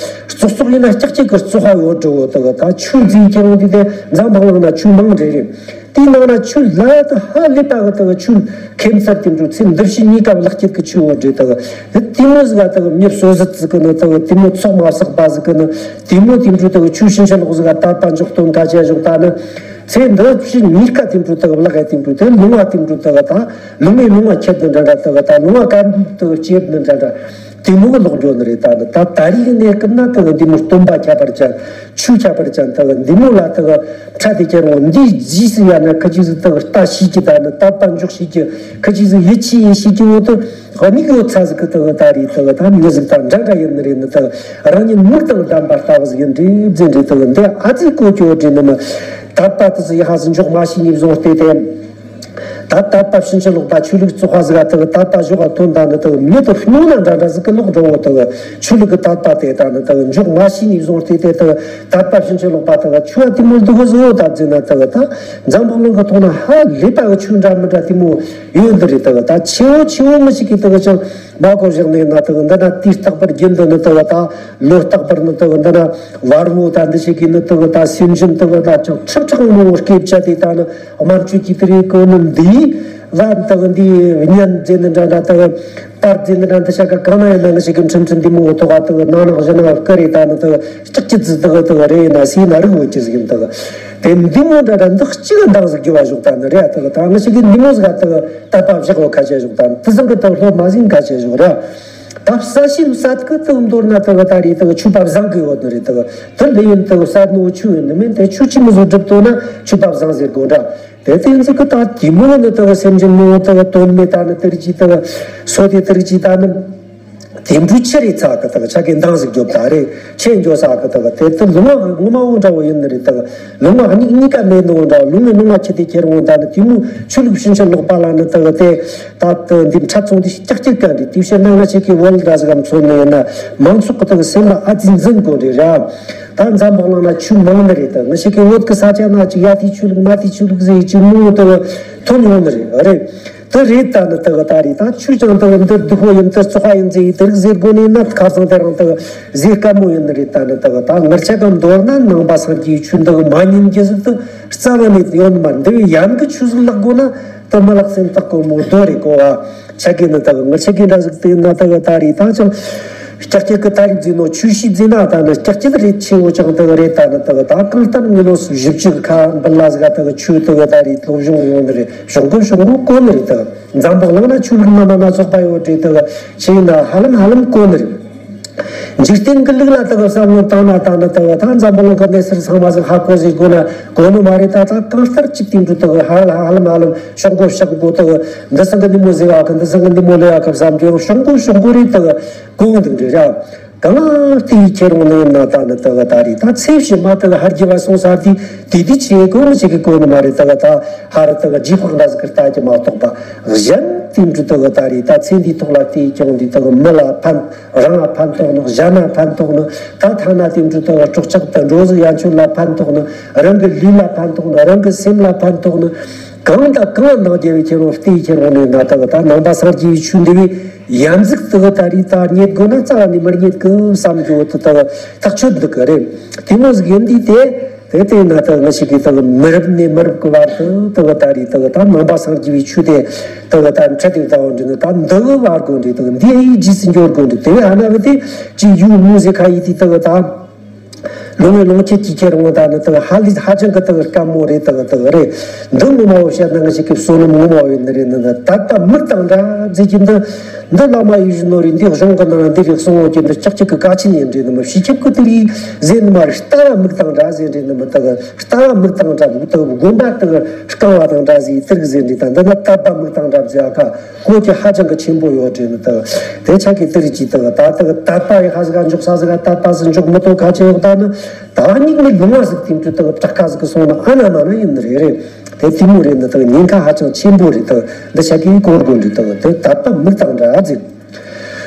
བཙོག་བཙོག་ཡིན་ན་ཀྱག་ཀྱག་གི་བཙོག་པ་ཡོད་འགྲོ་འོ་དེ་ད་ཆོས་ཟེར་གྱི་འོ་དེ་དེ་འཛམ་བུ་གླིང་ན་ཆོས་མང་རེ་རེད། དེའི་ནང་ན་ཆོས་ལ་དེ་ཧ་ལས་པ་གི་དེ་ཆོས་ཁྱད་མཚར་དེ་འདྲ་ཚེ་འདི་ཕྱི་གཉིས་ཀ་ལེགས་སྐྱེད་ཀྱི་ཆོས་འོ་འདྲ་དེ་དེ་མོ་ཟིག་ག་དེ་མྱི་གསོད་ཟད་ཟིག་གི་ནི་དེ་དེ་མོ་ཚོགས་མ་བསགས་པ་ཟིག་གི་ནི་དེ་མོ་དེ་འདྲ་དེ་ཆོས་ཕྱིན་ཅི་ལོག་ཟིག་ག་དད་པ་འཇོག་དོན་ག་བྱས་ཞོག་ད་ནི། ཚེ་འདི་ཕྱི་གཉིས་ཀ་དེ་འདྲ་དག་ལག་ཡ་དེ་འདྲ་དག་ལུང་བ་དེ་འདྲ་དག་ད་ལུང་ངའི་ལུང་བ་ཁྱེར་དུ་འདྲ་འདྲ་དག་ད་ལུང་བ་ག་འདྲ་དག་བྱེད་དུ་འདྲ་འདྲ་དེ་མོ་གི་ལོག་འགྱོ་ནི་རེད། ད་ནི་ད་ད་རེས་ཀྱི་གནས་སྐབས་ན་དག་འདི་མོ་སྟོན་པ་ཁྱད་པར་ཅན་ཆོས་ཁྱད་པར་ཅན་དག་འདི་མོ་ལ་དག་ཕྲད་དེ་ཁྱེར་འོང་འདིའི་རྗེས་སུ་ཡ་ན་ཁི་ཅིག་ཟིག་དག་ལྟ་ཤེས་ཀྱི་ད་ནི་དད་པ་འཇོག་ཤེས་ཀྱི་ཁི་ཅིག་ཟིག་ཡིད་ཆེས་ཡེ་ཤེས་ཀྱི་འོ་དོ། ཨ་ནི་གི་ཚ་ཟིག་གི་དག་ད་རེད་དག་ད་མྱི་ཟིག་དང་འདྲ་འདྲ་ཡིན་ནི་རེད་ནི་དག་རང་ཉིད་མིག་དང་ལྡན་པ་ལྟ་བུ་ཟིག་ཡིན་འདྲ་འཛིན་འདྲ་དག་འདི་ཨ་ཙི་གོ་ཅོ་འདྲ་ནི་མི་དད་པ་དེ་ཟིག་ཡ་ཧ་ཟིག་འཇོག་མ་ཤེས་ནི་བཟུང་སྟེ་དེ། ད་དད་པ་ཕྱིན་ཅི་ལོག་པ་ཆོས་ལུགས་བཙོག་པ་ཟིག་ག་དག་དད་པ་ཞོག་ག་ཐོན་ད་ནི་དག་མྱི་དེ་སྨྱོ་ན་འདྲ་འདྲ་ཟིག་གི་ལོག་འགྲོ་འོ་དག་ཆོས་ལུགས་ཀྱི་དད་པ་དེ་ད་ནི་དག་འཇོག་མ་ཤེས་ནི་བཟུང་སྟེ་དེ་དག་དད་པ་ཕྱིན་ཅི་ལོག་པ་དག་ཆོས་དེ་མོ་འདུག་གི་ཟིག་འོ་ད་འཛིན་ན་དག་ད་འཛམ་བུ་གླིང་གི་ཐོག་ན་ཧ་ལས་པ་གི་ཆོས་འདྲ་མི་འདྲ་དེ་མོ་ཡོད་འདི་རེད་དག་ད་ཆེ་བོ་ཆེ་བོ་མི་ཞིག་གིས་དག་ཅང་མ་གོ་བཞག་ནས་ན་དག་འདི་ན་དུས་རྟག་པར་རྒྱུན་དུ་ནི་དག་ད་ལོ་རྟག་པར་ནི་དག་འདི་ན་བར་བོ་ད་འདི་ཞིག་གིས་ནི་དག་ད་སེམས་ཅན་དག་ད་ཅང་ཁྲག་ཁྲག་མོ་སྐེ་བཅད་དེ་ད་ནི་དམར་མཆོད་ཀྱི་དེ་རེད་གོ་ནི་འདི་ལ་དག་འདི་གཉན་ཟེར་ནི་འདྲ་འདྲ་དག་པར་ཟེར་ནི་འདྲ་འདི་ཤ་ཀ་གང་ན་ཡིན་ན་ནི་ཞིག་གི་ཁྲིམས་ཁྲིམས་འདི་མོ་ཐོག་ག་དག་ནང་ནང་བཞིན་ན་སྐུ་རེད་ད་ནི་དག་ལྕགས་ཀྱི་རྫི་དག་དག་རེད་ན་སྲིད་ན་རིག་འོད་ཀྱི་ཟིག་ཡིན་དག་དེ་འདི་མོ་འདྲ་འདྲ་འདི་གཅིག་གི་འདང་ཟིག་རྒྱུ་བ་ཞོག་ད་ནི་རེད་དག་ད་ནི་ཞིག་གི་འདི་མོ་ཟིག་དག་དད་པ་བཞག་གོ་ཁ་ཆེ་ཞོག་ད་ནི་དེ་ཟིག་གི་དག་སློབ་མ་ཟིན་ཁ་ཆེ་ཞོག་ར། ད་བསད་ཤིང་བསད་གི་དག་མདོར་ན་དག་ད་རེད་དག་ཆོས་པ་བཟང་གི་ཡོད་ནི་རེད་དག་དེ་འདི་ཡིན་དག་བསད་ནོ་ཆོས་ཡིན་ནི་མིན་དེ་ཆོས་ཆི་མི་བཟོ་སྒྲུབ་ཏོ་ན་ཆོས་པ་བཟང་ཟེར་དགོས་འདྲ། དེ་དེ་ཚོ་གི་ད་དེ་མོ་ནི་དག་སེམས་ཅན་མོ་དག་དོན་མེད་ད་ནི་དེར་གྱིས་དག་སོ་དེ་དེར་གྱིས་ད་ནི་དེ་འབྲུ་ཆི་རེད་ཚ་གི་དག་ཆ་གི་འདང་ཟིག་རྒྱོབ་ད་རེད་ཆེ་འགྱོ་ས་གི་དག་དེ་དེ་ལུང་བ་ངོ་མ་འོ་འདྲ་བོ་ཡིན་ནི་རེད་དག་ལུང་བ་གཉིས་གཉིས་ཀ་མེད་ནི་འོ་འདྲ་ལུང་ནི་ལུང་བ་ཆི་དེ་ཁྱེར་འོང་ད་ནི་དེ་མོ་ཆོས་ལུགས་ཕྱིན་ཅི་ལོག་པ་ལ་ནི་དག་དེ་ད་དེ་འདི་འཕྲད་ཚོང་དེ་ཀྱག་ཀྱག་ག་འདི་དེ་བཤད་ན་ང་ཆེ་གི་བོད་འདྲ་ཟིག་གམ་ཚོ་ནི་ཡིན་ན་མང་ཚོགས་གི་དག་སེམས་ལ་ཨ་ཙི་འཛིན་དགོས་རེད་ར། ད་འཛམ་བུ་གླིང་ན་ཆོས་མང་ནི་རེད་དེ་ང་ཞིག་གི་བོད་ཀྱི་ས་ཆ་ན་ཅིག་ཡ་དེའི་ཆོས་ལུགས་མ་དེའི་ཆོས་ལུགས་ཟེར་ཡི་ཅིག་མང་བོ་དེ་ཐོན་ཡོང་ནི་རེད་རེད། དེ་རེད་ད་ནི་དེ་ག་ད་རེད་ད་ཆོས་ཀྱང་དེ་འདིར་སྡུག་པོ་ཡིན་དེར་བཙོག་པ་ཡིན་ཟེར་ཡི་དེ་རིགས་ཟེར་དགོས་ནི་ན་ཁ་སང་དེ་རང་དེ་ཟེར་དཀའ་མོ་ཡིན་ནི་རེད་ད་ནི་དེ་ག་ད་ངར་ཆ་གང་མདོར་ན་ནང་པ་སངས་རྒྱས་ཆོས་འདི་མ་ཉན་གྱི་ཟིག་དེ་རྩ་བ་ནས་ཡོང་ནི་མ་འདི་བས་ཡན་གི་ཆོས་ཟིག་ལག་དགོས་ན། དེ་མི་ལག་སེམས་ཐག་གོ་མོ་རྡོ་རེ་གོ་བ། ཆ་གི་ནི་དག་ངར་ཆ་གི་འདྲ་ཟིག་དེ་ན་དག་ད་རེད་ད་ཅང་། ཀྱག་ཀྱག་གི་ད་རེད་ཟིན་ནོ་ཆོས་ཤིག་ཟིན་ན་ད་ནི་ཀྱག་ཀྱག་རེད་ཆེ་བོ་ཅང་དག་རེད་ད་ནི་དག་ད་གང་ལྟར་མི་ལོ་སུ་བཞི་བཅུ་ཁ་འབུལ་ལ་ཟིག་དག་ཆོས་དག་ད་རེད་སློབ་སྦྱོང་ཡོང་ནི་རེད་གཞུང་གི་གཞུང་གི་གོ་ནི་རེད་དག་འཛམ་བུ་གླིང་ན་ཆོས་ལུགས་སྣ་མ་སྣ་ཚོགས་པ་ཡོད་རེད་དག་ཆེ་ཡིན་ན་ཧ་ལམ་ཧ་ལམ་གོ་ནི་རེད། འཇིག་རྟེན་གྱི་ལུགས་ལ་དག་བསམ་བློ་བཏང་ན་བཏང་ན་དག་ད་འཛམ་བུ་གླིང་གི་གནས་ཚུལ་ཚང་མ་ཟིག་ཧ་གོ་ཟིག་དགོས་ན་གོ་ནི་མ་རེད་ད་ད་གང་ལྟར་གཅིག་དེ་འདྲ་དག་ཧ་ལ་ཧ་ལམ་ཧ་ལམ་ཤོག་གོ་ཤོག་གོ་དག་འདི་སང་གི་འདི་མོ་ཟེར་བ་གི་འདི་སང་གི་འདི་མོ་ལས་བ་གི་བསམ་གི་ཤོག་གོ་ཤོག་གོ་རེད་དག་གོ་འདུག་འདྲ་ར། གང་ལྟར་ཁྱེད་རང་ནི་ན་ད་ནི་དག་ད་རེད་ད་ཚེ་ཕྱི་མ་དག་ཧར་གྱི་བ་སོང་ས་དེ་དེ་དེ་ཆེ་གོ་ནི་ཆེ་གི་གོ་ནི་མ་རེད་དག་ད་ཧར་དག་རྗེས་དཔག་འདྲ་ཟིག་གི་ལྟ་གི་མ་གཏོགས་པ་གཞན་དེ་འདྲ་དག་ད་རེད་ད་ཚེ་འདིའི་ཐོག་ལ་དེ་ཀྱང་འདི་དག་མི་ལ་ཕན། རང་ལ་ཕན་ཐོགས་ནི་གཞན་ལ་ཕན་ཐོགས་ནི་ད་ཐ་ན་དེ་འདྲ་དག་སྲོག་ཆགས་དང་འགྲོ་བཞིན་ཡན་ཆོད་ལ་ཕན་ཐོགས་ནི་རང་གི་ལུས་ལ་ཕན་ཐོགས་ནི་རང་གི་སེམས་ལ་ཕན་ཐོགས་ནི་གང་དང་གང་ནང་རྒྱལ་བའི་ཁྱེད་རང་ལྟའི་ཁྱེད་རང་ནས་ན་དག་ད་ནང་པ་སངས་རྒྱས་པའི་ཆོས་འདི་བས་ཡན་ཟིག་དག་ད་རེད་ད་རྙེད་དགོས་ན་རྩ་བ་ནས་མི་རྙེད་གི་བསམ་རྒྱུ་དེ་དག་ཐག་ཆོད་འདུག་གི་རེད། དེ་མོ་ཟིག་ཡིན་དུས་དེ། དེ་ལྟས་ན་དག་ང་ཞིག་གིས་དག་མི་རབས་ནས་མི་རབས་ཀྱི་བར་དུ་དག་ད་རེད་དག་ད་ནང་པ་སངས་རྒྱས་པའི་ཆོས་དེ་དག་ད་འཕྲད་དེ་ད་འོང་འདྲི་ནི་ད་འདི་བར་དགོས་འདྲི་དག་འདི་ཨེ་ཡི་རྗེས་སུ་འཇོག་དགོས་འདྲི་དེ་བས་ཨ་ན་བ་དེ་ཅི་ཡུ་མུ་ཟེ་ཁ་ཡི་དེ་དག་ད་ལུང་བའི་ལུང་ཁྱེད་ཀྱིས་ཁྱེར་འོང་ད་ནི་དག་ཧ་ལས་ཧ་ཅང་གི་དག་དཀའ་མོ་རེད་དག་དག་རེད། འདི་ངོ་མ་བོ་བཤད་ན་ང་ཞིག་གི་བསོད་ནམས་ངོ་མ་བོ་ཡིན་ནི་རེད་ནི་ད་ད་མིག་དང་འདྲ་ཟེར་གྱི་འདི། འདི་བླ་མ་ཡིད་བཞིན་ནོར་རེད། འདི་གཞུང་གི་ནང་འདི་རེད་གསུང་ངོ་གི་འདི་ལྕགས་ཀྱི་གི་ཀ་ཆེན་ཡིན་རེད་ནི་མི་ཤི་ཁྱབ་ཀི་དེ་རིགས་ཟེར་ནི་མ་རེད། ལྟ་བ་མིག་དང་འདྲ་ཟེར་རེད་ནི་མི་དག་ལྟ་བ་མིག་དང་འདྲ་དག་དགོན་པ་དག་རྐང་བ་དང་འདྲ་ཟེར་དེ་རིགས་ཟེར་རེད། ད་འདི་ན་དད་པ་མིག་དང་འདྲ་ཟེར་ཨ་ཁ་གོ་གི་ཧ་ཅང་གི་ཆེན་པོ་ཡོད་རེད་ནི་དག་དེ་ཆ་གི་དེ་རིགས་ཀྱི་དག་ད་དག་དད་པ་ཡི་ཧ་ཟིག་ག་འཇོག་ས་ཟིག་ག་དད་པ་ཟིག་འཇོག་མི་ཐུབ་ཁ་ཆེ་ཡོད་ད་ནི་ད་སྙིགས་མའི་ལུང་བ་ཟིག་དེང་དུས་དག་དྲག་ཁ་ཟིག་གི་སོང་ན་ཨ་ན་མ་ན་ཡིན་ནི་རེད་རེད། དེ་དེ་མོ་རེད་འདི་དག་ཉེན་ཁ་ཧ་ཅང་ཆེན་པོ་རེད་དག་འདི་ཆ་གིས་གོ་དགོས་འདི་དག་དེ་དད་པ་མིག་དང་འདྲ་ཟེར།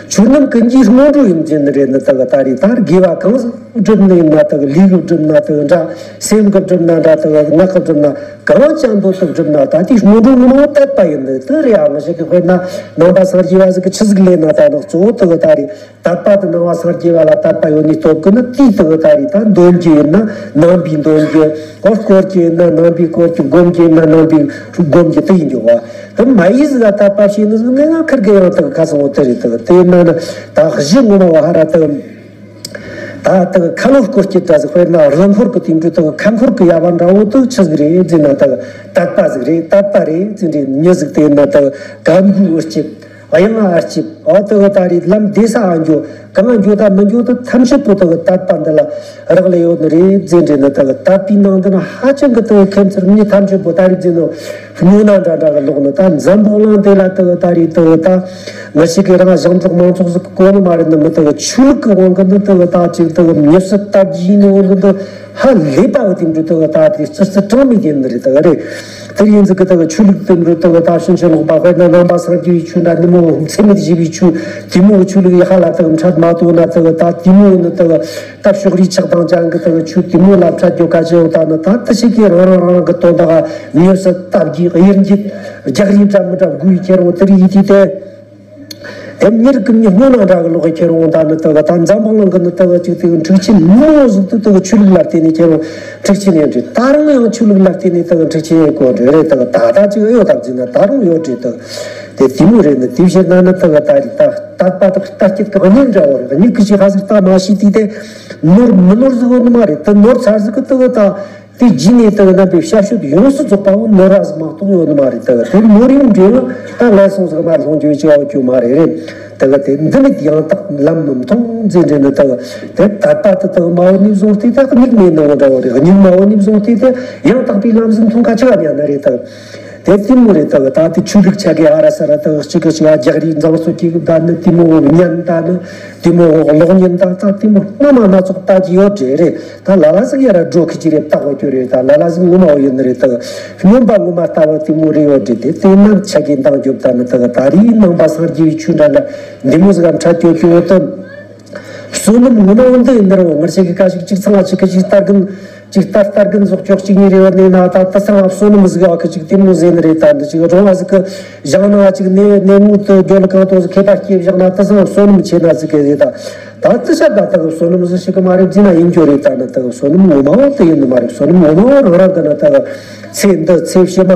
ཆོས་རྣམས་ཀུན་གྱི་སྔོན་འགྲོ་ཡིན་ཟེར་ནི་རེད་འདི་དག་ད་རེད། ད་དགེ་བ་གང་ཟག་བསྒྲུབ་ནི་ཡིན་ན་དག་ལུས་ཀྱིས་བསྒྲུབ་ན་དག་འདྲ། སེམས་ཀྱིས་བསྒྲུབ་ན་འདྲ། དག་ངག་གིས་བསྒྲུབ་ན་གང་ཅང་འདོད་དུ་བསྒྲུབ་ན་ད་དེ་སྔོན་འགྲོ་ངོ་མ་དད་པ་ཡིན་འདི་དེ་རེད། ཨ་ང་ཞིག་གི་དཔེར་ན་ནང་པ་སངས་རྒྱས་པ་ཟིག་གི་ཆི་ཟིག་ལས་ན་ད་ནི་གཙོ་བོ་དག་ད་རེད། དད་པ་དེ་ནང་པ་སངས་རྒྱས་པ་ལ་དད་པ་ཡོད་ནི་སྟོབས་ཀྱིས་ནི་དེའི་དག་ད་རེད། ད་འདོན་རྒྱུ་ཡིན་ན་ནང་པའི་འདོན་རྒྱུ། ཨོ་སྐོར་རྒྱུ་ཡིན་ན་ནང་པའི་སྐོར་རྒྱུ། སྒོམ་རྒྱུ་ཡིན་ན་ནང་པའི་སྒོམ་རྒྱུ་དེ་ཡིན་རྒྱུ་བ། དེ་མ་ཡིས་ཟིག་ལ་དད་པ་བྱས་ནི་ཟིག་ངས་ང་ཁིར་གི་ཡང་དག་ཁ་སང་འོ་དེ་རེད་དག་དེ་ཡིན་ན་ནི་ད་གཞི་ངོ་མ་བ་ཧ་ར་དག་ད་དག་ཁ་ལོ་སྐོར་གྱི་འདྲ་ཟིག་དཔེར་ན་རླུང་འཁོར་གི་དེ་འདྲ་དག་ཁ་འཁོར་གི་ཡ་བ་འདྲ་བོ་དག་ཆི་ཟིག་རེད་ཟེར་ན་དག་དད་པ་ཟིག་རེད། དད་པ་རེད་ཟེར་རེད། མྱི་ཟིག་དེ་ཡིན་ན་དག་གམ་གུ་འུར་སྐྱིད། གཡང་ཨ་སྐྱིད། ཨོ་དེ་གི་ད་རེད། ལམ་བདེ་ས་ཨ་འགྱོ། གང་འགྱོ་ད་མི་འགྱོ་ད་ཐམས་ཅད་པོ་དེ་གི་དད་པ་འདི་ལ་རག་ལས་ཡོད་ནི་རེད་ཟེར་འདྲེ་ནི། དེ་གི་དད་པའི་ནང་དུ་ན་ཧ་ཅང་གི་དེ་གི་ཁྱད་མཚར་མི་ཐམས་ཅད་པོ་ད་རེད་ཟེར་ནོ། སྨྱོ་ན་འདྲ་འདྲ་གི་ལོག་ནི་ད་འཛམ་བུ་གླིང་དེ་ལ་དེ་གི་ད་རེད། དེ་གི་ད་ང་ཞིག་གི་རང་ཞིང་འབྲོག་མང་ཚོགས་ཟིག་གི་གོ་ནི་མ་རེད་ནི། མི་དེ་གི་ཆོས་ལུགས་གི་དབང་གི་འདི་དེ་གི་ད་ཅིག་དེ་གི་མྱི་སྲིད་དད་བགྱིས་ནི་འོང་གི་འདི། ཧ་ལས་པ་གི་དེ་འདྲ་དེ་གི་ད་དེ་ཙི་ཙི་གྲངས་མེད་ཡིན་ནི་རེད། དེ་གི་རེད། དེ་ཡིན་ཟིག་གི་དེ་གི་ཆོས་ལུགས་དེ་འདྲ་དེ་གི་ད་ཕྱིན་ཅི་ལོག་པ་དཔེར་ན་ནང་པ་སངས་རྒྱས་པའི་ཆོས་འདྲ་ནི་མོ་འཚེ་མེད་ཞི་བའི་ཆོས་དེ་མོ་གི་ཆོས་ལུགས་ཡི་ཧ་ལ་དེ་གི་འཕྲད་མ་ཐུབ་ན། དེ་གི་ད་དེ་མོ་ནི་དེ་གི་ད་ཕྱོགས་རིས་ཆགས་སྡང་ཅན་གི་དེ་གི་ཆོས་དེ་མོ་ལ་འཕྲད་རྒྱུ་ག་ཅི་ཡོད་ད་ནི། ད་དེ་ཞིག་གི་རང་རང་རང་རང་གི་དོན་དག་ག་མྱུར་སེ་སྟབས་ཀྱིས་གཡེར་འགྱེད་རྒྱག་རེས་འདྲ་མི་འདྲ་དགོས་ཡི་ཁྱེར་འོང་དེ་རིགས་ཡིན་དུས་དེ། དེ་མྱི་རིགས་ཀྱི་མྱི་སྔོན་ན་འདྲ་གི་ལོག་གི་ཁྱེར་འོང་ད་ནི་དེ་གི་ད་འཛམ་བུ་གླིང་གི་ནི་དེ་གི་ཅིག་དེ་གི་འཁྲུག་ཆེན་མོ་ཟིག་ཏུ་དེ་གི་ཆོས་ལུགས་ལ་བརྟེན་ནས་ཁྱེར་འོང་འཁྲུག་ཆེན་ཡིན་དུས། ད་རུང་ཡང་ཆོས་ལུགས་ལ་བརྟེན་ནས་དེ་གི་འཁྲུག་ཆེན་ཡིན་གོ་འདྲ་རེད། དེ་གི་ད་ད་ཅིག་ཨེ་ཡོད་ད་ཟེར་ན་ད་རུང་ཡོད་རེད། དེ་གི་དེ་དེ་མོ་རེད་ནི། དེ་བྱས་ན་ནི་དེ་གི་ད་རེད། ད་དད་པ་དེ་གི་ལྟ་སྐྱེད་ཀྱི་གཉེན་འདྲ་བོ་རེད། མྱིག་གི་ཅིག་ཧ་ཟིག་ལྟ་མ་ཤེས་དུས་དེ་ནོར་མི་ནོར་ཟིག་ཡོད་ནི་མ་རེད། དེ་ནོར་ཚར་ཟིག་གི་དེ་གི་ད། དེ་རྗེས་ནས་དེ་གི་རྣམ་པའི་ཞབས་ཞུ་ཡོངས་སུ་རྫོགས་པ་བོ་ནོར་བ་ཟིག་མ་གཏོགས་ཡོད་ནི་མ་རེད། དེ་གི་དེ་ནོར་ཡོང་འབྲས་བུ་ད་ངན་སོང་ཟིག་མ་ལྷུང་རྒྱུ་བྱ་བ་ཁྱོད་མ་རེད་རེད། དེ་གི་དེ་འདི་ནི་ཡང་དག་ལམ་མི་མཐོང་ཟེར་འདྲེ་ནི། དེ་གི་དེ་དད་པ་དེ་དེ་གི་མ་བོ་ནི་བཟུང་སྟེ་དེ་གི་མྱིག་མེད་ནི་འདྲ་བོ་རེད། མྱིག་མ་བོ་ནི་བཟུང་སྟེ་དེ་ཡང་དག་པའི་ལམ་ཟིག་མཐོང་ཁ་ཆེ་བ་ཉན་ནི་རེད། དེ་གི་དེ་དེ་མོ་རེད། དེ་གི་ད་དེ་ཆོས་ལུགས་ཆ་གི་ཨ་ར་ས་ར་དེ་གི་གཅིག་གི་གཅིག་ཨ་རྒྱག་རེས་འཛིང་སོ་གི་ད་ནི་དེ་མོ་ཉན་ད་ནི། དེ་མོ་གློག་བརྙན་ད་ད་དེ་མོ་སྣ་མ་སྣ་ཚོགས་ལྟ་གི་ཡོད་འདྲེ་རེད། ད་ལ་ལ་ཟིག་ཡ་ར་འགྲོ་ཁི་ཅི་རེད་བཏགས་གོ་རྒྱུ་རེད། ད་ལ་ལ་ཟིག་ངོ་མ་བོ་ཡོད་ནི་རེད། ད་སྨྱོན་པ་ངོ་མ་ལྟ་བུ་དེ་མོ་རེད་ཡོད་འདྲེ། དེ་དེ་ན་ཆ་གི་འདང་རྒྱོབ་ད་ནི། ད་ད་རེས་ནང་པ་སངས་རྒྱས་པའི་ཆོས་འདྲ་འདྲ་འདི་མོ་ཟིག་ག་འཕྲད་རྒྱུ་རྒྱུ་བོ་དེ། བསོད་ནམས་ངོ་མ་བོ་འདི་ཡིན་ནི་རེད་བོ། ང་ཆ་གི་ཀ་ཞིག་གཅིག་ཚང་ང་ཆི་ཁི་ཅིག་ལྟར་གིན་ཅིག་ལྟར་ལྟར་གིན་ཟོག་ཅོག་གཅིག་གཉིས་རེ་བ་ནས་ན་ད་ད་ཚང་ང་བསོད་ནམས་ཟིག་ཨ་ཁི་ཅིག་དེ་མོ་ཟེར་ནི་རེད། ད་འདི་ཅིག་རོང་བ་ཟིག་གི་བཞག་ན་ཅིག་ནས་ནས་མུ་ཏུ་རྒྱོ་ལ་གང་དོ་ཟིག་ཁེ་པ་སྐྱེ་བཞག་ན་ད་ཚང་ང་བསོད་ནམས་ཆེ་ན་ཟིག་གི་རེད། ད་ད་ཏི་ཤ་ག་ད་གི་བསོད་ནམས་ཟིག་ཤི་གི་མ་རེད་ཟེར་ན་ཡིན་རྒྱུ་རེད། ད་ནི་ད་གི་བསོད་ནམས་ངོ་མ་བོ་དེ་ཡིན་ནི་མ་རེད། བསོད་ནམས་ངོ་མ་བོ་རང་རང་གི་ནི་ད་གི་ཚེ་འདི་ཚེ་ཕྱི་མ་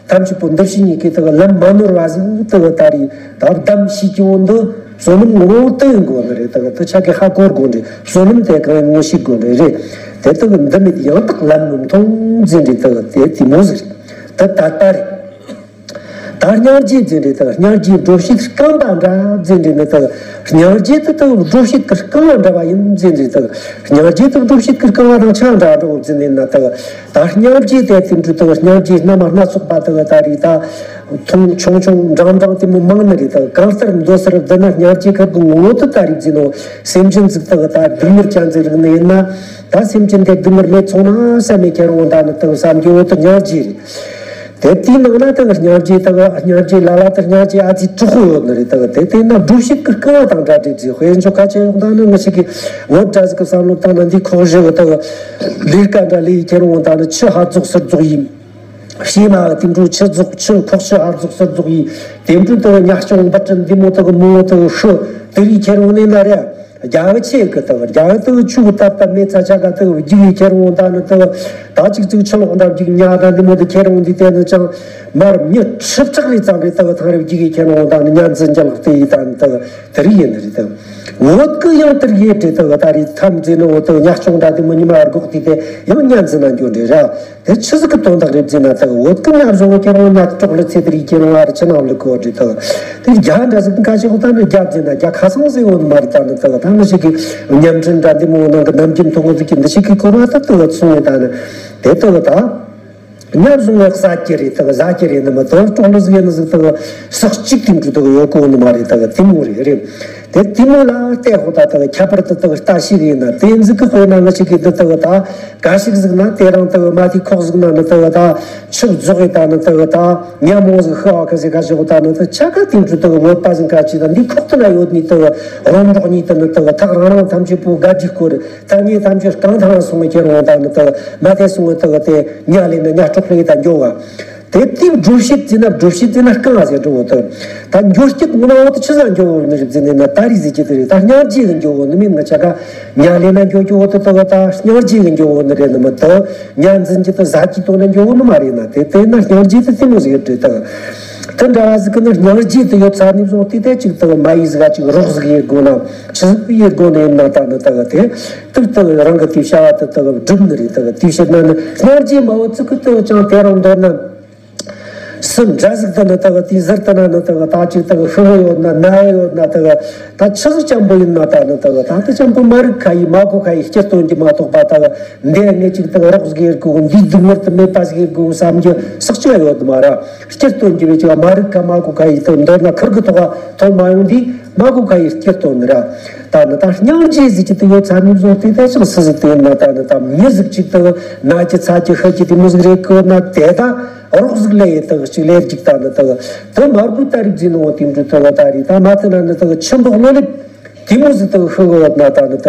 ཐམས་ཅད་པོ་འདི་ཕྱི་གཉིས་ཀྱི་ད་གི་ལམ་མ་ནོར་བ་ཟིག་ད་གི་ད་རེད། ད་བདམས་ཤེས་ཀྱི་བོ་འདི་བསོད་ནམས་ངོ་མ་བོ་དེ་ཡིན་དགོས་ནི་རེད། ད་གི་ད་ཆ་གི་ཧ་གོ་དགོས་རེད། བསོད་ནམས་དེ་གང་ཡིན་ངོ་ཤེས་དགོས་རེད། རེད་དེ་ད་གི་འདི་མེད་ཡང་དག་ལམ་མི་མཐོང་ཟེར་རེད། ད་གི་དེ་དེ་མོ་ཟིག་རེད། ད་ད་ལྟ་རེད། ད་སྙིང་རྗེ་འཛིན་རེད། ད་སྙིང་རྗེ་སྒྲོ་བཤད་རྐང་པ་འདྲ་འཛིན་རེད་ནི། ད་སྙིང་རྗེ་དེ་ད་སྒྲོ་བཤད་ཀྱི་རྐང་པ་འདྲ་བ་ཡིན་འཛིན་རེད། ད་སྙིང་རྗེ་དེ་སྒྲོ་བཤད་ཀྱི་རྐང་པ་དང་ཆ་འདྲ་འདྲ་བོ་འཛིན་ནི་ན། ད་ད་སྙིང་རྗེ་དེ་དེ་འདྲ་ད་སྙིང་རྗེ་སྣ་མ་སྣ་ཚོགས་པ་ད་ད་རེད། ད་མཐོང་ཆུང་ཆུང་འབྲིང་འབྲིང་དེ་མོ་མང་ནི་རེད། ད་གང་ལྟར་མདོ་སར་བསྡུ་ན་སྙིང་རྗེ་ཁབ་ཀྱི་ངོ་བོ་དེ་ད་རེད་འཛིན་ནོ། སེམས་ཅན་ཟིག་ད་ད་སྡུག་བསྔལ་ཅན་ཟིག་རིག་ནི་ཡིན་ན། ད་སེམས་ཅན་དེ་སྡུག་བསྔལ་མེད་སོང་ན་བསམ་མེད་ཁྱེར་འོང་ད་ནི་ད་བསམ་རྒྱུ་བོ་དེ་སྙིང་རྗེ་རེད། དེ་དེའི་ནང་ན་དེ་སྙིང་རྗེ་དེ་སྙིང་རྗེ་ལ་ལ་དེ་སྙིང་རྗེ་ཨ་ཙི་དྲག་པོ་ཡོད་ནི་རེད། དེ་དེ་དེ་ན་སྒྲུབ་བྱེད་ཀྱི་སྐལ་བ་དང་འདྲ་འདྲ་ཅིག་དཔེ་འཇོག་ཁ་ཆེ་ཡོང་དང་ནི་ང་ཞིག་གི་བོད་འདྲ་ཟིག་གི་བསམ་བློ་བཏང་ན་འདི་ཁོག་བཞི་བོ་དེ་ལས་ཀ་འདྲ་ལས་ཁྱེར་འོང་དང་ནི་ཆུ་ཧ་རྫོགས་སར་རྫོགས་ཡིན། བྱེ་མ་དེ་འདྲ་ཆུ་རྫོགས་ཆུ་ཁོག་ཆུ་ཧ་རྫོགས་སར་རྫོགས་ཡིན། དེ་འདྲ་དེ་ཉ་སྐྱོང་འབུ་སྲིན་འདི་མོ་དེ་མོ་དེ་ཤི་དེ་རིགས་ཁྱེར་འོང་ནི་ན་རེད། རྒྱ་བོད་ཆེ་གི་དག་རྒྱ་བོད་དག་ཆུ་གི་ཏག་ཏག་མེད་ཚ་ཆ་ག་དག་རྒྱུག་གི་ཁྱེར་འོང་ད་ནི་དག་ད་ཅིག་ཅིག་ཆུ་ལོག་འདྲ་རྒྱུག་ཉ་ད་འདི་མོ་དུ་ཁྱེར་འོང་དུས་དེ་ནི་ཅང་མར་མྱི་ཁྲི་ཕྲག་རེ་ཙམ་རེ་དག་ཐང་རེ་རྒྱུག་གི་ཁྱེར་འོང་ད་ནི་ཉ་འཛིན་རྒྱ་ལག་དེ་ཡི་ད་ནི་དག་དེ་རིགས་ཡིན་ནི་རེད་དག་བོད་གི་ཡང་དེར་ཡེ་བྲེ་དག་ད་རེས་ཐམ་འཛིན་ནི་འོ་དག་ཉ་ཆུང་འདྲ་དེ་མོ་ཉི་མ་སྒོག་དུས་དེ་ཡང་ཉ་འཛིན་ན་འགྱོ་འདྲེ་ར། དེ་ཆི་ཟིག་གི་དོན་དག་རེད་ཟེར་ན་དག་བོད་ཀྱི་ཉ་བཟོ་བོ་ཁྱེད་རང་ཉ་གྲོགས་ལ་ཚེ་དེར་ཡིད་ཁྱེད་རང་ཨ་རི་ཆི་ནང་ལ་གོ་རེད་དག་དེ་རྒྱ་འདྲ་ཟིག་གི་ཁ་ཤས་ཁོ་ད་ནི་རྒྱ་ཟེར་ན་རྒྱ་ཁ་སང་ཟེར་འོ་ནི་མ་རེད། ད་ནི་དག་ད་ནི་ཞིག་གི་བརྙན་འཕྲིན་འདྲ་འདི་མོ་ནང་གི་ནམ་རྒྱུན་མཐོང་གི་ཟིག་གི་འདི་ཞིག་གི་གོ་བ་ད་དག་སོང་བས། ད་ནི་དེ་དག་ད་ཉ་བཟོ་བོ་ཟ་རྒྱུ་རེད་དག་ཟ་རྒྱུ་རེད་ནི་མི་དག་གྲོགས་ལ་ཟིག་ཡིན་ནི་ཟིག་དག་ཟག་གཅིག་དེ་འདྲ་དག་ཡོད་གོ་ནི་མ་རེད། དག་དེ་མོ་རེད་རེད། དེ་དེ་མོ་ལ་བལྟས་ཧོ་ད་དག་ཁྱད་པར་དུ་དག་ལྟ་ཞིག་ཡིན་ན་དེ་འཛིག་གི་དཔེར་ན་ང་ཞིག་གི་འདི་དག་ད་ག་ཞིག་ཟིག་ན་དེ་རང་དག་མ་དེ་ཁོག་ཟིག་ན་ནི་དག་ད་ཆུ་རྫོགས་ཡི་ད་ནི་དག་ད་ཉ་མོ་ཟིག་ཤི་བ་ཁ་ཟིག་ག་ཞིག་ད་ནི་དག་ཆ་ག་དེ་འདྲ་དག་བོད་པ་ཟིག་ག་ཅིག་ད་འདི་ཁོག་ཏུ་ན་ཡོད་ནི་དག་རོང་འབྲོག་ཉིད་དུ་ནི་དག་ཐག་རང་རང་ཐམས་ཅད་པོ་དགའ་སྒྲིག་སྐོར་ཐག་ཉེ་ཐམས་ཅད་རྐང་ཐང་སོང་བའི་ཁྱེར་འོང་ད་ནི་དག་མ་དེ་སོང་བའི་དག་དེ་ཉ་ལས་ནི་ཉ་སྲོག་ལས་ད་འགྱོ་བ། དེ་དེའི་སྒྲུབ་བྱེད་ཟེར་ན་སྒྲུབ་བྱེད་ཟེར་ན་རྐང་ཟེར་འགྲོ་བོ་དང་། ད་འགྱོ་སྐྱིད་ངོ་མ་བོ་དེ་ཆི་ཟ་འགྱོ་བོ་ནི་རེད་ཟེར་ནས་ན་ད་རེས་ཟེར་གྱི་དེ་རེད། ད་སྙིང་རྗེ་གི་འགྱོ་བོ་ནི་མིན་ང་ཆ་ག་ཉ་ལེ་ན་འགྱོ་རྒྱུ་བོ་དེ་ད་བ་ད་སྙིང་རྗེ་གི་འགྱོ་བོ་ནི་རེད་ནི་མི་དང་། ཉ་འཛིན་གྱི་དེ་ཟ་གྱི་དོ་ན་འགྱོ་བོ་ནི་མ་རེད་ན་དེ་དེ་ན་སྙིང་རྗེ་དེ་དེ་མོ་ཟིག་རེད་དང་། དེ་འདྲ་བ་ཟིག་གི་ནི་སྙིང་རྗེ་དེ་ཡོད་ཚ་ནི་བཟུང་དེ་དེ་ཅིག་དང་མ་ཡི་ཟིག་ག་ཅིག་རོགས་ཟིག་ཡེད་དགོ་ན་ཆི་ཟིག་ཡེད་དགོ་ནི་ཡིན་ན་ད་ནི་ད་ག་དེ། དུག་དག་རང་གི་དེའི་བྱ་བ་དུ་དག་སྒྲུབ་ནི་རེད། དག་དེའི་ཕྱིར་ན་ནི་སྙིང་རྗེ་མ་བོ་ཙི་ཀུ་དུ་ཅང་དེ་རང་མདོར་ན། སུ་འདྲ་ཟིག་དུ་ནི་དག་དེའི་ཟུར་དུ་ན་ནི་དག་ད་ཅིག་དག་ཤི་བོ་ཡོད་ན་ན་ཡོད་ན་དག་ད་ཆི་ཟིག་ཅམ་པོ་ཡིན་ན་ད་ནི་དག་ད་དུ་ཅམ་པོ་མ་རིག་ཁ་ཡི་མ་གོ་ཁ་ཡི་སྤྱིར་སྟོན་གྱི་མ་གཏོགས་པ་དག་འདི་ངས་ཅིག་དག་རོགས་ཟིག་ཡེད་དགོས་འདི་སྡུག་བསྔལ་དུ་མེད་པ་ཟིག་ཡེད་དགོས་བསམ་རྒྱུ་སག་ཅིག་ཡོད་མ་ར། སྤྱིར་སྟོན་གྱི་བས་ཅིག་མ་རིག་ཁ་མ་གོ་ཁ་ཡི་དག་མདོར་ན་ཁུར་གི་ཐོག་ཐོན་མ་ཡོང་དུས། མ་གོ་ཁ་ཡི་སྐྱིད་སྟོན་ར། ད་ནི་ད་སྙིང་རྗེ་ཟིག་ཅིག་ཏུ་ཡོད་ཚ་མིག་བཟོ་དེ་ད་ཅང་སུ་ཟིག་དེ་ན་ད་ནི་ད་མྱི་ཟིག་ཅིག་ཏུ་ན་གྱི་ཚ་གྱི་ཤི་གྱི་དེ་མོ་ཟིག་རེད་གོ་ན་དེ་ད་རོགས་ཟིག་ལས་ཡི་ད་ཅིག་ལས་ཅིག་ད་ནི་ད་དུ་མར་བུ་ད་རིག་ཟིན་ནོ་དེ་འདྲ་ད་ད་རི་ད་མ་ཐུ་ན་ནི་ད་ཆུ་འབོག་ལོ་ལེབ་དེ་མོ་ཟིག་ད་ཤི་གོ་ན་ད་ནི་ད་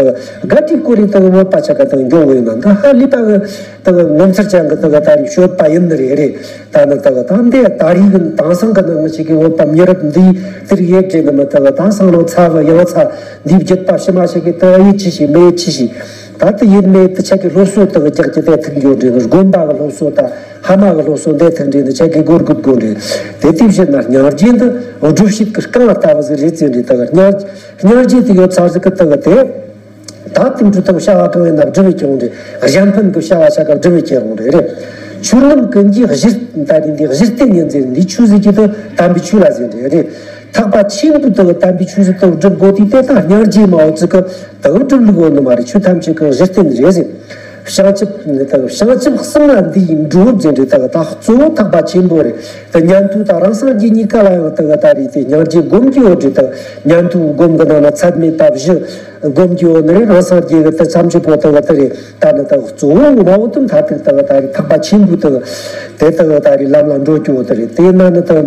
ག་ཏི་ཀོ་རི་ད་བོད་པ་ཆ་ག་ད་འགྱོ་གོ་ཡིན་ན་ད་ཧ་ལི་པ་གི་ད་ངོ་མཚར་ཅན་གི་ད་ད་རི་ཤོད་པ་ཡིན་ནི་རེད་རེད། ད་ནི་ད་ག་ད་འདི་ད་རིག་གི་དེང་སང་གི་ནི་ང་ཅིག་གི་བོད་པ་མི་རབས་འདི་དེར་ཡེ་བྲེ་ནི་མི་ད་ག་ད་སང་ལོ་ཚ་བ་ཡང་ཚ་འདི་བརྒྱུད་པ་ཕྱི་མ་ཞིག་གི་ད་ཡེ་ཆི་ཞིག་མེ་ཆི་ཞིག་ད་ད་ཡེ་མེ་ད་ཆ་གི་སློབ་གསོ་ད་ག་རྒྱག་གི་དེ་ཐུག་འགྱོ་འདྲེ་ནི་དགོན་པ་གི་སློབ་གསོ་ད་ཕ་མ་གི་སློབ་གསོ་འདི་ཐུག་འདྲེ་ནི་ཆ་གི་སྒོར་དགོས་དགོས་འདྲེ་དེ་དེ་བཞིན་ན་སྙིང་རྗེ་འདི་སྒྲུབ་བྱེད་ཀྱི་རྐང་ལྟ་བུ་ཟིག་རེད་ཟེར་འདྲེ་ད་ག་སྙིང་སྙིང་རྗེ་དེ་ཡོད་ཚ་ཟིག་གི་ད་ག་དེ། ད་དེ་འདྲ་དག་བྱ་བ་གང་ཡིན་ན་སྒྲུབ་པའི་ཁྱེར་འོང་རེད། གཞན་ཕན་གྱི་བྱ་བ་བྱ་ག་སྒྲུབ་པའི་ཁྱེར་འོང་རེད་རེད། ཆོས་ལམ་ཀུན་གྱི་གཞི་ད་རིང་འདི་གཞི་རྟེན་ཡིན་ཟེར་འདི་ཆོས་ཟེར་གྱི་དུ་དམ་པའི་ཆོས་ལ་ཟེར་རེད་རེད། ཐེག་པ་ཆེན་པོའི་དུ་དམ་པའི་ཆོས་ཟེར་དུ་སྒྲུབ་དགོས་དུས་དེ་ད་སྙིང་རྗེ་མ་བོ་ཙི་གི་དུ་སྒྲུབ་ལུགས་ཡོད་ནི་མ་རེད། ཆོས་ཐམས་ཅད་ཀྱི་གཞི་རྟེན་རེད་ཟེར། བྱང་ཆུབ་ནི་དུ་བྱང་ཆུབ་གསུམ་ལ་འདི་ཡིན་འགྲོ་ཟེར་རེད། ད་ད་གཙོ་བོ་ཐེག་པ་ཆེན་པོ་རེད། དུ་ཉན་ཐོས་དང་རང་སངས་རྒྱས་གཉིས་ཀ་ལ་ཡང་དུ་ད་རེད་དེ་སྙིང་རྗེ་སྒོམ་གྱི་ཡོད་རེད། དུ་ཉན་ཐོས་སྒོམ་གི་ནང་ན་ཚད་མེད་པ་བཞི། སྒོམ་རྒྱུ་ནི་རང་སངས་རྒྱས་ཀྱི་དེ་ཐམས་ཅད་པོ་དེ་གི་དེ་རེད། ད་ནི་དེ་གཙོ་བོ་ངོ་མ་བོ་དུ་མཐའ་ཐུག་དེ་གི་ད་རེད་ཐེག་པ་ཆེན་པོའི་དེ་གི་དེ་དེ་གི་ད་རེད་ལམ་ལ་འགྲོ་རྒྱུ་བོ་དེ་རེད། དེ་ན་ནི་དེ་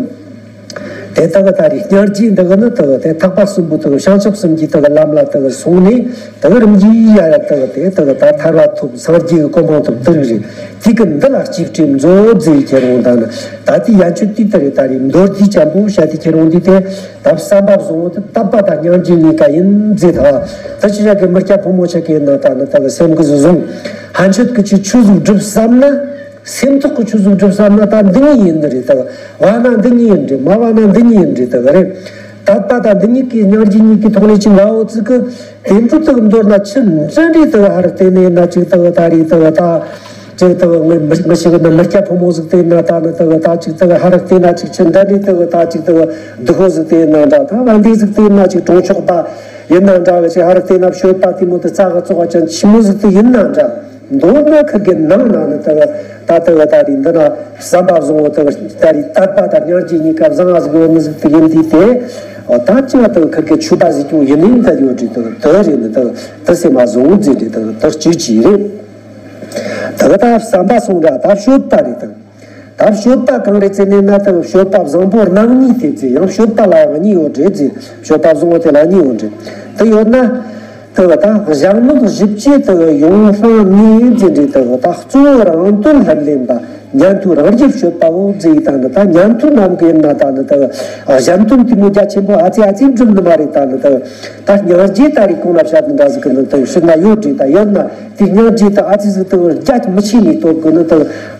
དེ་དེ་གི་ད་རེད་སྙིང་རྗེ་འདི་གི་ནི་དེ་གི་དེ་ཐེག་པ་གསུམ་པོ་དེ་གི་བྱང་ཆུབ་གསུམ་གྱི་དེ་གི་ལམ་ལ་དེ་གི་སོང་ནས་དེ་གི་རིམ་གྱིས་ཡ་ཡ་དེ་གི་དེ་དེ་གི་ད་ཐར་བ་ཐོབ་སངས་རྒྱས་ཀྱི་གོ་འཕང་ཐོབ་དེ་རིགས་རེད། དེ་གི་འདི་ལ་གཅིག་སྤྲེལ་མཛོད་ཟེར་ཁྱེར་འོང་ད་ནི་ད་དེ་ཡན་ཆོད་དེ་དེ་རེད། ད་རེད་མདོར་བསྡུས་ཅན་པོ་བཤད་དེ་ཁྱེར་འོང་དུས་དེ། ད་བསམ་པ་བཟང་བོ་དེ་དད་པ་དང་སྙིང་རྗེ་གཉིས་ཀ་ཡིན་ཟེར་ད། ད་ཅི་ཞག་གི་མི་སྐྱ་ཕོ་མོ་ཆ་གི་ན་ད་ནི་ད་གི་སེམས་གི་བཟུང་། ཕན་ཆད་གི་ཆི་ཆོས་ཟིག་སྒྲུབ་བསམ་ན། སེམས་ཐོག་གི་ཆོས་ཟིག་སྒྲུབ་བསམ་ན་ད་འདི་གཉིས་ཡིན་ནི་རེད། ད་བ་ན་འདི་གཉིས་ཡིན་རེད། མ་བ་ན་འདི་གཉིས་ཡིན་རེད། ད་གི་རེད། དད་པ་དང་འདི་གཉིས་ཀྱི་སྙིང་རྗེ་གཉིས་ཀྱི་ཐོག་ནས་ཅི་ལའོ་ཙི་གི་དེ་འཕྲོ་དག་མདོར་ན་ཆི་འདྲ་འདྲའི་དག་ཧར་བལྟས་ནས་ན་ཅིག་དག་ད་རེད་དག་ད། ཅིག་དག་ངས་མི་མི་ཤེས་གི་ན་མི་སྐྱ་ཕོ་མོ་ཟིག་བལྟས་ན་ད་ནི་དག་ད་ཅིག་དག་ཧར་བལྟས་ན་ཅིག་ཆི་འདྲ་འདྲའི་དག་ད་ཅིག་དག་སྡུག་པོ་ཟིག་བལྟས་ན་འདྲ། ད་བ་འདི་ཟིག་བལྟས་ན་ཅིག་གྲོང་ཆོག་པ་ཡིན་ན་འདྲ་གི་ཅིག་ཧར་བལྟས་ན་སྤྱོད་པ་དེ་མོ་དེ་རྩ་གི་བཙོག་པ་ཅན་ཆི་མོ་ཟིག་དེ་ཡིན་ན་འདྲ། མདོར་ན་ཁུར་གི་ནང་ན་ནི་དག་ད་དག་ད་རེད་འདི་ན་བསམ་པ་བཟང་བོ་དག་ད་རེད་དད་པ་དང་སྙིང་རྗེ་གཉིས་ཀ་བཟང་ང་ཟིག་ཡོད་ནི་ཟིག་དེ་ཡིན་དུས་དེ། ཨོ་ད་ཅི་བ་དག་ཁུར་གི་ཆོས་པ་ཟིག་ཀྱང་ཡིན་ནི་འདི་ཡོད་རེད། དག་དག་རེད་ནི་དག་དག་སེམས་མ་བཟང་བོ་ཟིག་རེད། དག་དག་སྤྱོད་ཀྱི་རེད། དག་ད་བསམ་པ་བཟང་འདྲ་ད་སྤྱོད་པ་རེད། དག་ད་སྤྱོད་པ་གང་རེད་ཟེར་ནས་ན་དག་སྤྱོད་པ་བཟང་པོ་རྣམ་གཉིས་དེ་ཟེར། ཡང་སྤྱོད་པ་ལ་གཉིས་ཡོད་རེད་ཟེར། སྤྱོད་པ་བཟང་བོ་དེ་ལ་གཉིས་ཡོད་རེད། དེ་ཡོད་ན། དེ་བ་ད་གཞན་ལུགས་བཞི་བཅུ་དེ་བ་ཡོང་སྤང་ནས་འཛིན་རེད། དེ་བ་ད་གཙོ་བོ་རང་དོན་ལྷུར་ལེན་པ། ཉན་ཐོས་རང་རྒྱུད་སྤྱོད་པའོ་ཟེར་ཡི་ད་ནི་ད་ཉན་ཐོས་རྣམས་ཀྱི་ཡིན་ན་ད་ནི་ད་གཞན་དོན་དེ་མོ་རྒྱ་ཆེན་པོ་ཨ་ཙི་ཨ་ཙི་འགྲུབ་ནི་མ་རེད། ད་ནི་ད་ད་སྙིང་རྗེ་ད་རེས་གོང་ལ་བཤད་ནི་འདྲ་ཟིག་གི་ནི་ད་ཕྱིར་ན་ཡོད་རེད། ད་ཡོད་ན་དེ་སྙིང་རྗེ་ད་ཨ་ཙི་ཟིག་ད་རྒྱ་མི་ཆེ་ནི་སྟོབས་གི་ནི་ད་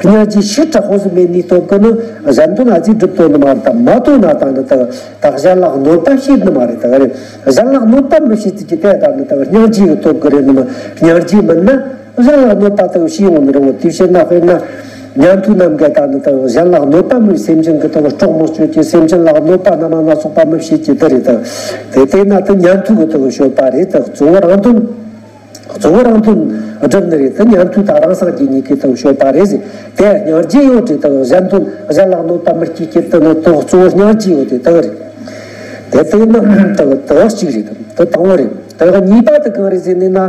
སྙིང་རྗེ་ཞེ་དྲག་ཧོ་ཟིག་མེད་ནི་སྟོབས་གི་ནི་གཞན་དོན་ཨ་ཙི་འགྲུབ་དོ་ནི་མ་རེད། ད་མ་དོ་ན་ད་ནི་ད་ད་གཞན་ལ་གནོད་པ་བྱེད་ནི་མ་རེད། ད་རེད་གཞན་ལ་གནོད་པ་མི་བྱེད་ཟིག་གི་དེ་ད་ནི་ད་སྙིང་རྗེ་གི་སྟོབས་གི་རེད་ནི་མ་སྙིང་རྗེ་མིན་ན། གཞན་ལ་གནོད་པ་དག་བྱས་ཡོང་མི་རུང་བ་དེ་བྱས་ན། དཔེར་ན་ཉན་ཐོས་རྣམས་ཀྱི་ད་ནི་དག་གཞན་ལ་གནོད་པ་མི་སེམས་ཅན་གྱི་དག་སྲོག་མི་གཅོད་ཀྱི། སེམས་ཅན་ལ་གནོད་པ་རྣམ་པ་སྣ་ཚོགས་པ་མི་བྱེད་ཀྱི་དེ་རེད་དག་དེ་བལྟས་ན་དེ་ཉན་ཐོས་ཀྱི་དག་སྤྱོད་པ་རེད་དག་གཙོ་བོ་རང་དོན། གཙོ་བོ་རང་དོན་སྒྲུབ་ནི་རེད། དེ་ཉན་ཐོས་དང་རང་སངས་རྒྱས་གཉིས་ཀྱི་དག་སྤྱོད་པ་རེད་ཟེར། དེ་སྙིང་རྗེ་ཡོད་རེད་དག་གཞན་དོན་གཞན་ལ་གནོད་པ་མི་སྐྱེལ་གྱི་དེ་ནི་དག་གཙོ་བོ་སྙིང་རྗེ་ཡོད་དེ་དག་རེད། དེ་བལྟས་ན་དག་དག་གཅིག་རེད། དེ་དང་པོ་རེད། དེ་གཉིས་པ་དེ་གང་རེད་ཟེར་ནས་ན།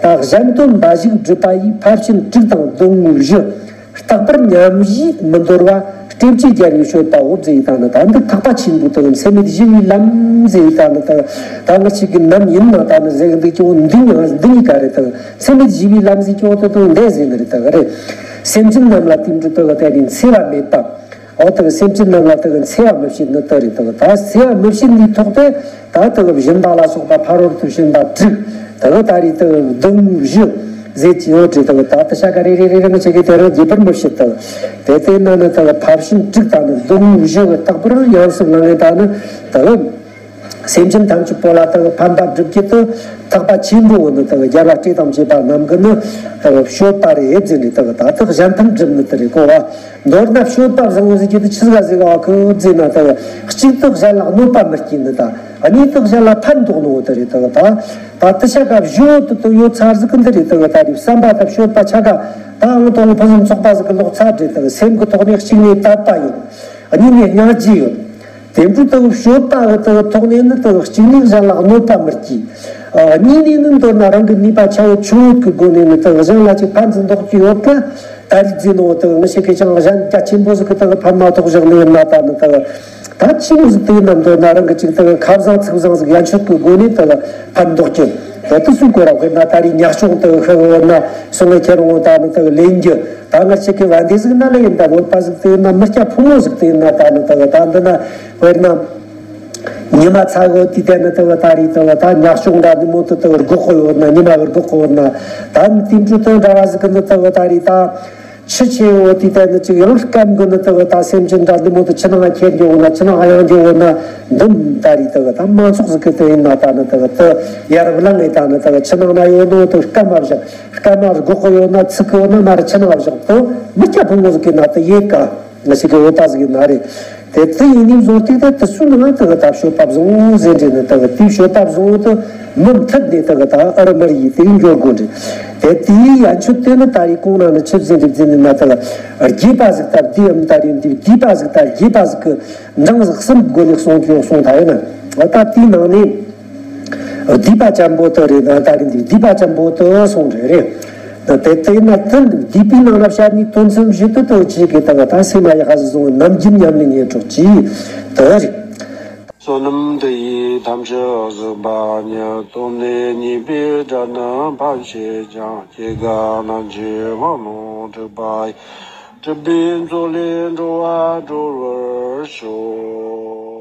ད་གཞན་དོན་འབའ་ཞིག་སྒྲུབ་པ་ཡིས། ཕར་ཕྱིན་དྲུག་དང་སྡོང་བོའི་གཞི། རྟག་པར་ཉམས་བཞེས་མི་འདོར་བ། སྤྲོས་བཅས་རྒྱལ་བའི་སྤྱོད་པའོ་ཟེར་ཡི་ད་ནི་ད་འདི་ཐེག་པ་ཆེན་པོའི་དེ་འཚེ་མེད་ཞི་བའི་ལམ་ཟེར་ཡི་ད་ནི་ད་ད་ང་ཅིག་གི་ནམ་ཡིན་ན་ད་ནི་ཟེར་གི་འདུག་ཀྱང་འདི་ཡང་འདི་གཉིས་ཀ་རེད། ད་འཚེ་མེད་ཞི་བའི་ལམ་ཟེར་ཀྱང་དེ་དང་འདས་ཟེར་ནི་རེད། ད་ག་རེད། སེམས་ཅན་རྣམས་ལ་དེ་འདྲ་ད་ག་དེ་ནི་འཚེ་བ་མེད་པ། འོ་དེ་གི་སེམས་ཅན་རྣམས་ལ་དེ་གི་འཚེ་བ་མི་བྱེད་ནི་དེ་རེད། དེ་གི་ད་འཚེ་བ་མི་བྱེད་ནི་ཐོག་དེ་ད་དེ་གི་སྦྱིན་པ་ལ་སོགས་པ་ཕ་རོལ་ཏུ་ཕྱིན་པ་དྲུག་དེ་གི་ད་རེས་དེ་གི་སྡོང་བོའི་གཞི་ཟེར་གྱི་ཡོད་རེད། དེ་གི་ད་དེ་ཤ་ཀ་རེ་རེ་རེ་རེ་མི་བྱེད་གི་དེ་རང་རྒྱས་པར་མི་བྱེད། དེ་གི་དེ་བལྟས་ན་ནི་དེ་གི་ཕར་ཕྱིན་དྲུག་དང་ནི་སྡོང་བོའི་གཞི་གི་རྟག་པར་ཡང་སེམས་ལ་ངེས་ད་ནི་དེ་གི་སེམས་ཅན་ཐམས་ཅད་པོ་ལ་དེ་གི་ཕན་པ་སྒྲུབ་ཀྱི་དེ་ཐེག་པ་ཆེན་པོ་བོ་ནི་དེ་གི་རྒྱལ་བ་སྲས་དང་བཅས་པ་རྣམས་ཀྱི་ནི་དེ་གི་སྤྱོད་པ་རེད་ཟེར་ནས། དེ་གི་ད་དེ་གཞན་ཕན་སྒྲུབ་ནི་དེ་རེད་གོ་བ། མདོར་ན་སྤྱོད་པ་བཟང་བོ་ཟེར་གྱི་དེ་ཆི་ཟིག་ཟིག་ག་གི་ཟེར་ན། དེ་གི་གཅིག་ཏུ་གཞན་ལ་གནོད་པ་མི་སྐྱེལ་ནི་དང་། གཉིས་ཏུ་གཞན་ལ་ཕན་འདོགས་ནོ་དེ་རེད། དེ་གི་ད་ད་དེ་ཤ་ཀ་བཞི་བོ་དེ་དེ་ཡོད་ཚར་ཟིག་གི་འདི་རེད། དེ་གི་ད་རེས་བསམ་པ་དང་སྤྱོད་པ་ཆ་ག་ད་ཨང་དང་ཕུན་སུམ་ཚོགས་པ་ཟིག་གི་ལོག་ཚར་རེད། དེ་གི་སེམས་ཀྱི་ཐོག་ནས་གཅིག་ནས་དད་པ་ཡོད། གཉིས་ནས་སྙིང་རྗེ་ཡོད། དེ་འདྲ་དེ་གི་སྤྱོད་པ་གི་དེ་གི་ཐོག་ནས་ནི་དེ་གི་གཅིག་ནས་གཞན་ལ་གནོད་པ་མི་སྐྱེལ། ཨ་གཉིས་ནས་ནི་མདོར་ན་རང་གི་ནུས་པ་ཆེ་བོ་ཆུང་བོ་གི་སྒོ་ནས་ནི་དེ་གི་གཞན་ལ་ཅིག་ཕན་ཚུན་འདོགས་ཀྱི་ཡོད་གི། ད་རེས་ཟེར་ནོ་དེ་གི་ངི་ཞིག་གི་ཅང་གཞན་རྒྱ་ཆེན་པོ་ཟིག་གི་དེ་གི་ཕན་མ་ཐོགས་བཞག་ནི་ཡིན་ན། ད་ནི་དེ་གི་ད་ཆེན་པོ་ཟིག་དེ་ཡིན་ན་མདོར་ན་རང་གི་ཅིག་དེ་གི་ཁ་བཟང་ཚིག་བཟང་ཟིག་ཡན་ཆོད་གི་སྒོ་ནས་དེ་གི་ཕན་འདོགས་ཀྱི། དེ་དུས་སུ་གོ་ར་དཔེར་ན་ད་རེས་ཉག་གཅོང་དེ་གི་ཤི་བོ་ན་སོང་ངེ་ཁྱེར་འོང་ད་ནི་དེ་གི་ལེན་རྒྱུ། ད་ང་ཅིག་གི་བན་དེ་ཟིག་ན་ལ་ཡིན། ད་བོད་པ་ཟིག་དེ་ཡིན་ན་མི་སྐྱ་ཕོ་མོ་ཟིག་དེ་ཡིན་ན། ད་ནི་དེ་གི་ད་འདི་ན་དཔེར་ན་ཉི་མ་ཚ་གི་དུས་དེ་ནི་དེ་གི་ད་རེས་དེ་གི་ད་ཉག་གཅོང་འདྲ་འདི་མོ་དེ་དེ་གི་སྒོག་གི་ཡོད་ན། ཉི་མ་གི་སྒོག་གི་ཡོད་ན། ད་ནི་དེ་འདྲ་དོན་འདྲ་བ་ཟིག་གི་ནི་དེ་གི་ད་རེས་ད་ཆུ་ཆེ་བོ་དེ་དེ་ནི་ཅིག་ཡང་སྐམ་གི་ནི་དེ་གི་ད་སེམས་ཅན་འདྲ་འདི་མོ་དེ་ཆུ་ནང་ཁྱེར་འགྱོ་འོ་ན། ཆུ་ནང་གཡང་འགྱོ་འོ་ན་འདི་ད་རེས་དེ་གི་ད་མང་ཚོགས་ཟིག་གི་དེ་ཡིན་ན། ད་ནི་དེ་གི་དེ་ཡར་བླངས་ངེ་ད་ནི་དེ་གི་ཆུ་ནང་ན་ཡོད་ནོ་དེ་སྐམ་མ་བཞག་སྐམ་མ་སྒོག་གི་ཡོད་ན། ཚིག་གི་ཡོད་ན་མར་ཆུ་ནང་བཞག་དེ་མི་སྐྱ་ཕོ་མོ་ཟིག་གི་ན་དེ་ཡེ་ག་ང་ཞིག་གི་འོ་ད་ཟིག་ཡིན་ན་རེད། དེ་དེ་ཡིན་ནི་བཟོ་དེ་དེ་དེ་སུ་ནང་དེ་གི་ད་སྤྱོད་པ་བཟང་བོ་ཟེར་འདྲེ་ནི་དེ་གི་དེའི་སྤྱོད་པ་བཟང་བོ་དེ་མུ་མཐུད་ནས་དེ་གི་ད་ཨ་རི་མར་ཡིས་དེ་རིང་འགྱོ་དགོས་འདྲེ། དེ་དེའི་ཡན་ཆོད་དེ་ནི་ད་རེས་གོང་ན་ནི་ཆི་ཟིག་འདྲེ་ཟེར་ནི་ན། དེ་གི་རྒྱས་པ་ཟིག་ད་དེའམ་ད་རེས་འདི་བསྡུས་པ་ཟིག་ད་རྒྱས་པ་ཟིག་གི་འབྲིང་ཟིག་གསུམ་སྒོ་ནས་གསུངས་ཀྱི་གསུངས་ད་ཡོད་ན། ད་དེའི་ནང་ནས། བསྡུས་པ་ཅན་པོ་དེ་རེད་ན། ད་རེས་འདི་བསྡུས་པ་ཅན་པོ་དེ་སོང་རེད་རེད། དེ་དེ་ན་དེ་བསྡུས་པའི་ནང་ལ་བཤད་ནི་དོན་ཚན་བཞི་དེ་དེ་ཆེ་གི་དེ་གི་ད་སེམས་ལ་ཡག་ག་ཟིག་སོང་ནམ་རྒྱུན་ཉམས་ལེན་ཡེ་གྲོགས་ཀྱིས་དེ་རེད། བསོད་ནམས་འདི་ཡིས་ཐམས་ཅད་གཟིགས་པ་ཉིད། ཐོབ་ནས་ཉེས་པའི་དགྲ་རྣམས་ཕམ་བྱས་ཀྱང་། སྐྱེ་རྒ་ན་འཆིའི་རྦ་ཀློང་འཁྲུགས་པ་ཡི། སྒྲིབ་པའི་མཚོ་ལས་འགྲོ་བ་སྒྲོལ་བར་ཤོག།